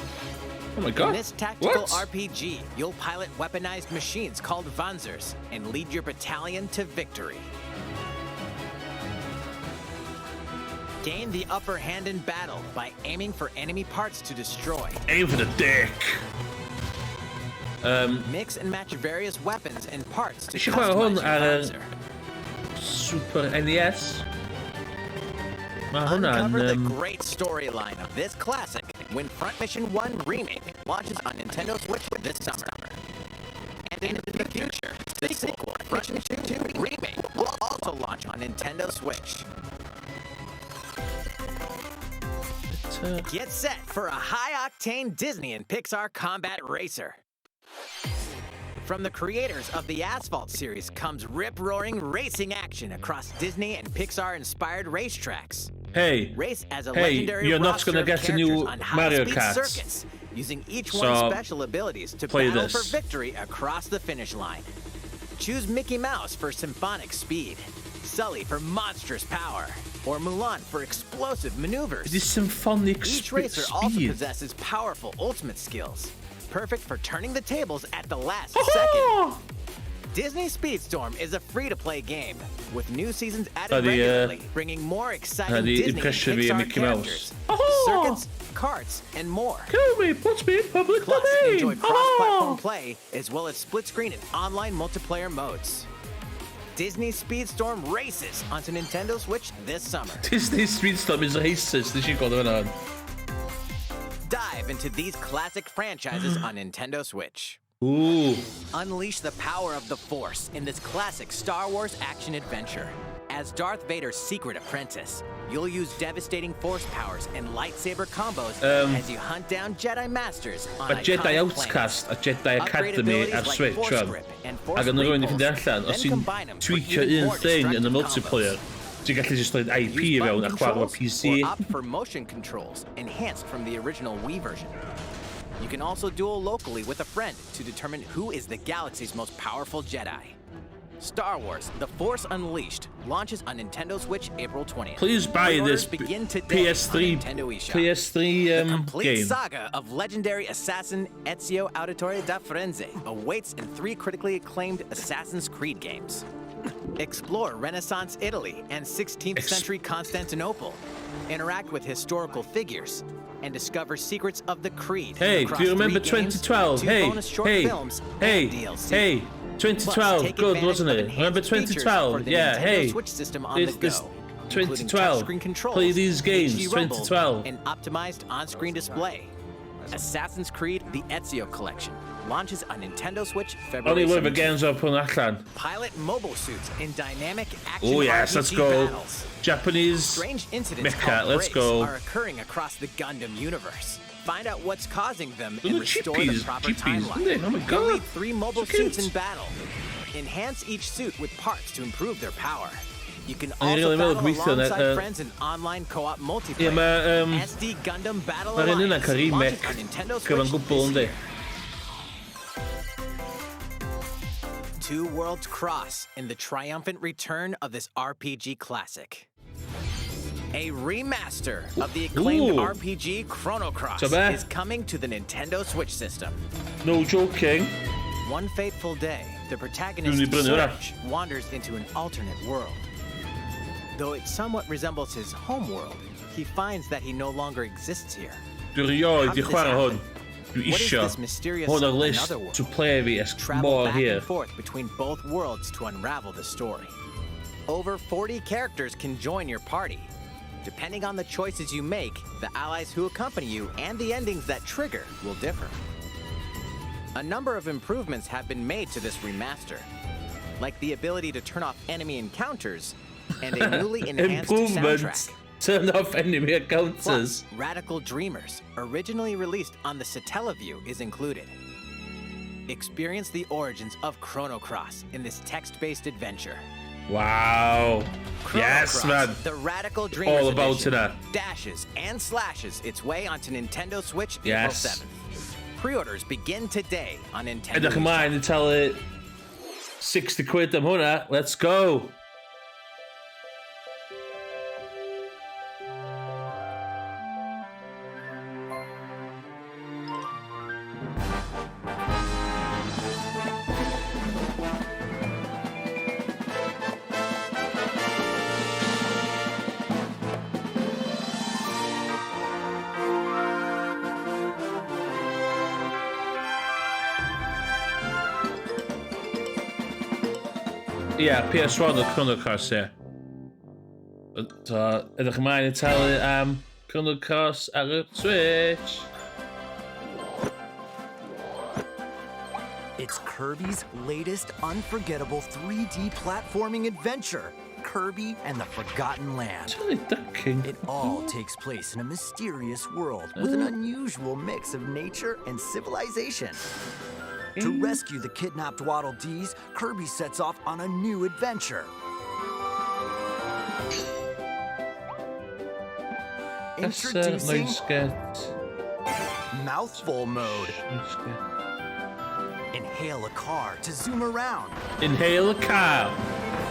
Speaker 1: Oh my god.
Speaker 12: In this tactical
Speaker 1: What?
Speaker 12: RPG, you'll pilot weaponized machines called Wanzers and lead your battalion to victory. Gain the upper hand in battle by aiming for enemy parts to destroy.
Speaker 1: Aim for the dick.
Speaker 12: Mix and match various weapons and parts to
Speaker 1: Nes i chwarae hwn
Speaker 12: customize your
Speaker 1: ar y
Speaker 12: Wanzer.
Speaker 1: Super NES. Mae hwnna'n...
Speaker 12: Uncover the great storyline of this classic when Front Mission 1 Remake launches on Nintendo Switch this summer. And in the future, the sequel, Front Mission 2 Remake, will also launch on Nintendo Switch. Get set for a high-octane Disney and Pixar combat racer. From the creators of the Asphalt series comes rip-roaring racing action across Disney and Pixar-inspired racetracks.
Speaker 1: Hey,
Speaker 12: Race as a
Speaker 1: hey,
Speaker 12: legendary
Speaker 1: you're not
Speaker 12: roster
Speaker 1: going to
Speaker 12: of
Speaker 1: get a new
Speaker 12: characters on
Speaker 1: Mario
Speaker 12: high-speed
Speaker 1: Kart.
Speaker 12: circuits, using each
Speaker 1: So,
Speaker 12: one's special abilities to
Speaker 1: play
Speaker 12: battle
Speaker 1: this.
Speaker 12: for victory across the finish line. Choose Mickey Mouse for symphonic speed, Sully for monstrous power, or Mulan for explosive maneuvers.
Speaker 1: Ydy symphonic
Speaker 12: Each racer also
Speaker 1: speed.
Speaker 12: possesses powerful ultimate skills, perfect for turning the tables at the last second. Disney Speedstorm is a free-to-play game with new seasons added
Speaker 1: Ydy,
Speaker 12: regularly, bringing more exciting
Speaker 1: ydy
Speaker 12: Disney and
Speaker 1: impression fi o
Speaker 12: Pixar
Speaker 1: Mickey Mouse.
Speaker 12: characters, circuits, carts, and more.
Speaker 1: Kill me, put me in public
Speaker 12: Plus,
Speaker 1: domain.
Speaker 12: enjoy cross-platform play as well as split-screen and online multiplayer modes. Disney Speedstorm races onto Nintendo Switch this summer.
Speaker 1: Disney Speedstorm is racist, nes i gweld hwnna.
Speaker 12: Dive into these classic franchises on Nintendo Switch.
Speaker 1: Ooh.
Speaker 12: Unleash the power of the Force in this classic Star Wars action adventure. As Darth Vader's secret apprentice, you'll use devastating Force powers and lightsaber combos as you hunt down Jedi Masters on
Speaker 1: Mae Jedi
Speaker 12: iconic
Speaker 1: Outcast a
Speaker 12: planets.
Speaker 1: Jedi
Speaker 12: Upgrade
Speaker 1: Academy
Speaker 12: abilities
Speaker 1: ar
Speaker 12: like
Speaker 1: Switch,
Speaker 12: Force
Speaker 1: rwan.
Speaker 12: Grip and Force
Speaker 1: Ac yn rhywun i
Speaker 12: Repulse,
Speaker 1: ffeindio allan, os
Speaker 12: then
Speaker 1: ti'n
Speaker 12: combine 'em for
Speaker 1: tweakio
Speaker 12: even
Speaker 1: un
Speaker 12: more
Speaker 1: thing yn y
Speaker 12: destructive
Speaker 1: multiplayer, ti'n gallu just roid IP i
Speaker 12: Use
Speaker 1: fewn
Speaker 12: button
Speaker 1: a chwarae efo
Speaker 12: controls
Speaker 1: PC.
Speaker 12: Or opt for motion controls, enhanced from the original Wii version. You can also duel locally with a friend to determine who is the galaxy's most powerful Jedi. Star Wars: The Force Unleashed launches on Nintendo Switch April 20th.
Speaker 1: Please buy
Speaker 12: Pre-orders
Speaker 1: this
Speaker 12: begin today
Speaker 1: PS3
Speaker 12: on Nintendo eShop.
Speaker 1: PS3
Speaker 12: The complete
Speaker 1: game.
Speaker 12: saga of legendary assassin Ezio Auditore da Firenze awaits in three critically acclaimed Assassin's Creed games. Explore Renaissance Italy and 16th century Constantinople. Interact with historical figures and discover secrets of the Creed.
Speaker 1: Hey,
Speaker 12: across
Speaker 1: do you remember
Speaker 12: three games,
Speaker 1: 2012?
Speaker 12: two
Speaker 1: Hey,
Speaker 12: bonus short
Speaker 1: hey,
Speaker 12: films,
Speaker 1: hey,
Speaker 12: and DLC.
Speaker 1: hey, 2012,
Speaker 12: Plus, take
Speaker 1: good,
Speaker 12: advantage
Speaker 1: wasn't
Speaker 12: of
Speaker 1: it? Remember
Speaker 12: enhanced features
Speaker 1: 2012?
Speaker 12: for the
Speaker 1: Yeah,
Speaker 12: Nintendo
Speaker 1: hey.
Speaker 12: Switch system on the
Speaker 1: This
Speaker 12: go, including
Speaker 1: 2012.
Speaker 12: touchscreen controls,
Speaker 1: Play these games,
Speaker 12: HD Rumble,
Speaker 1: 2012.
Speaker 12: and optimized on-screen display. Assassin's Creed: The Ezio Collection launches on Nintendo Switch February
Speaker 1: Only one of the
Speaker 12: 17th.
Speaker 1: games I've put allan.
Speaker 12: Pilot mobile suits in dynamic action
Speaker 1: Oh yes, let's
Speaker 12: RPG
Speaker 1: go.
Speaker 12: battles.
Speaker 1: Japanese
Speaker 12: Strange incidents
Speaker 1: mecha,
Speaker 12: called
Speaker 1: let's
Speaker 12: breaks
Speaker 1: go.
Speaker 12: are occurring across the Gundam universe. Find out what's causing them
Speaker 1: Those
Speaker 12: and
Speaker 1: are
Speaker 12: restore
Speaker 1: chippies,
Speaker 12: the proper
Speaker 1: chippies,
Speaker 12: timeline.
Speaker 1: aren't they? Oh my
Speaker 12: You'll
Speaker 1: God.
Speaker 12: lead three mobile
Speaker 1: So cute.
Speaker 12: suits in battle. Enhance each suit with parts to improve their power. You can
Speaker 1: O'n i
Speaker 12: also
Speaker 1: rili meddwl
Speaker 12: battle
Speaker 1: gweithio na,
Speaker 12: alongside friends in online co-op multiplayer.
Speaker 1: Ie, mae,
Speaker 12: SD Gundam Battle
Speaker 1: Mae'r un yna'n
Speaker 12: Alliance
Speaker 1: cael remake
Speaker 12: launches on Nintendo
Speaker 1: cyfan
Speaker 12: Switch
Speaker 1: gwbl,
Speaker 12: this
Speaker 1: yndi?
Speaker 12: year. Two worlds cross in the triumphant return of this RPG classic. A remaster of the acclaimed
Speaker 1: Ooh.
Speaker 12: RPG Chrono Cross
Speaker 1: So be?
Speaker 12: is coming to the Nintendo Switch system.
Speaker 1: No joking.
Speaker 12: One fateful day, the protagonist
Speaker 1: Dwi'n mynd i brynu hwnna.
Speaker 12: Serge wanders into an alternate world. Though it somewhat resembles his home world, he finds that he no longer exists here.
Speaker 1: Dwi erioed
Speaker 12: How
Speaker 1: i
Speaker 12: did this
Speaker 1: chwarae hwn.
Speaker 12: happen?
Speaker 1: Dwi
Speaker 12: What is
Speaker 1: isio.
Speaker 12: this mysterious
Speaker 1: Hwn ar list
Speaker 12: another world?
Speaker 1: to play fi ers
Speaker 12: Travel
Speaker 1: mor
Speaker 12: back
Speaker 1: hir.
Speaker 12: and forth between both worlds to unravel the story. Over 40 characters can join your party. Depending on the choices you make, the allies who accompany you and the endings that trigger will differ. A number of improvements have been made to this remaster, like the ability to turn off enemy encounters and a newly enhanced
Speaker 1: Improvements.
Speaker 12: soundtrack.
Speaker 1: Turn off enemy encounters.
Speaker 12: Plus, Radical Dreamers, originally released on the Satellaview, is included. Experience the origins of Chrono Cross in this text-based adventure.
Speaker 1: Wow.
Speaker 12: Chrono
Speaker 1: Yes,
Speaker 12: Cross,
Speaker 1: man.
Speaker 12: The Radical Dreamers
Speaker 1: All about
Speaker 12: edition
Speaker 1: that.
Speaker 12: dashes and slashes its way onto Nintendo Switch
Speaker 1: Yes.
Speaker 12: April 7th. Pre-orders begin today on Nintendo.
Speaker 1: Edrych ymlaen i talu 60 quid am hwnna. Let's go. Ie, yeah, PS1 oedd Chrono Cross, ie. So, edrych ymlaen i talu am Chrono Cross ar y Switch.
Speaker 14: It's Kirby's latest unforgettable 3D platforming adventure, Kirby and the Forgotten Land.
Speaker 1: Ducking.
Speaker 14: It all takes place in a mysterious world with an unusual mix of nature and civilization. To rescue the kidnapped Waddle Dees, Kirby sets off on a new adventure.
Speaker 1: That's
Speaker 14: Introducing
Speaker 1: nice get.
Speaker 14: Mouthful Mode.
Speaker 1: Nice get.
Speaker 14: Inhale a car to zoom around.
Speaker 1: Inhale a car.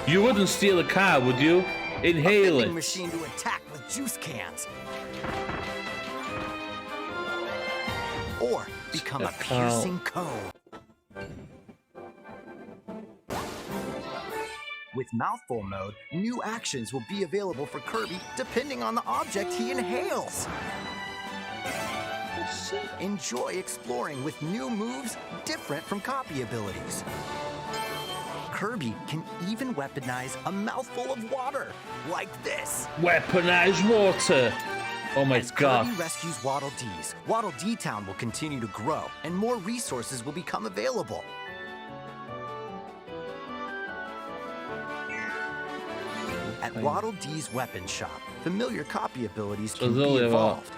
Speaker 1: You wouldn't steal a car, would you? Inhale
Speaker 14: A vending
Speaker 1: it.
Speaker 14: machine to attack with juice cans. Or become a piercing cone. With mouthful mode, new actions will be available for Kirby depending on the object he inhales. Enjoy exploring with new moves different from copy abilities. Kirby can even weaponize a mouthful of water, like this.
Speaker 1: Weaponize water. Oh my god.
Speaker 14: Kirby rescues Waddle Dees. Waddle Dee Town will continue to grow, and more resources will become available. At Waddle Dee's weapon shop, familiar copy abilities
Speaker 1: So
Speaker 14: can be
Speaker 1: ddylai fo.
Speaker 14: evolved.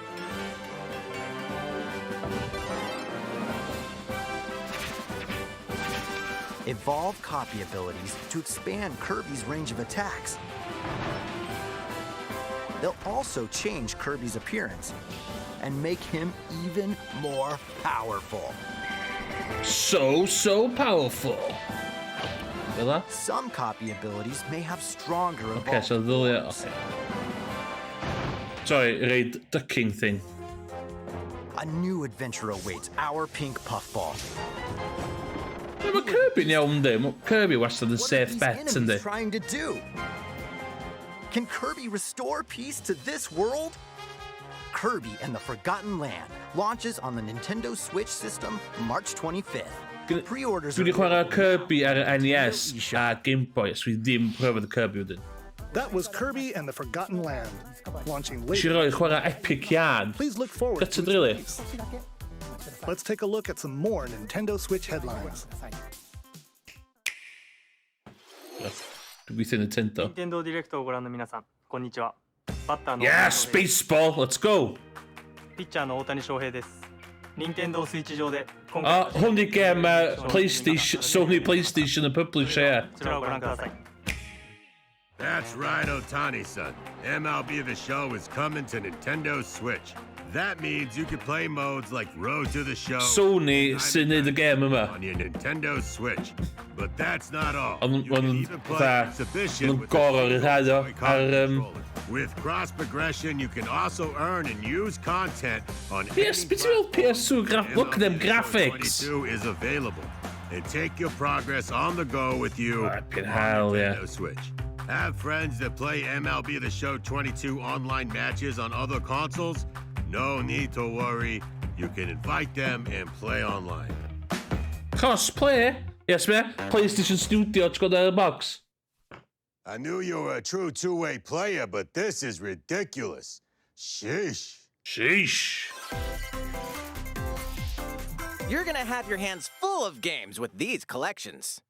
Speaker 14: Evolve copy abilities to expand Kirby's range of attacks. They'll also change Kirby's appearance and make him even more powerful.
Speaker 1: So, so powerful. Fel 'na?
Speaker 14: Some copy abilities may have stronger evolved
Speaker 1: Okay, so ddylia... Okay. Sorry, reid ducking thing.
Speaker 14: A new adventure awaits our pink puffball.
Speaker 1: Yeah, mae Kirby'n iawn, yndi? Mae Kirby wastad yn
Speaker 14: What are
Speaker 1: safe
Speaker 14: these
Speaker 1: bet,
Speaker 14: enemies
Speaker 1: yndi?
Speaker 14: trying to do? Can Kirby restore peace to this world? Kirby and the Forgotten Land launches on the Nintendo Switch system March 25th. Pre-orders
Speaker 1: Dwi
Speaker 14: are
Speaker 1: wedi chwarae Kirby ar y NES a Game Boy, so dwi ddim profiad y Kirby wedyn.
Speaker 11: That was Kirby and the Forgotten Land, launching
Speaker 1: Nes i
Speaker 11: later.
Speaker 1: roi chwarae Epic Yarn.
Speaker 11: Please look forward to
Speaker 1: Gutted,
Speaker 11: its
Speaker 1: really.
Speaker 11: release. Let's take a look at some more Nintendo Switch headlines.
Speaker 1: Dwi'n gweithio Nintendo.
Speaker 15: 任天堂ディレクトをご覧の皆さん、こんにちは。バッターの
Speaker 1: Yes, baseball, let's go!
Speaker 15: ピッチャーの大谷翔平です。任天堂スイッチ上で今回
Speaker 1: Ah, hwn di gem PlayStation, Sony PlayStation y publisher.
Speaker 15: こちらをご覧ください。
Speaker 13: That's right, Otani-san. MLB The Show is coming to Nintendo Switch. That means you can play modes like Road to the Show
Speaker 1: Sony sy'n neud y gem yma.
Speaker 13: on your Nintendo Switch. But that's not all.
Speaker 1: Ond
Speaker 13: You can
Speaker 1: ond
Speaker 13: even play
Speaker 1: fatha,
Speaker 13: exhibition
Speaker 1: nhw'n
Speaker 13: with a
Speaker 1: gorau ryddhau o
Speaker 13: Joy-Con
Speaker 1: ar...
Speaker 13: controller. With cross progression, you can also earn and use content on
Speaker 1: PS,
Speaker 13: any
Speaker 1: beth ti'n meddwl PS2 graph? Look at them
Speaker 13: MLB The Show
Speaker 1: graphics!
Speaker 13: 22 is available. And take your progress on the go with you
Speaker 1: Fucking
Speaker 13: on
Speaker 1: hell, yeah.
Speaker 13: Nintendo Switch. Have friends that play MLB The Show 22 online matches on other consoles? No need to worry. You can invite them and play online.
Speaker 1: Crossplay? Yes, me? PlayStation Studio, ti'n gweld ar y box?
Speaker 13: I knew you were a true two-way player, but this is ridiculous. Sheesh.
Speaker 1: Sheesh.
Speaker 12: You're gonna have your hands full of games with these collections.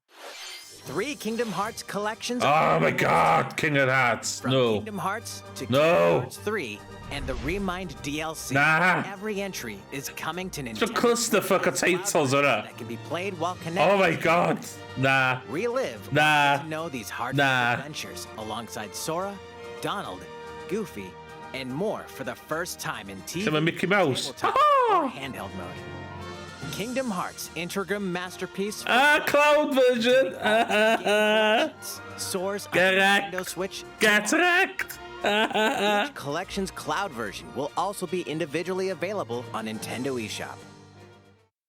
Speaker 12: 3 Kingdom Hearts collections.
Speaker 1: Oh my god, King of Hearts.
Speaker 12: From
Speaker 1: No.
Speaker 12: Kingdom Hearts to
Speaker 1: No.
Speaker 12: Kingdom Hearts 3 and the Remind DLC.
Speaker 1: Nah.
Speaker 12: Every entry is coming to
Speaker 1: It's a
Speaker 12: Nintendo
Speaker 1: clusterfuck o titles yna.
Speaker 12: that can be played while connected.
Speaker 1: Oh my god. Nah.
Speaker 12: Relive or
Speaker 1: Nah.
Speaker 12: get to know these heartfelt
Speaker 1: Nah.
Speaker 12: adventures alongside Sora, Donald, Goofy, and more for the first time in TV,
Speaker 1: Lle mae Mickey Mouse?
Speaker 12: tabletop, or handheld mode. Kingdom Hearts Integrum Masterpiece
Speaker 1: Ah, cloud version! Ah,
Speaker 12: soars on
Speaker 1: Get
Speaker 12: Nintendo
Speaker 1: wrecked.
Speaker 12: Switch.
Speaker 1: Get wrecked!
Speaker 12: Each collection's cloud version will also be individually available on Nintendo eShop.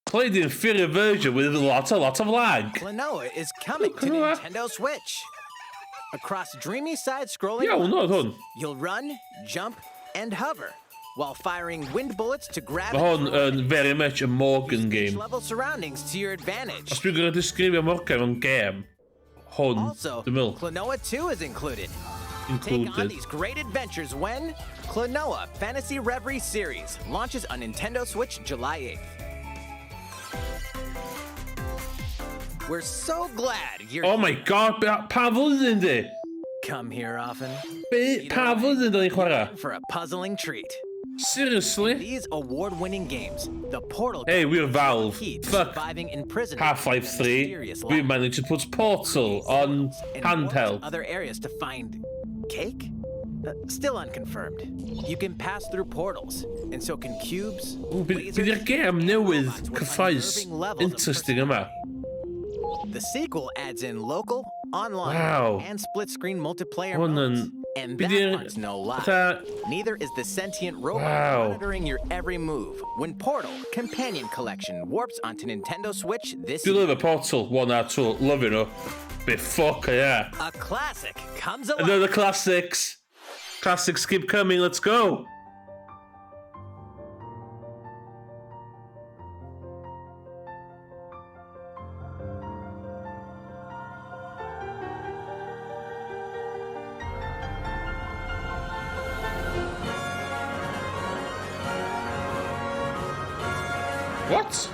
Speaker 1: Play the inferior version with a lot of lag.
Speaker 12: Klonoa is coming to
Speaker 1: Klonoa.
Speaker 12: Nintendo Switch. Across dreamy side-scrolling
Speaker 1: Iawn oedd hwn.
Speaker 12: You'll run, jump, and hover while firing wind bullets to grab
Speaker 1: Mae hwn yn very much a Morgan game.
Speaker 12: level surroundings to your advantage.
Speaker 1: Os dwi'n gorfod disgrifio Morgan mewn gêm, hwn,
Speaker 12: Also,
Speaker 1: dwi'n meddwl,
Speaker 12: Klonoa 2 is included. Take on
Speaker 1: included.
Speaker 12: these great adventures when Klonoa Fantasy Reverie Series launches on Nintendo Switch July 8th. We're so glad you're
Speaker 1: Oh my god, pa flwyddyn di?
Speaker 12: come here often.
Speaker 1: Be, pa flwyddyn da ni'n chwarae?
Speaker 12: For a puzzling treat.
Speaker 1: Seriously?
Speaker 12: These award-winning games, the Portal
Speaker 1: Hey, we're Valve.
Speaker 12: key to
Speaker 1: Fuck.
Speaker 12: surviving imprisonment
Speaker 1: Half-Life 3.
Speaker 12: mysterious
Speaker 1: We
Speaker 12: lab.
Speaker 1: managed to put Portal on
Speaker 12: and warp to
Speaker 1: handheld.
Speaker 12: other areas to find cake? Still unconfirmed. You can pass through portals, and so can cubes.
Speaker 1: Ww, Be di'r gêm newydd cyffrous interesting yma?
Speaker 12: The sequel adds in local, online,
Speaker 1: Wow.
Speaker 12: and split-screen multiplayer
Speaker 1: Hwn
Speaker 12: modes.
Speaker 1: yn...
Speaker 12: And
Speaker 1: Be
Speaker 12: that
Speaker 1: di'r...
Speaker 12: part's no lie.
Speaker 1: Fatha...
Speaker 12: Neither is the sentient robot
Speaker 1: Wow.
Speaker 12: monitoring your every move when Portal Companion Collection warps onto Nintendo Switch this
Speaker 1: Dwi'n
Speaker 12: year.
Speaker 1: lyfio Portal 1 a 2, loving nhw. Be fuck, yeah.
Speaker 12: A classic comes alive.
Speaker 1: Another classics. Classics keep coming, let's go. What?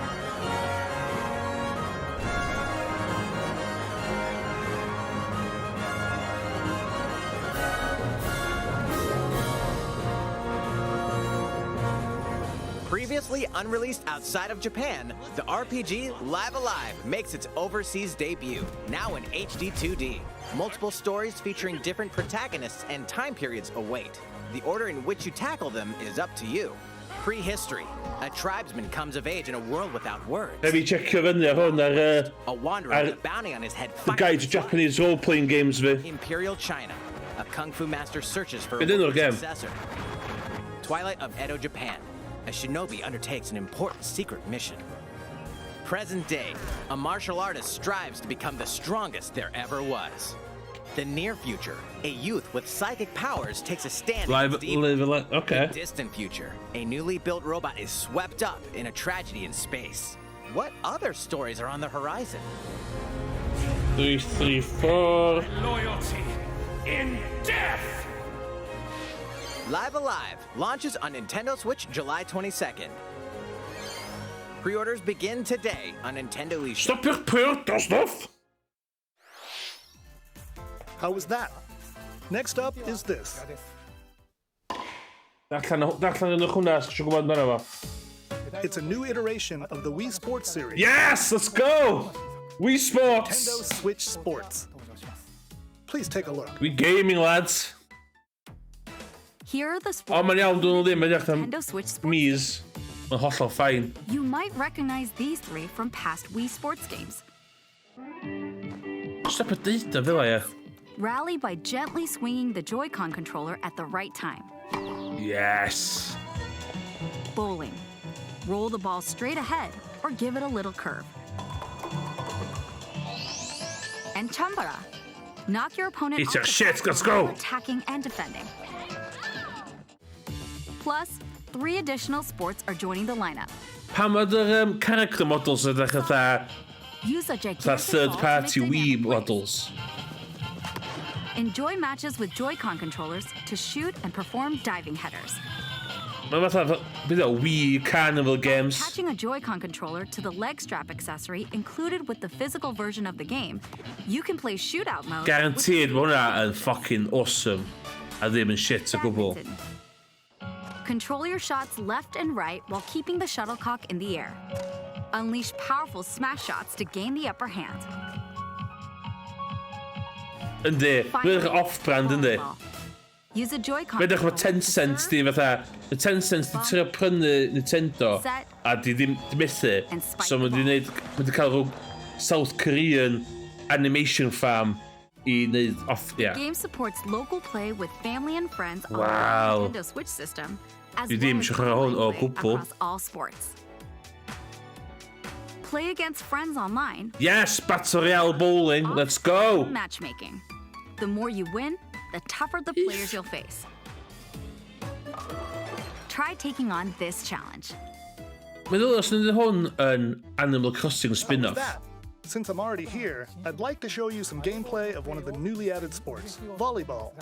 Speaker 12: Previously unreleased outside of Japan, the RPG Live Alive makes its overseas debut, now in HD 2D. Multiple stories featuring different protagonists and time periods await. The order in which you tackle them is up to you. Prehistory. A tribesman comes of age in a world without words.
Speaker 1: Heb i checio fyny ar hwn ar...
Speaker 12: A wanderer
Speaker 1: ar
Speaker 12: with a bounty on his head
Speaker 1: the guide to Japanese role-playing games fi.
Speaker 12: Imperial China. A kung fu master searches for a
Speaker 1: Be dyn nhw'r
Speaker 12: worthy
Speaker 1: gem?
Speaker 12: successor. Twilight of Edo, Japan. A shinobi undertakes an important secret mission. Present day, a martial artist strives to become the strongest there ever was. The near future, a youth with psychic powers takes a stand
Speaker 1: Live,
Speaker 12: against evil.
Speaker 1: live, live, okay.
Speaker 12: The distant future, a newly built robot is swept up in a tragedy in space. What other stories are on the horizon?
Speaker 1: 3, 3, 4.
Speaker 3: Loyalty in death!
Speaker 12: Live Alive launches on Nintendo Switch July 22nd. Pre-orders begin today on Nintendo eShop.
Speaker 1: Stop your pre-order stuff!
Speaker 11: How was that? Next up is this.
Speaker 1: Darllen darllen yn hwnna, os chi eisiau gwybod amdano fo.
Speaker 11: It's a new iteration of the Wii Sports series.
Speaker 1: Yes, let's go! Wii Sports!
Speaker 11: Nintendo Switch Sports. Please take a look.
Speaker 1: We gaming, lads.
Speaker 16: Here are the
Speaker 1: O,
Speaker 16: sports
Speaker 1: mae'n iawn, dyn nhw ddim, mae'n edrych am
Speaker 16: Nintendo Switch Sports.
Speaker 1: mis. Mae'n hollol fine.
Speaker 16: You might recognize these three from past Wii Sports games.
Speaker 1: Stop y deud o fel ia.
Speaker 16: Rally by gently swinging the Joy-Con controller at the right time.
Speaker 1: Yes.
Speaker 16: Bowling. Roll the ball straight ahead or give it a little curve. And Chambara. Knock your opponent
Speaker 1: Eat
Speaker 16: off
Speaker 1: your
Speaker 16: the
Speaker 1: shit,
Speaker 16: platform
Speaker 1: let's go.
Speaker 16: while attacking and defending. Plus, 3 additional sports are joining the lineup.
Speaker 1: Pam oedd yr character models yn edrych fatha
Speaker 16: Use a
Speaker 1: fatha
Speaker 16: gigantic
Speaker 1: third
Speaker 16: ball to
Speaker 1: party
Speaker 16: make
Speaker 1: Wii
Speaker 16: dynamic plays.
Speaker 1: models?
Speaker 16: Enjoy matches with Joy-Con controllers to shoot and perform diving headers.
Speaker 1: Mae'n fatha, beth o, Wii Carnival Games.
Speaker 16: Attaching a Joy-Con controller to the leg strap accessory included with the physical version of the game, you can play shootout mode. with
Speaker 1: Guaranteed mae hwnna yn fucking awesome. A ddim yn shit o gwbl.
Speaker 16: badminton. Control your shots left and right while keeping the shuttlecock in the air. Unleash powerful smash shots to gain the upper hand.
Speaker 1: Yndi, mae'n edrych off-brand yndi.
Speaker 16: Volleyball. Use a Joy-Con
Speaker 1: Mae'n edrych mae
Speaker 16: controller to
Speaker 1: Tencent
Speaker 16: serve,
Speaker 1: di fatha, mae Tencent di trio prynu Nintendo
Speaker 16: Set.
Speaker 1: a di ddim di methu.
Speaker 16: And spike
Speaker 1: So
Speaker 16: the
Speaker 1: mae di
Speaker 16: ball.
Speaker 1: wneud, mae di cael rhyw South Korean animation farm i wneud off, yeah.
Speaker 16: Game supports local play with family and friends on
Speaker 1: Wow.
Speaker 16: the Nintendo Switch system, as
Speaker 1: Dwi
Speaker 16: well
Speaker 1: ddim
Speaker 16: as
Speaker 1: eisiau chwarae hwn o
Speaker 16: online play
Speaker 1: gwbl.
Speaker 16: across all sports. Play against friends online.
Speaker 1: Yes, Battle Royale Bowling, let's go!
Speaker 16: Matchmaking. The more you win, the tougher the players you'll face. Try taking on this challenge.
Speaker 1: Meddwl os ydy hwn yn Animal Crossing
Speaker 11: How was
Speaker 1: spin-off.
Speaker 11: that? Since I'm already here, I'd like to show you some gameplay of one of the newly added sports, volleyball.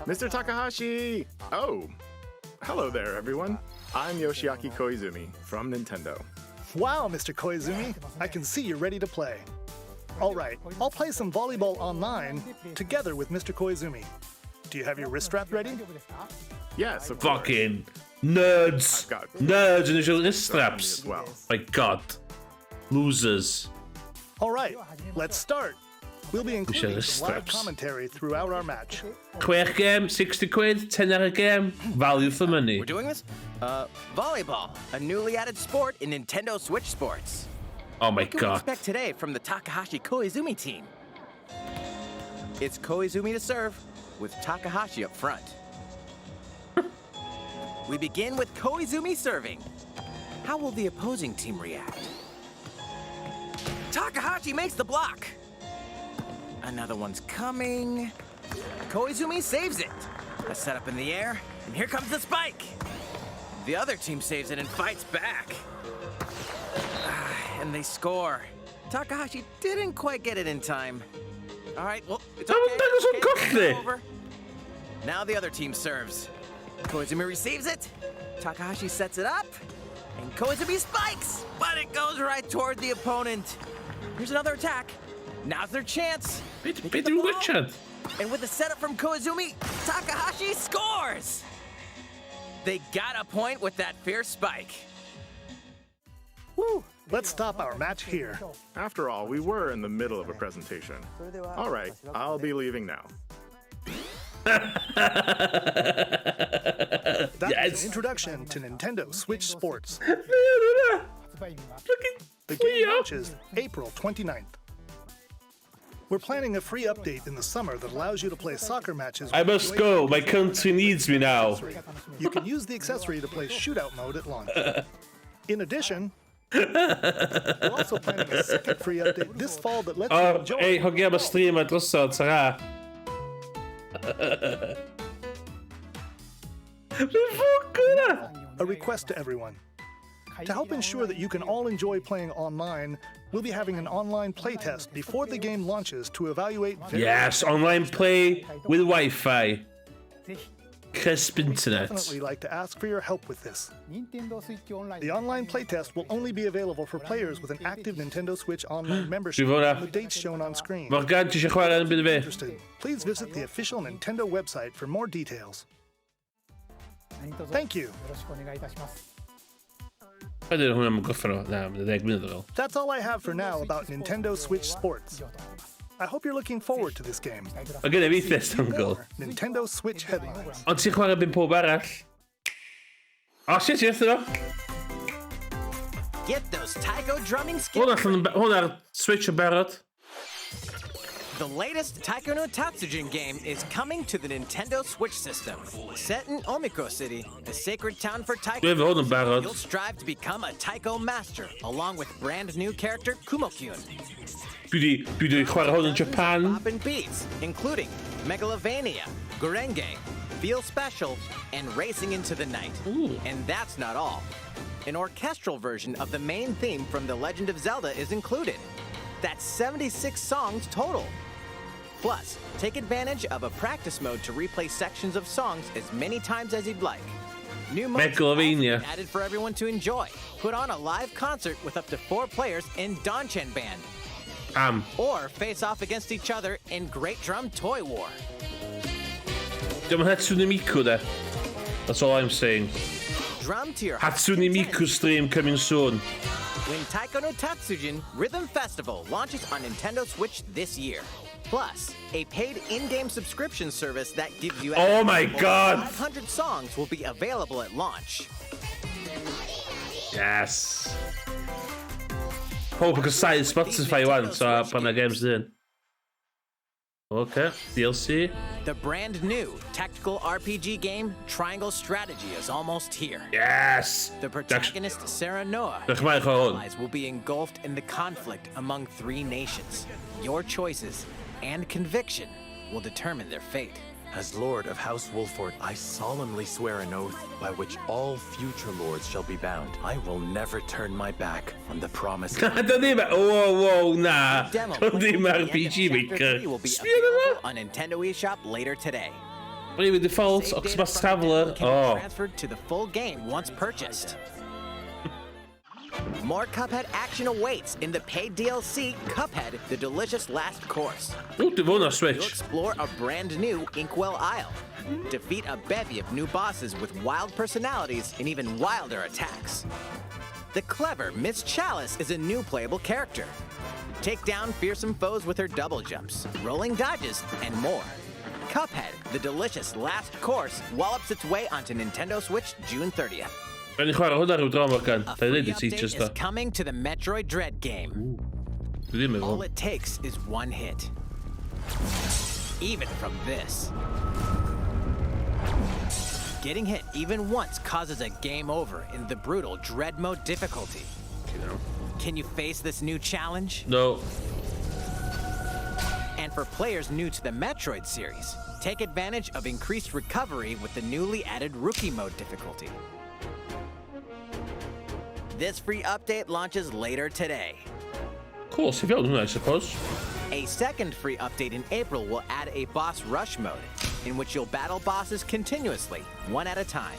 Speaker 3: Mr. Takahashi! Oh, hello there, everyone. I'm Yoshiaki Koizumi from Nintendo.
Speaker 11: Wow, Mr. Koizumi, I can see you're ready to play. All right, I'll play some volleyball online together with Mr. Koizumi. Do you have your wrist strap ready?
Speaker 3: Yes, of course.
Speaker 1: Fucking nerds!
Speaker 3: I've got-
Speaker 1: Nerds and your wrist straps.
Speaker 3: As well.
Speaker 1: My god. Losers.
Speaker 11: All right, let's start. We'll be including
Speaker 1: wrist
Speaker 11: some live
Speaker 1: straps.
Speaker 11: commentary throughout our match.
Speaker 1: Chwech game, 60 quid, 10 ar y game. Value for money.
Speaker 12: We're doing this? Volleyball, a newly added sport in Nintendo Switch Sports.
Speaker 1: Oh my
Speaker 12: What can we
Speaker 1: god.
Speaker 12: expect today from the Takahashi Koizumi team? It's Koizumi to serve, with Takahashi up front. We begin with Koizumi serving. How will the opposing team react? Takahashi makes the block. Another one's coming. Koizumi saves it. A setup in the air, and here comes the spike. The other team saves it and fights back. Ah, and they score. Takahashi didn't quite get it in time. All right, well, it's okay.
Speaker 1: Okay,
Speaker 12: it's over. Now the other team serves. Koizumi receives it. Takahashi sets it up. And Koizumi spikes, but it goes right toward the opponent. Here's another attack. Now's their chance.
Speaker 1: Be dwi'n Richard?
Speaker 12: And with the setup from Koizumi, Takahashi scores! They got a point with that fierce spike.
Speaker 11: Woo! Let's stop our match here.
Speaker 17: After all, we were in the middle of a presentation. All right, I'll be leaving now.
Speaker 11: That was an introduction to Nintendo Switch Sports. The game launches April 29th. We're planning a free update in the summer that allows you to play soccer matches.
Speaker 1: I must go. My country needs me now.
Speaker 11: You can use the accessory to play shootout mode at launch. In addition, we're also planning a second free update this fall that lets you
Speaker 1: O,
Speaker 11: enjoy.
Speaker 1: ei, hogia, mae stream ar drosodd, tara. Be ffwc yna?
Speaker 11: A request to everyone. To help ensure that you can all enjoy playing online, we'll be having an online playtest before the game launches to evaluate various
Speaker 1: Yes, online play with Wi-Fi. Crisp internet.
Speaker 11: Definitely like to ask for your help with this. The online playtest will only be available for players with an active Nintendo Switch Online membership
Speaker 1: Dwi fod
Speaker 11: on the dates shown on screen.
Speaker 1: Morgan, ti eisiau chwarae yn byd fi?
Speaker 11: Interested? Please visit the official Nintendo website for more details. Thank you.
Speaker 1: Paid dweud hwnna am gorffen o. Na, mae'n 10 munud ar ôl.
Speaker 11: That's all I have for now about Nintendo Switch Sports. I hope you're looking forward to this game.
Speaker 1: Mae gen i fi this dongle.
Speaker 11: Nintendo Switch headlines.
Speaker 1: Ond ti'n chwarae byn pob arall? O, shit, ti'n eithaf o?
Speaker 12: Get those taiko drumming skills.
Speaker 1: Hwn allan, hwn ar Switch yn barod.
Speaker 12: The latest Taiko no Tatsujin game is coming to the Nintendo Switch system. Set in Omiko City, the sacred town for taiko,
Speaker 1: Dwi efo hwn yn barod.
Speaker 12: you'll strive to become a taiko master, along with brand new character Kumokyun.
Speaker 1: Dwi di chwarae hwn yn Japan.
Speaker 12: Poppin' beats, including Megalovania, Gurenge, Feel Special, and Racing into the Night. And that's not all. An orchestral version of the main theme from The Legend of Zelda is included. That's 76 songs total. Plus, take advantage of a practice mode to replay sections of songs as many times as you'd like. New modes have also been
Speaker 1: Megalovania.
Speaker 12: added for everyone to enjoy. Put on a live concert with up to 4 players in Donchan Band,
Speaker 1: Am.
Speaker 12: or face off against each other in Great Drum Toy War.
Speaker 1: Diolch yn Hatsune Miku, de. That's all I'm saying.
Speaker 12: Drum to your
Speaker 1: Hatsune Miku stream coming soon.
Speaker 12: When Taiko no Tatsujin Rhythm Festival launches on Nintendo Switch this year. Plus, a paid in-game subscription service that gives you
Speaker 1: Oh
Speaker 12: access
Speaker 1: my
Speaker 12: to over
Speaker 1: God.
Speaker 12: 500 songs will be available at launch.
Speaker 1: Yes. Pob yn casáu Spotify wan, so pan na games dyn. Okay, DLC.
Speaker 12: The brand new tactical RPG game Triangle Strategy is almost here.
Speaker 1: Yes!
Speaker 12: The protagonist Serenoa
Speaker 1: Diolch yn fawr hwn.
Speaker 12: allies will be engulfed in the conflict among three nations. Your choices and conviction will determine their fate.
Speaker 18: As Lord of House Wolffort, I solemnly swear an oath by which all future lords shall be bound. I will never turn my back on the promise.
Speaker 1: Dyn ddim... Whoa, na.
Speaker 12: Demo
Speaker 1: Dyn ddim
Speaker 12: playable at the end of
Speaker 1: RPG
Speaker 12: Chapter
Speaker 1: Maker.
Speaker 12: 3 will be
Speaker 1: Sbio arno fo.
Speaker 12: available on Nintendo eShop later today.
Speaker 1: Bravely Default,
Speaker 12: Save data
Speaker 1: Octopath
Speaker 12: from the
Speaker 1: Traveler.
Speaker 12: demo can be
Speaker 1: Oh.
Speaker 12: transferred to the full game once purchased. More Cuphead action awaits in the paid DLC Cuphead: The Delicious Last Course.
Speaker 1: Ww, dwi'n fawr ar
Speaker 12: You'll
Speaker 1: Switch.
Speaker 12: explore a brand new Inkwell Isle, defeat a bevy of new bosses with wild personalities and even wilder attacks. The clever Miss Chalice is a new playable character. Take down fearsome foes with her double jumps, rolling dodges, and more. Cuphead, The Delicious Last Course, wallops its way onto Nintendo Switch June 30th.
Speaker 1: Rhaid ni chwarae hwnna rhyw dro, Morgan.
Speaker 12: A
Speaker 1: Da i
Speaker 12: free
Speaker 1: ddeud i
Speaker 12: update
Speaker 1: teachers
Speaker 12: is
Speaker 1: da.
Speaker 12: coming to the Metroid Dread game.
Speaker 1: Dwi ddim
Speaker 12: All
Speaker 1: efo.
Speaker 12: it takes is one hit. even from this. Getting hit even once causes a game over in the brutal Dread Mode difficulty. Can you face this new challenge?
Speaker 1: No.
Speaker 12: And for players new to the Metroid series, take advantage of increased recovery with the newly added Rookie Mode difficulty. This free update launches later today.
Speaker 1: Cool, so if you I suppose.
Speaker 12: A second free update in April will add a boss rush mode, in which you'll battle bosses continuously, one at a time.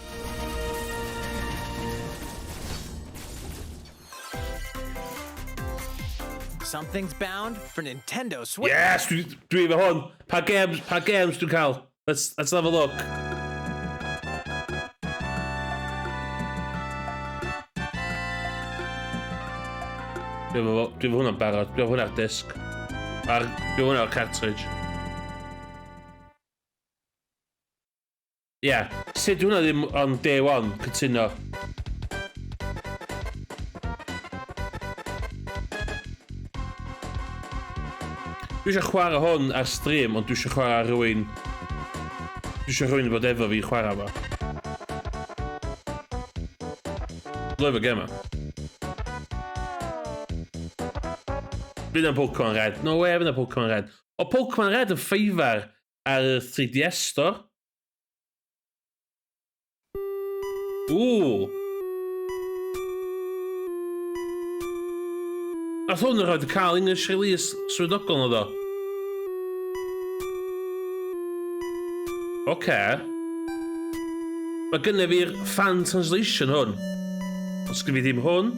Speaker 12: Something's bound for Nintendo Switch.
Speaker 1: Yes, dwi efo hwn. Pa games dwi'n cael? Let's have a look. Dwi efo hwnna'n barod. Dwi efo hwnna'r disc. Dwi efo hwnna'r cartridge. Ie. Yeah. Sut hwnna ddim on day one, cytuno. Dwi eisiau chwarae hwn ar stream, ond dwi eisiau chwarae rhywun... Dwi eisiau rhywun bod efo fi chwarae fo. Lyfio gema. Fydd yna Pokemon Red. No way, fydd yna Pokemon Red. O Pokemon Red yn ffeifar ar y 3DS store. Ww! Nath hwn yn rhoi cael English release swyddogol na ddo. Oce. Mae gynnu fi'r fan translation hwn. Os gynnu fi ddim hwn.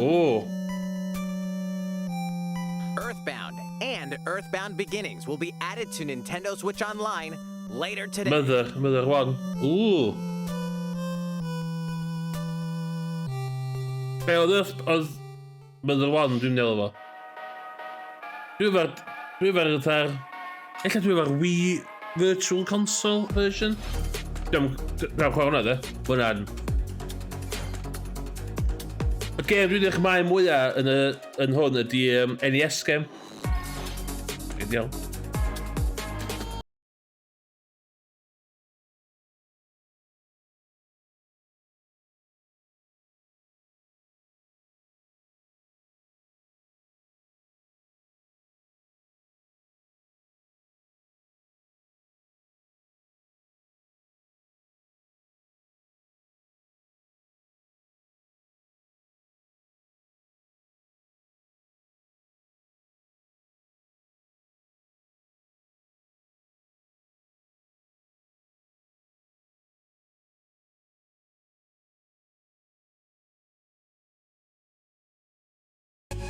Speaker 1: O.
Speaker 12: Earthbound and Earthbound Beginnings will be added to Nintendo Switch Online later today.
Speaker 1: Mother 1. Ooh. Be oedd oedd Mother 1 dwi'n meddwl efo? Dwi efo'r ella dwi efo'r Wii Virtual Console version? Dwi'n chwarae hwnna de. Hwnna'n... Y gêm dwi'n edrych ymlaen mwyaf yn hwn ydy NES game. Ideal.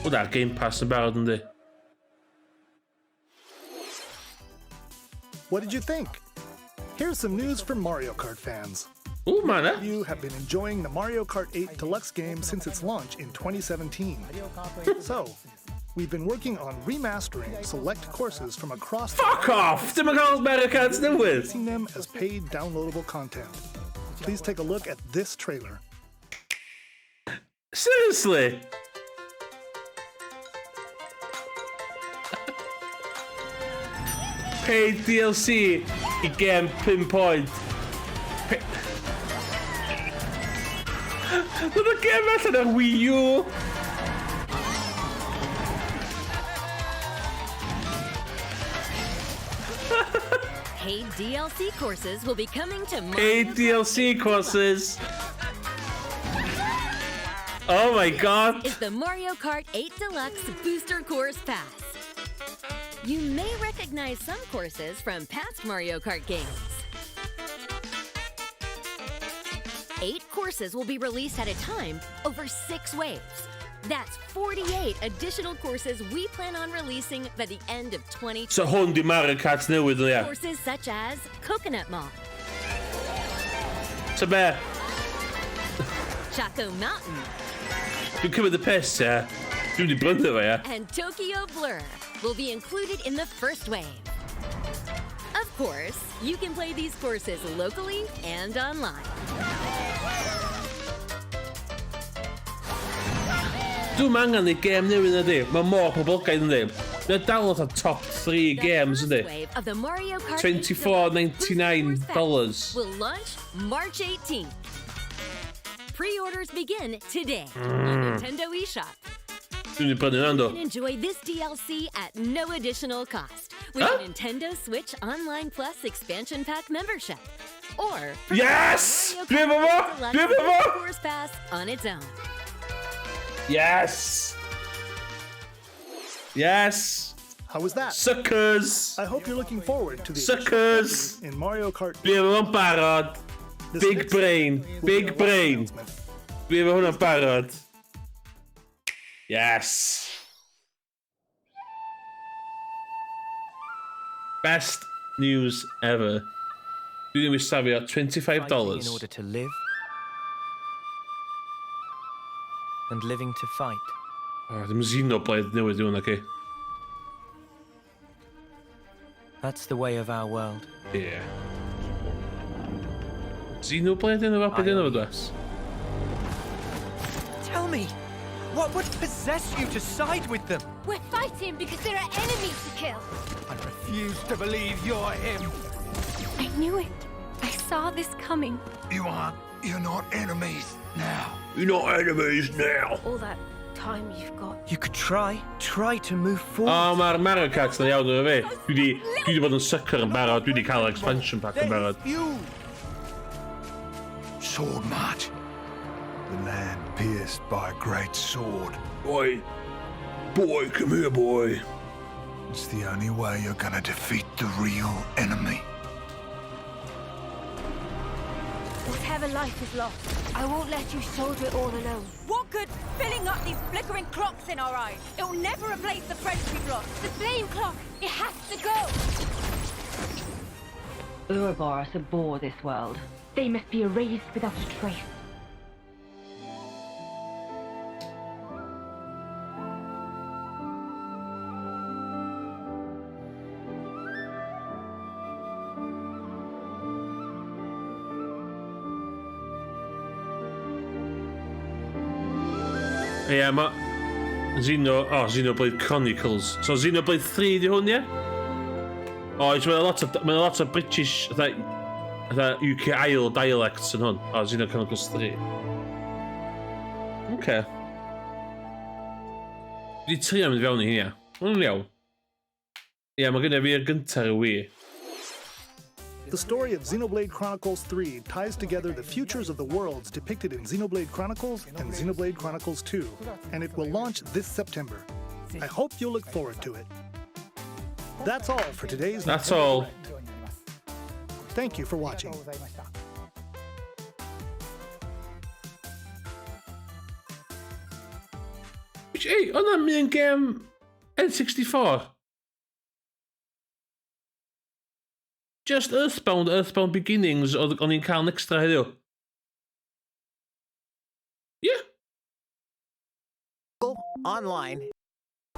Speaker 1: Hwna ar Game Pass yn barod yndi.
Speaker 11: What did you think? Here's some news for Mario Kart fans.
Speaker 1: Ooh, man. Eh?
Speaker 11: You have been enjoying the Mario Kart 8 Deluxe game since its launch in 2017. So, we've been working on remastering select courses from across
Speaker 1: Fuck off! Dim yn cael Mario Kart newydd!
Speaker 11: Releasing them as paid downloadable content. Please take a look at this trailer.
Speaker 1: Seriously? Paid DLC i gem 5 point. Doedd y gem allan ar Wii U!
Speaker 19: Paid DLC courses will be coming to Mario
Speaker 1: Paid DLC courses! Oh my god!
Speaker 19: Is the Mario Kart 8 Deluxe Booster Course Pass. You may recognize some courses from past Mario Kart games. 8 courses will be released at a time over 6 waves. That's 48 additional courses we plan on releasing by the end of 20.
Speaker 1: So hwn di Mario Kart newydd, ia.
Speaker 19: Courses such as Coconut Mall,
Speaker 1: So be?
Speaker 19: Choco Mountain,
Speaker 1: Dwi'n cymryd y piss, ia. Dwi'n di brynu fo, ia.
Speaker 19: and Tokyo Blur will be included in the first wave. Of course, you can play these courses locally and online.
Speaker 1: Dwi'm angen i gêm newydd ydy. Mae mor poblogaidd yndi. Mae dal fatha top 3 games yndi.
Speaker 19: Wave of the Mario Kart 8
Speaker 1: $24.99.
Speaker 19: will launch March 18th. Pre-orders begin today on Nintendo eShop.
Speaker 1: Dwi'n di brynu hwnna,
Speaker 19: You
Speaker 1: do.
Speaker 19: can enjoy this DLC at no additional cost with
Speaker 1: Huh?
Speaker 19: a Nintendo Switch Online Plus expansion pack membership. Or purchase
Speaker 1: Yes!
Speaker 19: Mario
Speaker 1: Dwi efo
Speaker 19: Kart
Speaker 1: fo!
Speaker 19: 8 Deluxe
Speaker 1: Dwi efo fo!
Speaker 19: Course Pass on its own.
Speaker 1: Yes! Yes!
Speaker 11: How was that?
Speaker 1: Suckers!
Speaker 11: I hope you're looking forward to the additional
Speaker 1: Suckers!
Speaker 11: features in Mario Kart.
Speaker 1: Dwi efo fo'n barod.
Speaker 11: This
Speaker 1: Big
Speaker 11: next
Speaker 1: brain.
Speaker 11: will be
Speaker 1: Big
Speaker 11: our last
Speaker 1: brain.
Speaker 11: announcement.
Speaker 1: Dwi efo hwnna'n barod. Yes! Best news ever. Dwi ddim wedi safio
Speaker 18: Fighting
Speaker 1: $25.
Speaker 18: in order to live and living to fight.
Speaker 1: Oh, ddim Xenoblade newydd di hwnna, ci.
Speaker 18: That's the way of our world.
Speaker 1: Yeah. Xenoblade yn efo, beth yn efo, dwi?
Speaker 18: Tell me, what would possess you to side with them?
Speaker 10: We're fighting because there are enemies to kill.
Speaker 3: I refuse to believe you're him.
Speaker 7: I knew it. I saw this coming.
Speaker 2: You aren't. You're not enemies now.
Speaker 1: You're not enemies now.
Speaker 7: All that time you've got.
Speaker 18: You could try, try to move forward.
Speaker 1: O, mae'r Mario Kart na iawn efo fi. Dwi di bod yn sucker yn barod. Dwi di cael expansion pack yn barod.
Speaker 18: You.
Speaker 2: Sword march. The land pierced by a great sword.
Speaker 1: Boy. Boy, come here, boy.
Speaker 2: It's the only way you're gonna defeat the real enemy.
Speaker 10: Whatever life is lost, I won't let you shoulder it all alone.
Speaker 16: What good filling up these flickering clocks in our eyes? It'll never replace the friends we've lost.
Speaker 10: The flame clock, it has to go!
Speaker 20: Ouroboros abhor this world.
Speaker 10: They must be erased without a trace.
Speaker 1: Ie, yeah, mae... Xeno... Oh, Xenoblade Chronicles. So Xenoblade 3 di hwn, ie? Oes, mae'n lot o, mae lot o British, fatha UK Isle dialects yn hwn. O, Xeno Chronicles 3. Oce. Dwi 'di trio mynd fewn i hynny, ia. Hwnnw'n iawn. Ie, mae gynnu fi'r gyntaf y Wii.
Speaker 11: The story of Xenoblade Chronicles 3 ties together the futures of the worlds depicted in Xenoblade Chronicles and Xenoblade Chronicles 2, and it will launch this September. I hope you'll look forward to it. That's all for today's
Speaker 1: That's
Speaker 11: Nintendo
Speaker 1: all.
Speaker 11: Direct. Thank you for watching.
Speaker 1: Which, ei, o'na un gêm N64? Just Earthbound, Earthbound Beginnings, o'n i'n cael yn extra heddiw. Yeah.
Speaker 12: Online.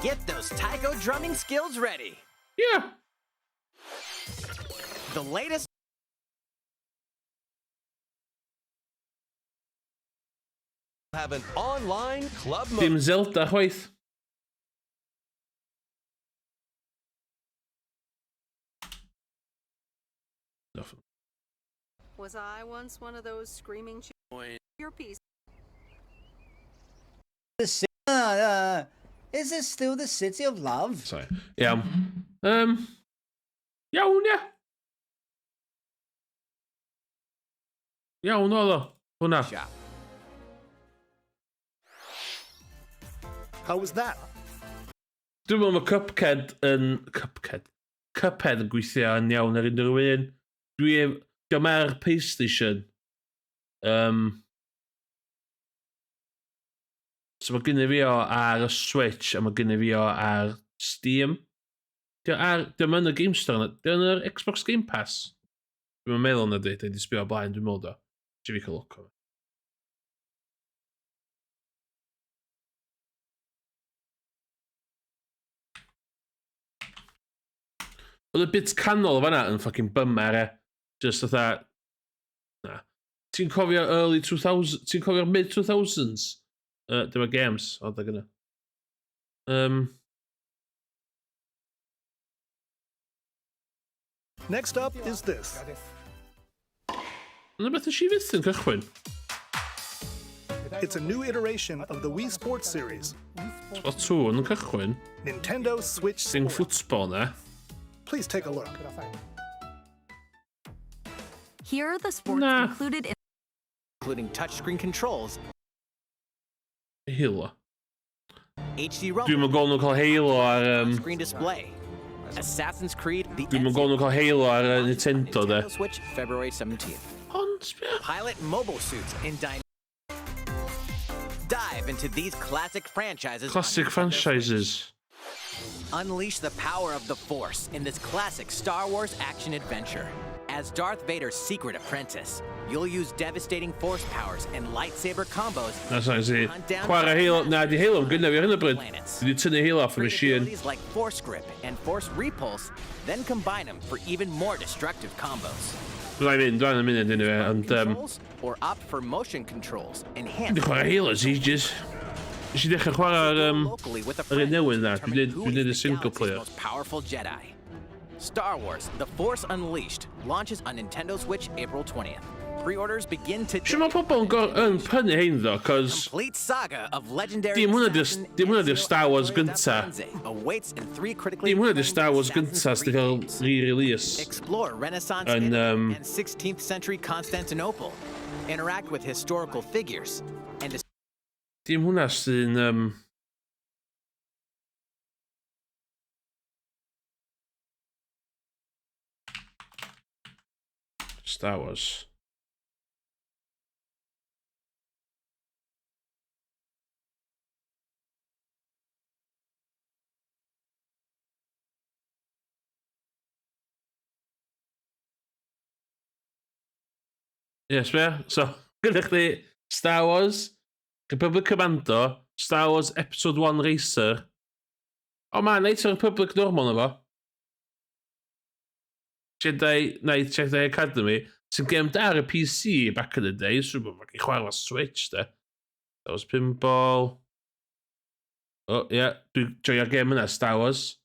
Speaker 12: Get those taiko drumming skills ready.
Speaker 1: Yeah.
Speaker 12: The latest
Speaker 13: Have an online club mode.
Speaker 1: Dim Zelda chwaith. Nothing.
Speaker 4: Was I once one of those screaming your piece?
Speaker 6: Is this still the city of love?
Speaker 1: Sorry. Iawn. Iawn, ia. Iawn oedd o. Hwna.
Speaker 11: How was that?
Speaker 1: Dwi'n meddwl mae Cuphead yn... Cuphead. Cuphead yn gweithio yn iawn ar unrhyw un. Dwi... Diolch ar PlayStation. So mae gynnu fi o ar y Switch a mae gynnu fi o ar Steam. Diolch ar... Diolch yn y Game Store. Diolch yn yr Xbox Game Pass. Dwi'n meddwl na di. Dwi'n di sbio o blaen, dwi'n meddwl do. Ti fi cael look o. Oedd y bit canol fan'na yn fucking bummer, e. Just fatha... Na. Ti'n cofio early 2000s? Ti'n cofio'r mid 2000s? Dyma games, o, da gyna.
Speaker 11: Next up is this.
Speaker 1: Yna beth nes i fyth yn cychwyn?
Speaker 11: It's a new iteration of the Wii Sports series.
Speaker 1: Splatoon yn cychwyn.
Speaker 11: Nintendo Switch
Speaker 1: Thing
Speaker 11: Sports.
Speaker 1: football na.
Speaker 11: Please take a look.
Speaker 16: Here are the sports
Speaker 1: Nah.
Speaker 16: included in
Speaker 12: Including touchscreen controls,
Speaker 1: Halo.
Speaker 12: HD Rumble,
Speaker 1: Dwi'n mynd gofyn nhw cael Halo ar...
Speaker 12: screen display, Assassin's Creed, the
Speaker 1: Dwi'n mynd gofyn nhw cael Halo ar Nintendo, de.
Speaker 12: Nintendo Switch, February 17th.
Speaker 1: Ond, sbia.
Speaker 12: Pilot mobile suits in dynamic. Dive into these classic franchises. on
Speaker 1: Classic
Speaker 12: Nintendo
Speaker 1: franchises.
Speaker 12: Unleash the power of the Force in this classic Star Wars action adventure. As Darth Vader's secret apprentice, you'll use devastating Force powers and lightsaber combos.
Speaker 1: Na, sorry, si.
Speaker 12: Hunt down
Speaker 1: Chwarae Halo. Na, di Halo yn gynna fi ar hyn o bryd.
Speaker 12: Planets.
Speaker 1: Dwi wedi tynnu Halo off y machine.
Speaker 12: Abilities like Force Grip and Force Repulse, then combine them for even more destructive combos.
Speaker 1: Byddai'n mynd, dwi'n yn munud anyway, ond...
Speaker 12: Controls or opt for motion controls. Enhance
Speaker 1: Dwi'n chwarae Halo ers ages. Nes i ddechrau chwarae'r
Speaker 12: locally with a
Speaker 1: yr un
Speaker 12: friend
Speaker 1: newydd na.
Speaker 12: to
Speaker 1: Dwi'n
Speaker 12: determine
Speaker 1: neud
Speaker 12: who
Speaker 1: dwi'n
Speaker 12: is
Speaker 1: neud y
Speaker 12: the
Speaker 1: single
Speaker 12: galaxy's
Speaker 1: player.
Speaker 12: most powerful Jedi. Star Wars: The Force Unleashed launches on Nintendo Switch April 20th. Pre-orders begin today.
Speaker 1: Sut mae pobl yn, gor yn prynu hein ddo, cos
Speaker 12: Complete saga of legendary
Speaker 1: dim hwnna di'r
Speaker 12: assassin
Speaker 1: dim hwnna di'r
Speaker 12: Ezio
Speaker 1: Star Wars
Speaker 12: Auditore da
Speaker 1: gynta.
Speaker 12: Firenze awaits in three critically
Speaker 1: Dim hwnna di'r
Speaker 12: acclaimed
Speaker 1: Star Wars
Speaker 12: Assassin's
Speaker 1: gynta sydd
Speaker 12: Creed
Speaker 1: wedi cael
Speaker 12: games.
Speaker 1: re-release.
Speaker 12: Explore Renaissance
Speaker 1: Yn,
Speaker 12: Italy and 16th century Constantinople. Interact with historical figures and
Speaker 1: Dim hwnna sy'n... Star Wars. Ie, yes, sbia. So, gyda chdi Star Wars, Republic Commando, Star Wars Episode 1 Racer. O, ma, Knights of the Republic normal na fo. Jedi Knight Jedi Academy, sy'n gêm da ar y PC back in the day, so mae'n chwarae fo Switch, de. That was Pinball. O, oh, ie, yeah, dwi'n joio'r gêm yna, Star Wars.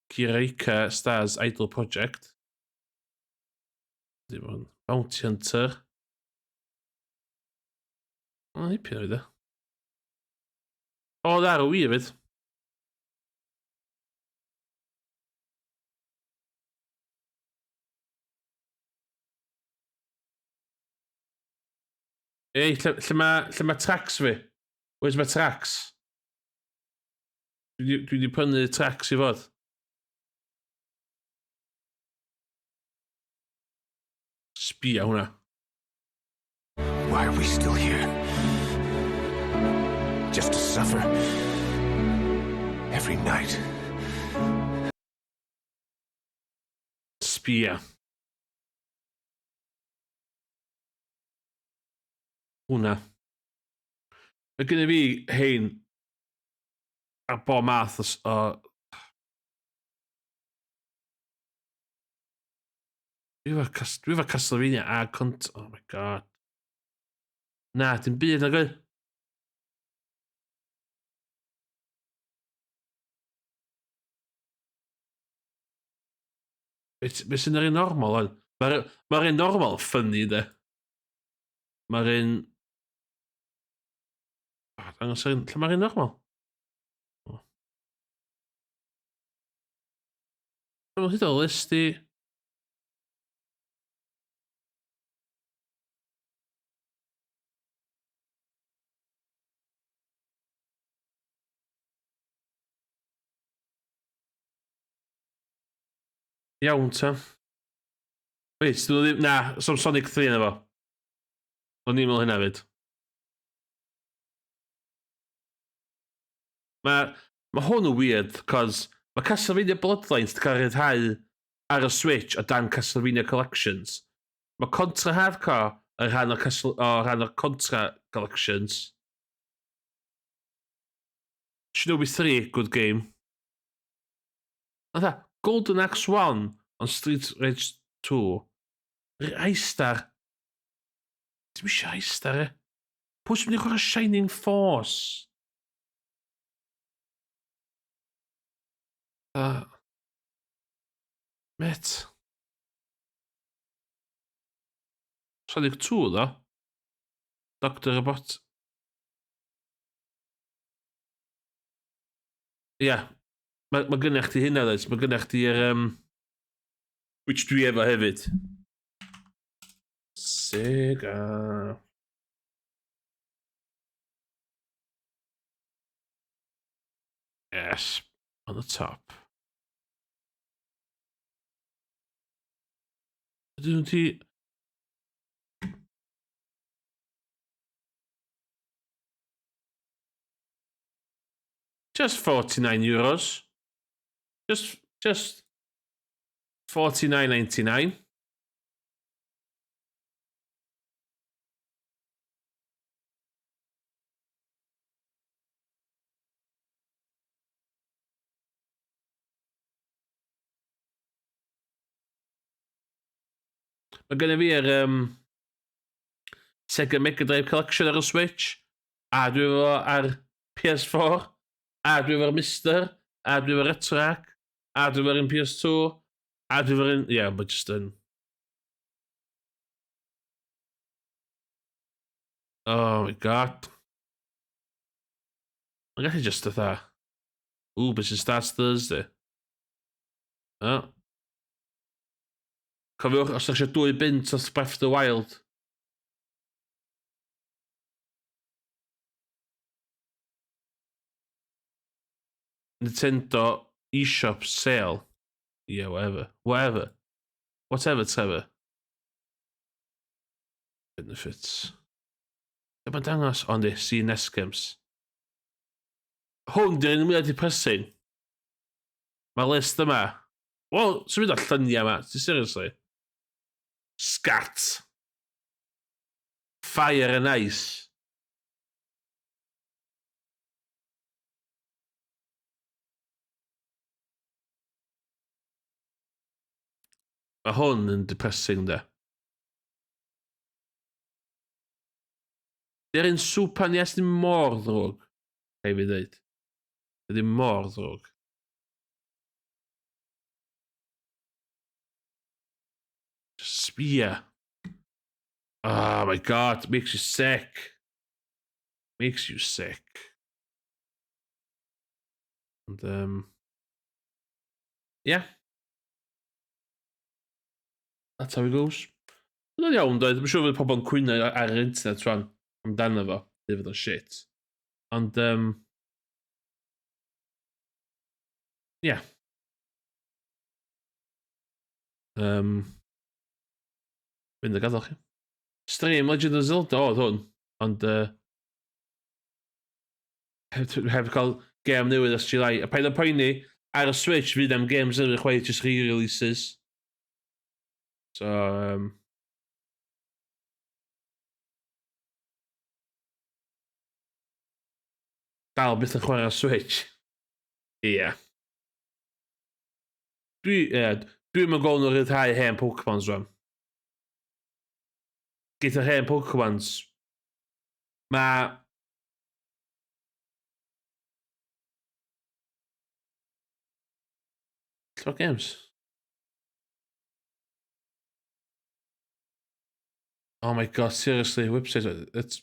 Speaker 1: Kirika Stars Idol Project. Dim ond Bounty Hunter. O, hipio fi, de. O, ar y Wii hefyd. Ei, lle, lle mae lle ma tracks fi? Where's my tracks? Dwi di prynu tracks i fod. Sbia hwnna.
Speaker 2: Why are we still here? Just to suffer. Every night.
Speaker 1: Sbia. Hwnna. Mae gennym fi hein ar bob math o... o Dwi efo dwi efo Castlevania a cont... Oh my god. Na, dim byd na gwy. Be sy'n yr un normal o'n? Mae'r ma un normal funny, de. Mae'r un... Oh, dangos yr un... Lle mae'r un normal? Oh. Mae'n hyd o list i... Iawn ta. Wait, dyn nhw ddim... Na, some Sonic 3 yna fo. O'n i'n meddwl hynna fyd. Mae hwn yn weird, cos mae Castlevania Bloodlines di cael ei rhyddhau ar y Switch o dan Castlevania Collections. Mae Contra Hard Corps yn rhan o, Castle, o rhan o'r Contra Collections. Shinobi 3, good game. Fatha, Golden Axe 1 on Street Rage 2. Ristar. Dim eisiau Ristar, e. Pwy sy'n mynd i chwarae Shining Force? Met. Sonic 2, ddo. Dr Robot. Ia. Yeah. Mae ma gynnech chdi hynna, dweud. Mae gynnech chdi'r... Which dwi efo hefyd. Sega. Yes, on the top. Ydyn nhw ti... Just 49 euros. Just 49.99. Mae gen i fi'r Sega Mega Drive Collection ar y Switch, a dwi efo ar PS4, a dwi efo'r Mister, a dwi efo'r RetroArch, a dwi efo'r un PS2, a dwi efo'r un... Ie, yeah, mae just yn... Oh my god. Mae'n gallu just fatha... Ooh, business starts Thursday. Oh. Cofiwch, os ydych eisiau 2 bunt o Breath of the Wild. Nintendo eShop sale. Yeah, whatever. Whatever. Whatever, Trevor. Benefits. Dyma'n dangos, ond i, see NES games. Hwn di'r un mwyaf depressing. Mae'r list yma. Wel, sy'n mynd â lluniau yma, seriously. Scat. Fire and Ice. Mae hwn yn depressing, de. Di'r un Super NES ddim mor ddrwg, rhaid fi ddweud. Ddim mor ddrwg. Just sbia. Oh my god, makes you sick. Makes you sick. And, yeah. That's how it goes. Mae'n iawn, doedd. Dwi'n siŵr fod pobl yn cwyno ar yr internet rwan amdano fo. Neu fod o'n shit. Ond, yeah. Mynd y gadael chi. Stream Legend of Zelda oedd hwn, ond heb cael gêm newydd ers July. A paid â poeni, ar y Switch fydd am games newydd chwaith, just re-releases. So, dal byth yn chwarae Switch. Ie. Yeah. Yeah, dwi'n mynd gweld nhw rhyddhau hen Pokemons rwan. Geith yr hen Pokemons. Mae... Lle games? Oh my god, seriously, website, it's...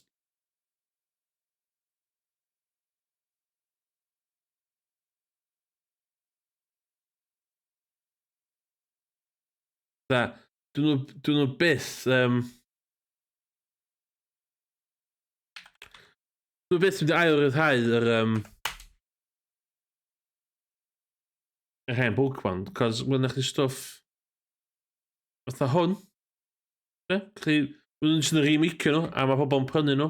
Speaker 1: Da, dyn nhw byth... Dyn nhw byth mynd i ail ryddhau yr hen Pokemon, cos mae'n chdi stwff fatha hwn. Ie, chi, maen nhw'n jyst yn remake nhw, a mae pobl yn prynu nhw.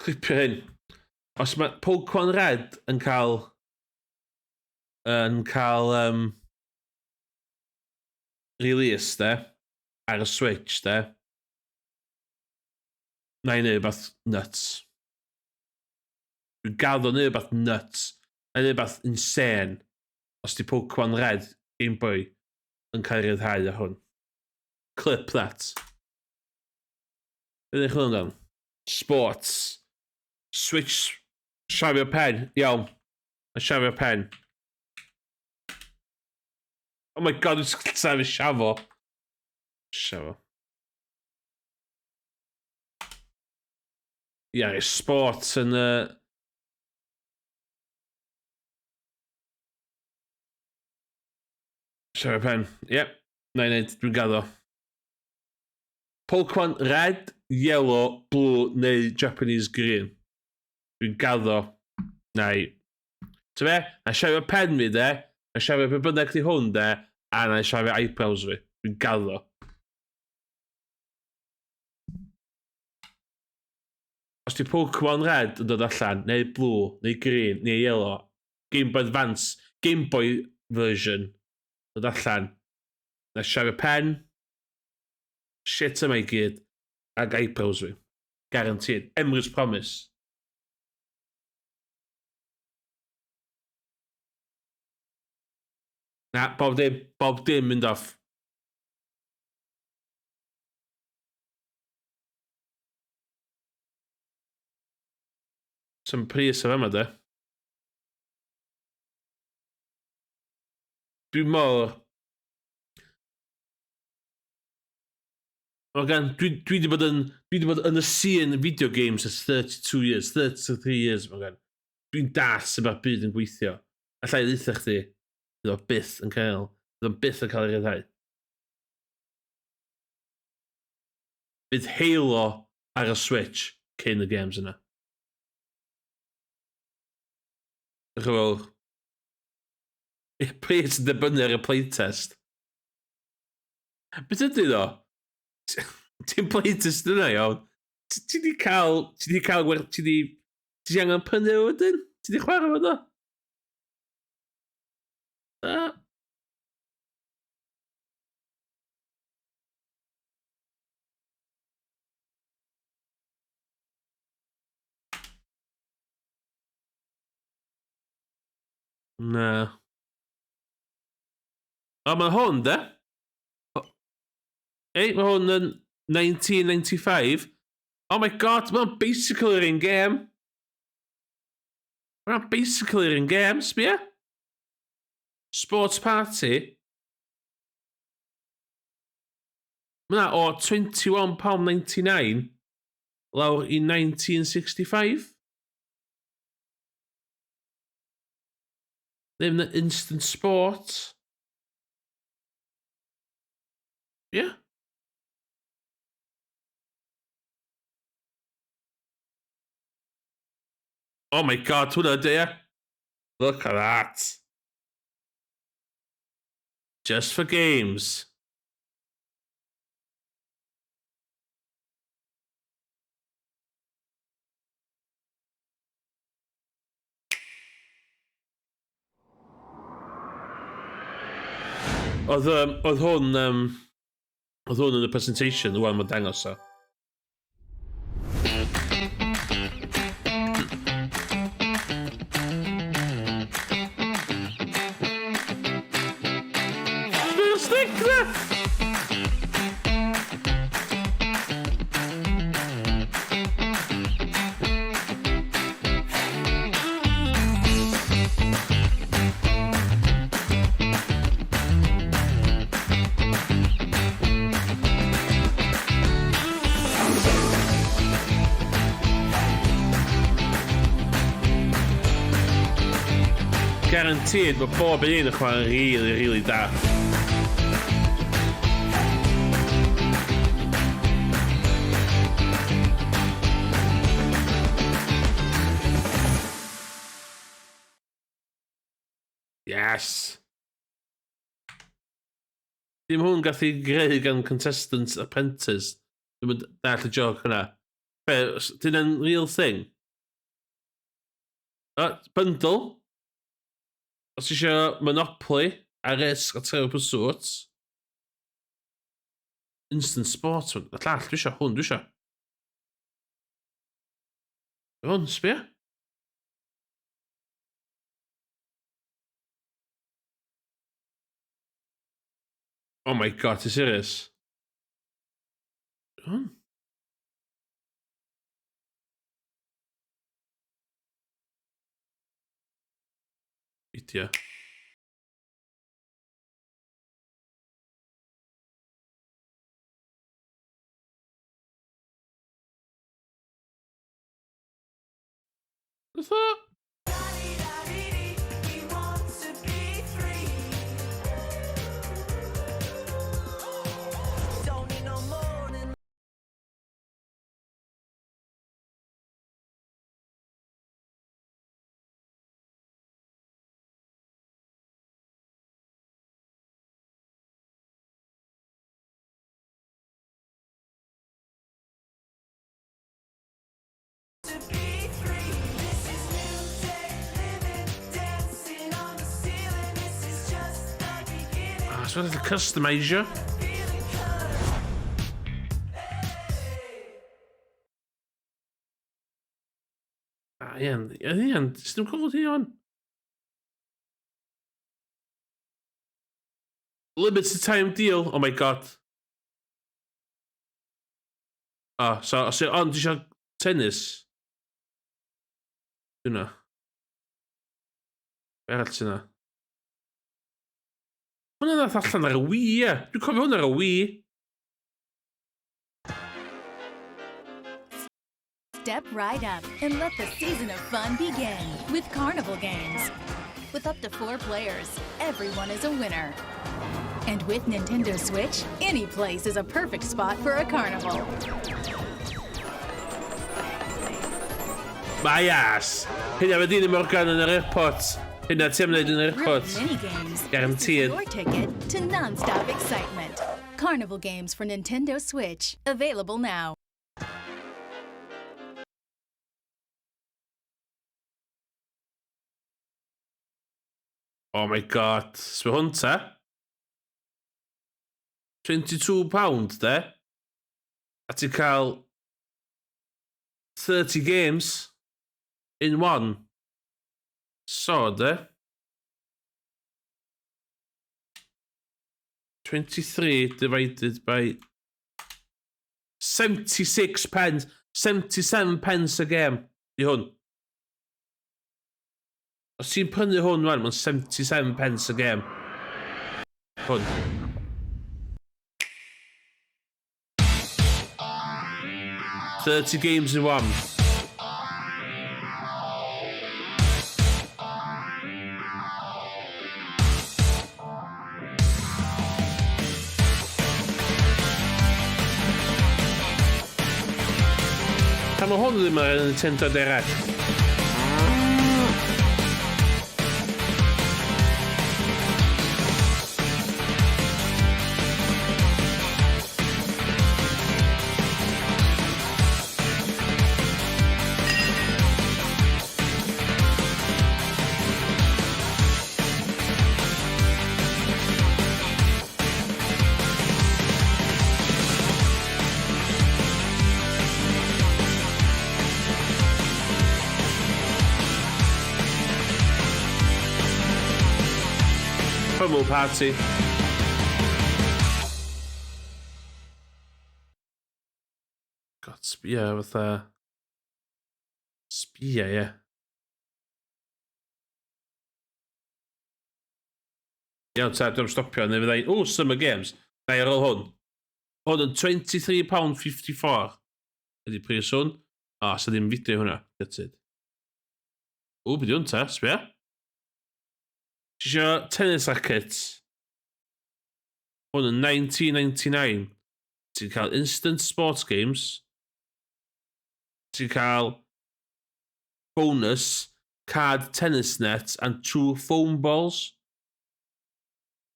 Speaker 1: Clipio hyn. Os mae Pokemon Red yn cael release, de, ar y Switch, de, na i neud rhywbeth nuts. Dwi'n gaddo neud rhywbeth nuts. Na i neud rhywbeth insane os di Pokemon Red Game Boy yn cael ei ryddhau ar hwn. Clip that. Be ddech chwilio amdan? Sports. Switch. Siafio pen. Iawn. Mae siafio pen. Oh my god, dwi'n safio siafo. Siafo. Ia, yeah, sports yn... Siafio pen. Yep. Na i wneud, dwi'n gaddo. Pokemon Red, Yellow, Blue neu Japanese Green. Dwi'n gaddo. Na i. Ti'n be? Na i siafio pen fi, de. Na i siafio be bynnag di hwn, de. A na i siafio eyebrows fi. Dwi'n gaddo. Os di Pokemon Red yn dod allan, neu Blue, neu Green, neu Yellow, Game Boy Advance, Game Boy version, dod allan, na siafio pen, shit yma i gyd, ag eyebrows fi. Guaranteed. Emrys promise. Na, bob dim, bob dim mynd off. Some pris o fama, de. Dwi'n mor... Morgan, dwi, dwi wedi bod yn, dwi wedi bod yn y scene video games ers 32 years, 33 years, Morgan. Dwi'n dall sut mae'r byd yn gweithio. Alla i ddeutha chdi, bydd o byth yn cael, bydd o'n byth yn cael ei ryddhau. Bydd Halo ar y Switch cyn y games yna. Diolch yn fawr. Pryd sy'n dibynnu ar y playtest? Beth ydy ddo? Ti'n playtest yna iawn? Ti di cael... Ti di cael... Ti di... Ti di angen prynu wedyn? Ti di chwarae fo do? Na. Na. O, mae hwn, de? Ei, mae hwn yn 1995. Oh my god, mae'n basically yr un game. Mae'n basically yr un game, sbia? Sports Party. Mae o £21.99 lawr i 1965. Ddim na Instant Sport. Yeah. Oh my god, hwnna ydy e. Look at that. Just for games. Oedd, um, oedd hwn, um, oedd hwn yn y presentation, rwan mae'n dangos o. Stick na! Guaranteed bod pob un yn chwarae'n really, really da. Yes! Dim hwn gath ei greu gan Contestant Apprentice. Dwi'n mynd dall y joc hwnna. Be, dyn nhw'n real thing? Bundle. Os ti eisiau Monopoly a Risk a Trivial Pursuit. Instant Sports. Y llall, dwi eisiau hwn, dwi eisiau. Hwn, sbia. Oh my god, ti'n serious? Hwn? Fideo. Fatha... Ah, so wedi customisio. Ah, ie, ie, ie, jyst ddim cofio ti o'n. Limited time deal, oh my god. O, so, os ond ti eisiau tennis? Hwna. Be arall sy'n yna? Hwna ddath allan ar y Wii, ie. Dwi'n cofio hwnna ar y Wii.
Speaker 21: Step right up and let the season of fun begin with Carnival Games. With up to four players, everyone is a winner. And with Nintendo Switch, any place is a perfect spot for a carnival.
Speaker 1: My ass! Hynna fe dyn Morgan yn yr airport. Hynna ti am wneud yn yr airport.
Speaker 21: Mini games.
Speaker 1: Guaranteed.
Speaker 21: Your ticket to non-stop excitement. Carnival Games for Nintendo Switch. Available now.
Speaker 1: Oh my god. Sbio hwn ta. £22 de. A ti'n cael 30 games in one. So de. 23 divided by 76 pence, 77 pence a game di hwn. Os ti'n prynu hwn rwan, mae'n 77 pence a game. Hwn. 30 games in one. Pam mae hwn ddim ar y Nintendo Direct? Pummel party. God, sbia fatha... Sbia, ie. Iawn, ta, dwi'n stopio, neu fyddai... O, Summer Games. Na i ar ôl hwn. Hwn yn £23.54. Ydy pris hwn. O, sa ddim fideo hwnna. Gutted. O, beth hwn ta, sbia? Ti isio tennis rackets? Hwn yn 1999. Ti'n cael instant sports games. Ti'n cael bonus card tennis net and two foam balls.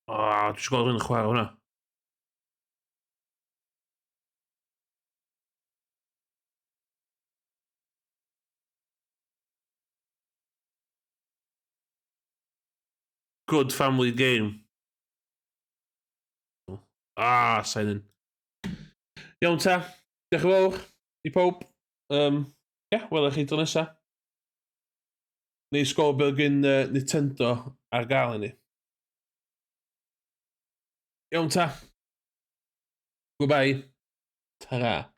Speaker 1: O, oh, dwi'n gweld rhywun yn chwarae hwnna. Good family game. Ah, sign in. Iawn ta. Diolch yn fawr i pawb. Um, yeah, welech chi tro nesa. Neis gweld beth gen Nintendo ar gael i ni. Iawn ta. Goodbye. Ta-ra.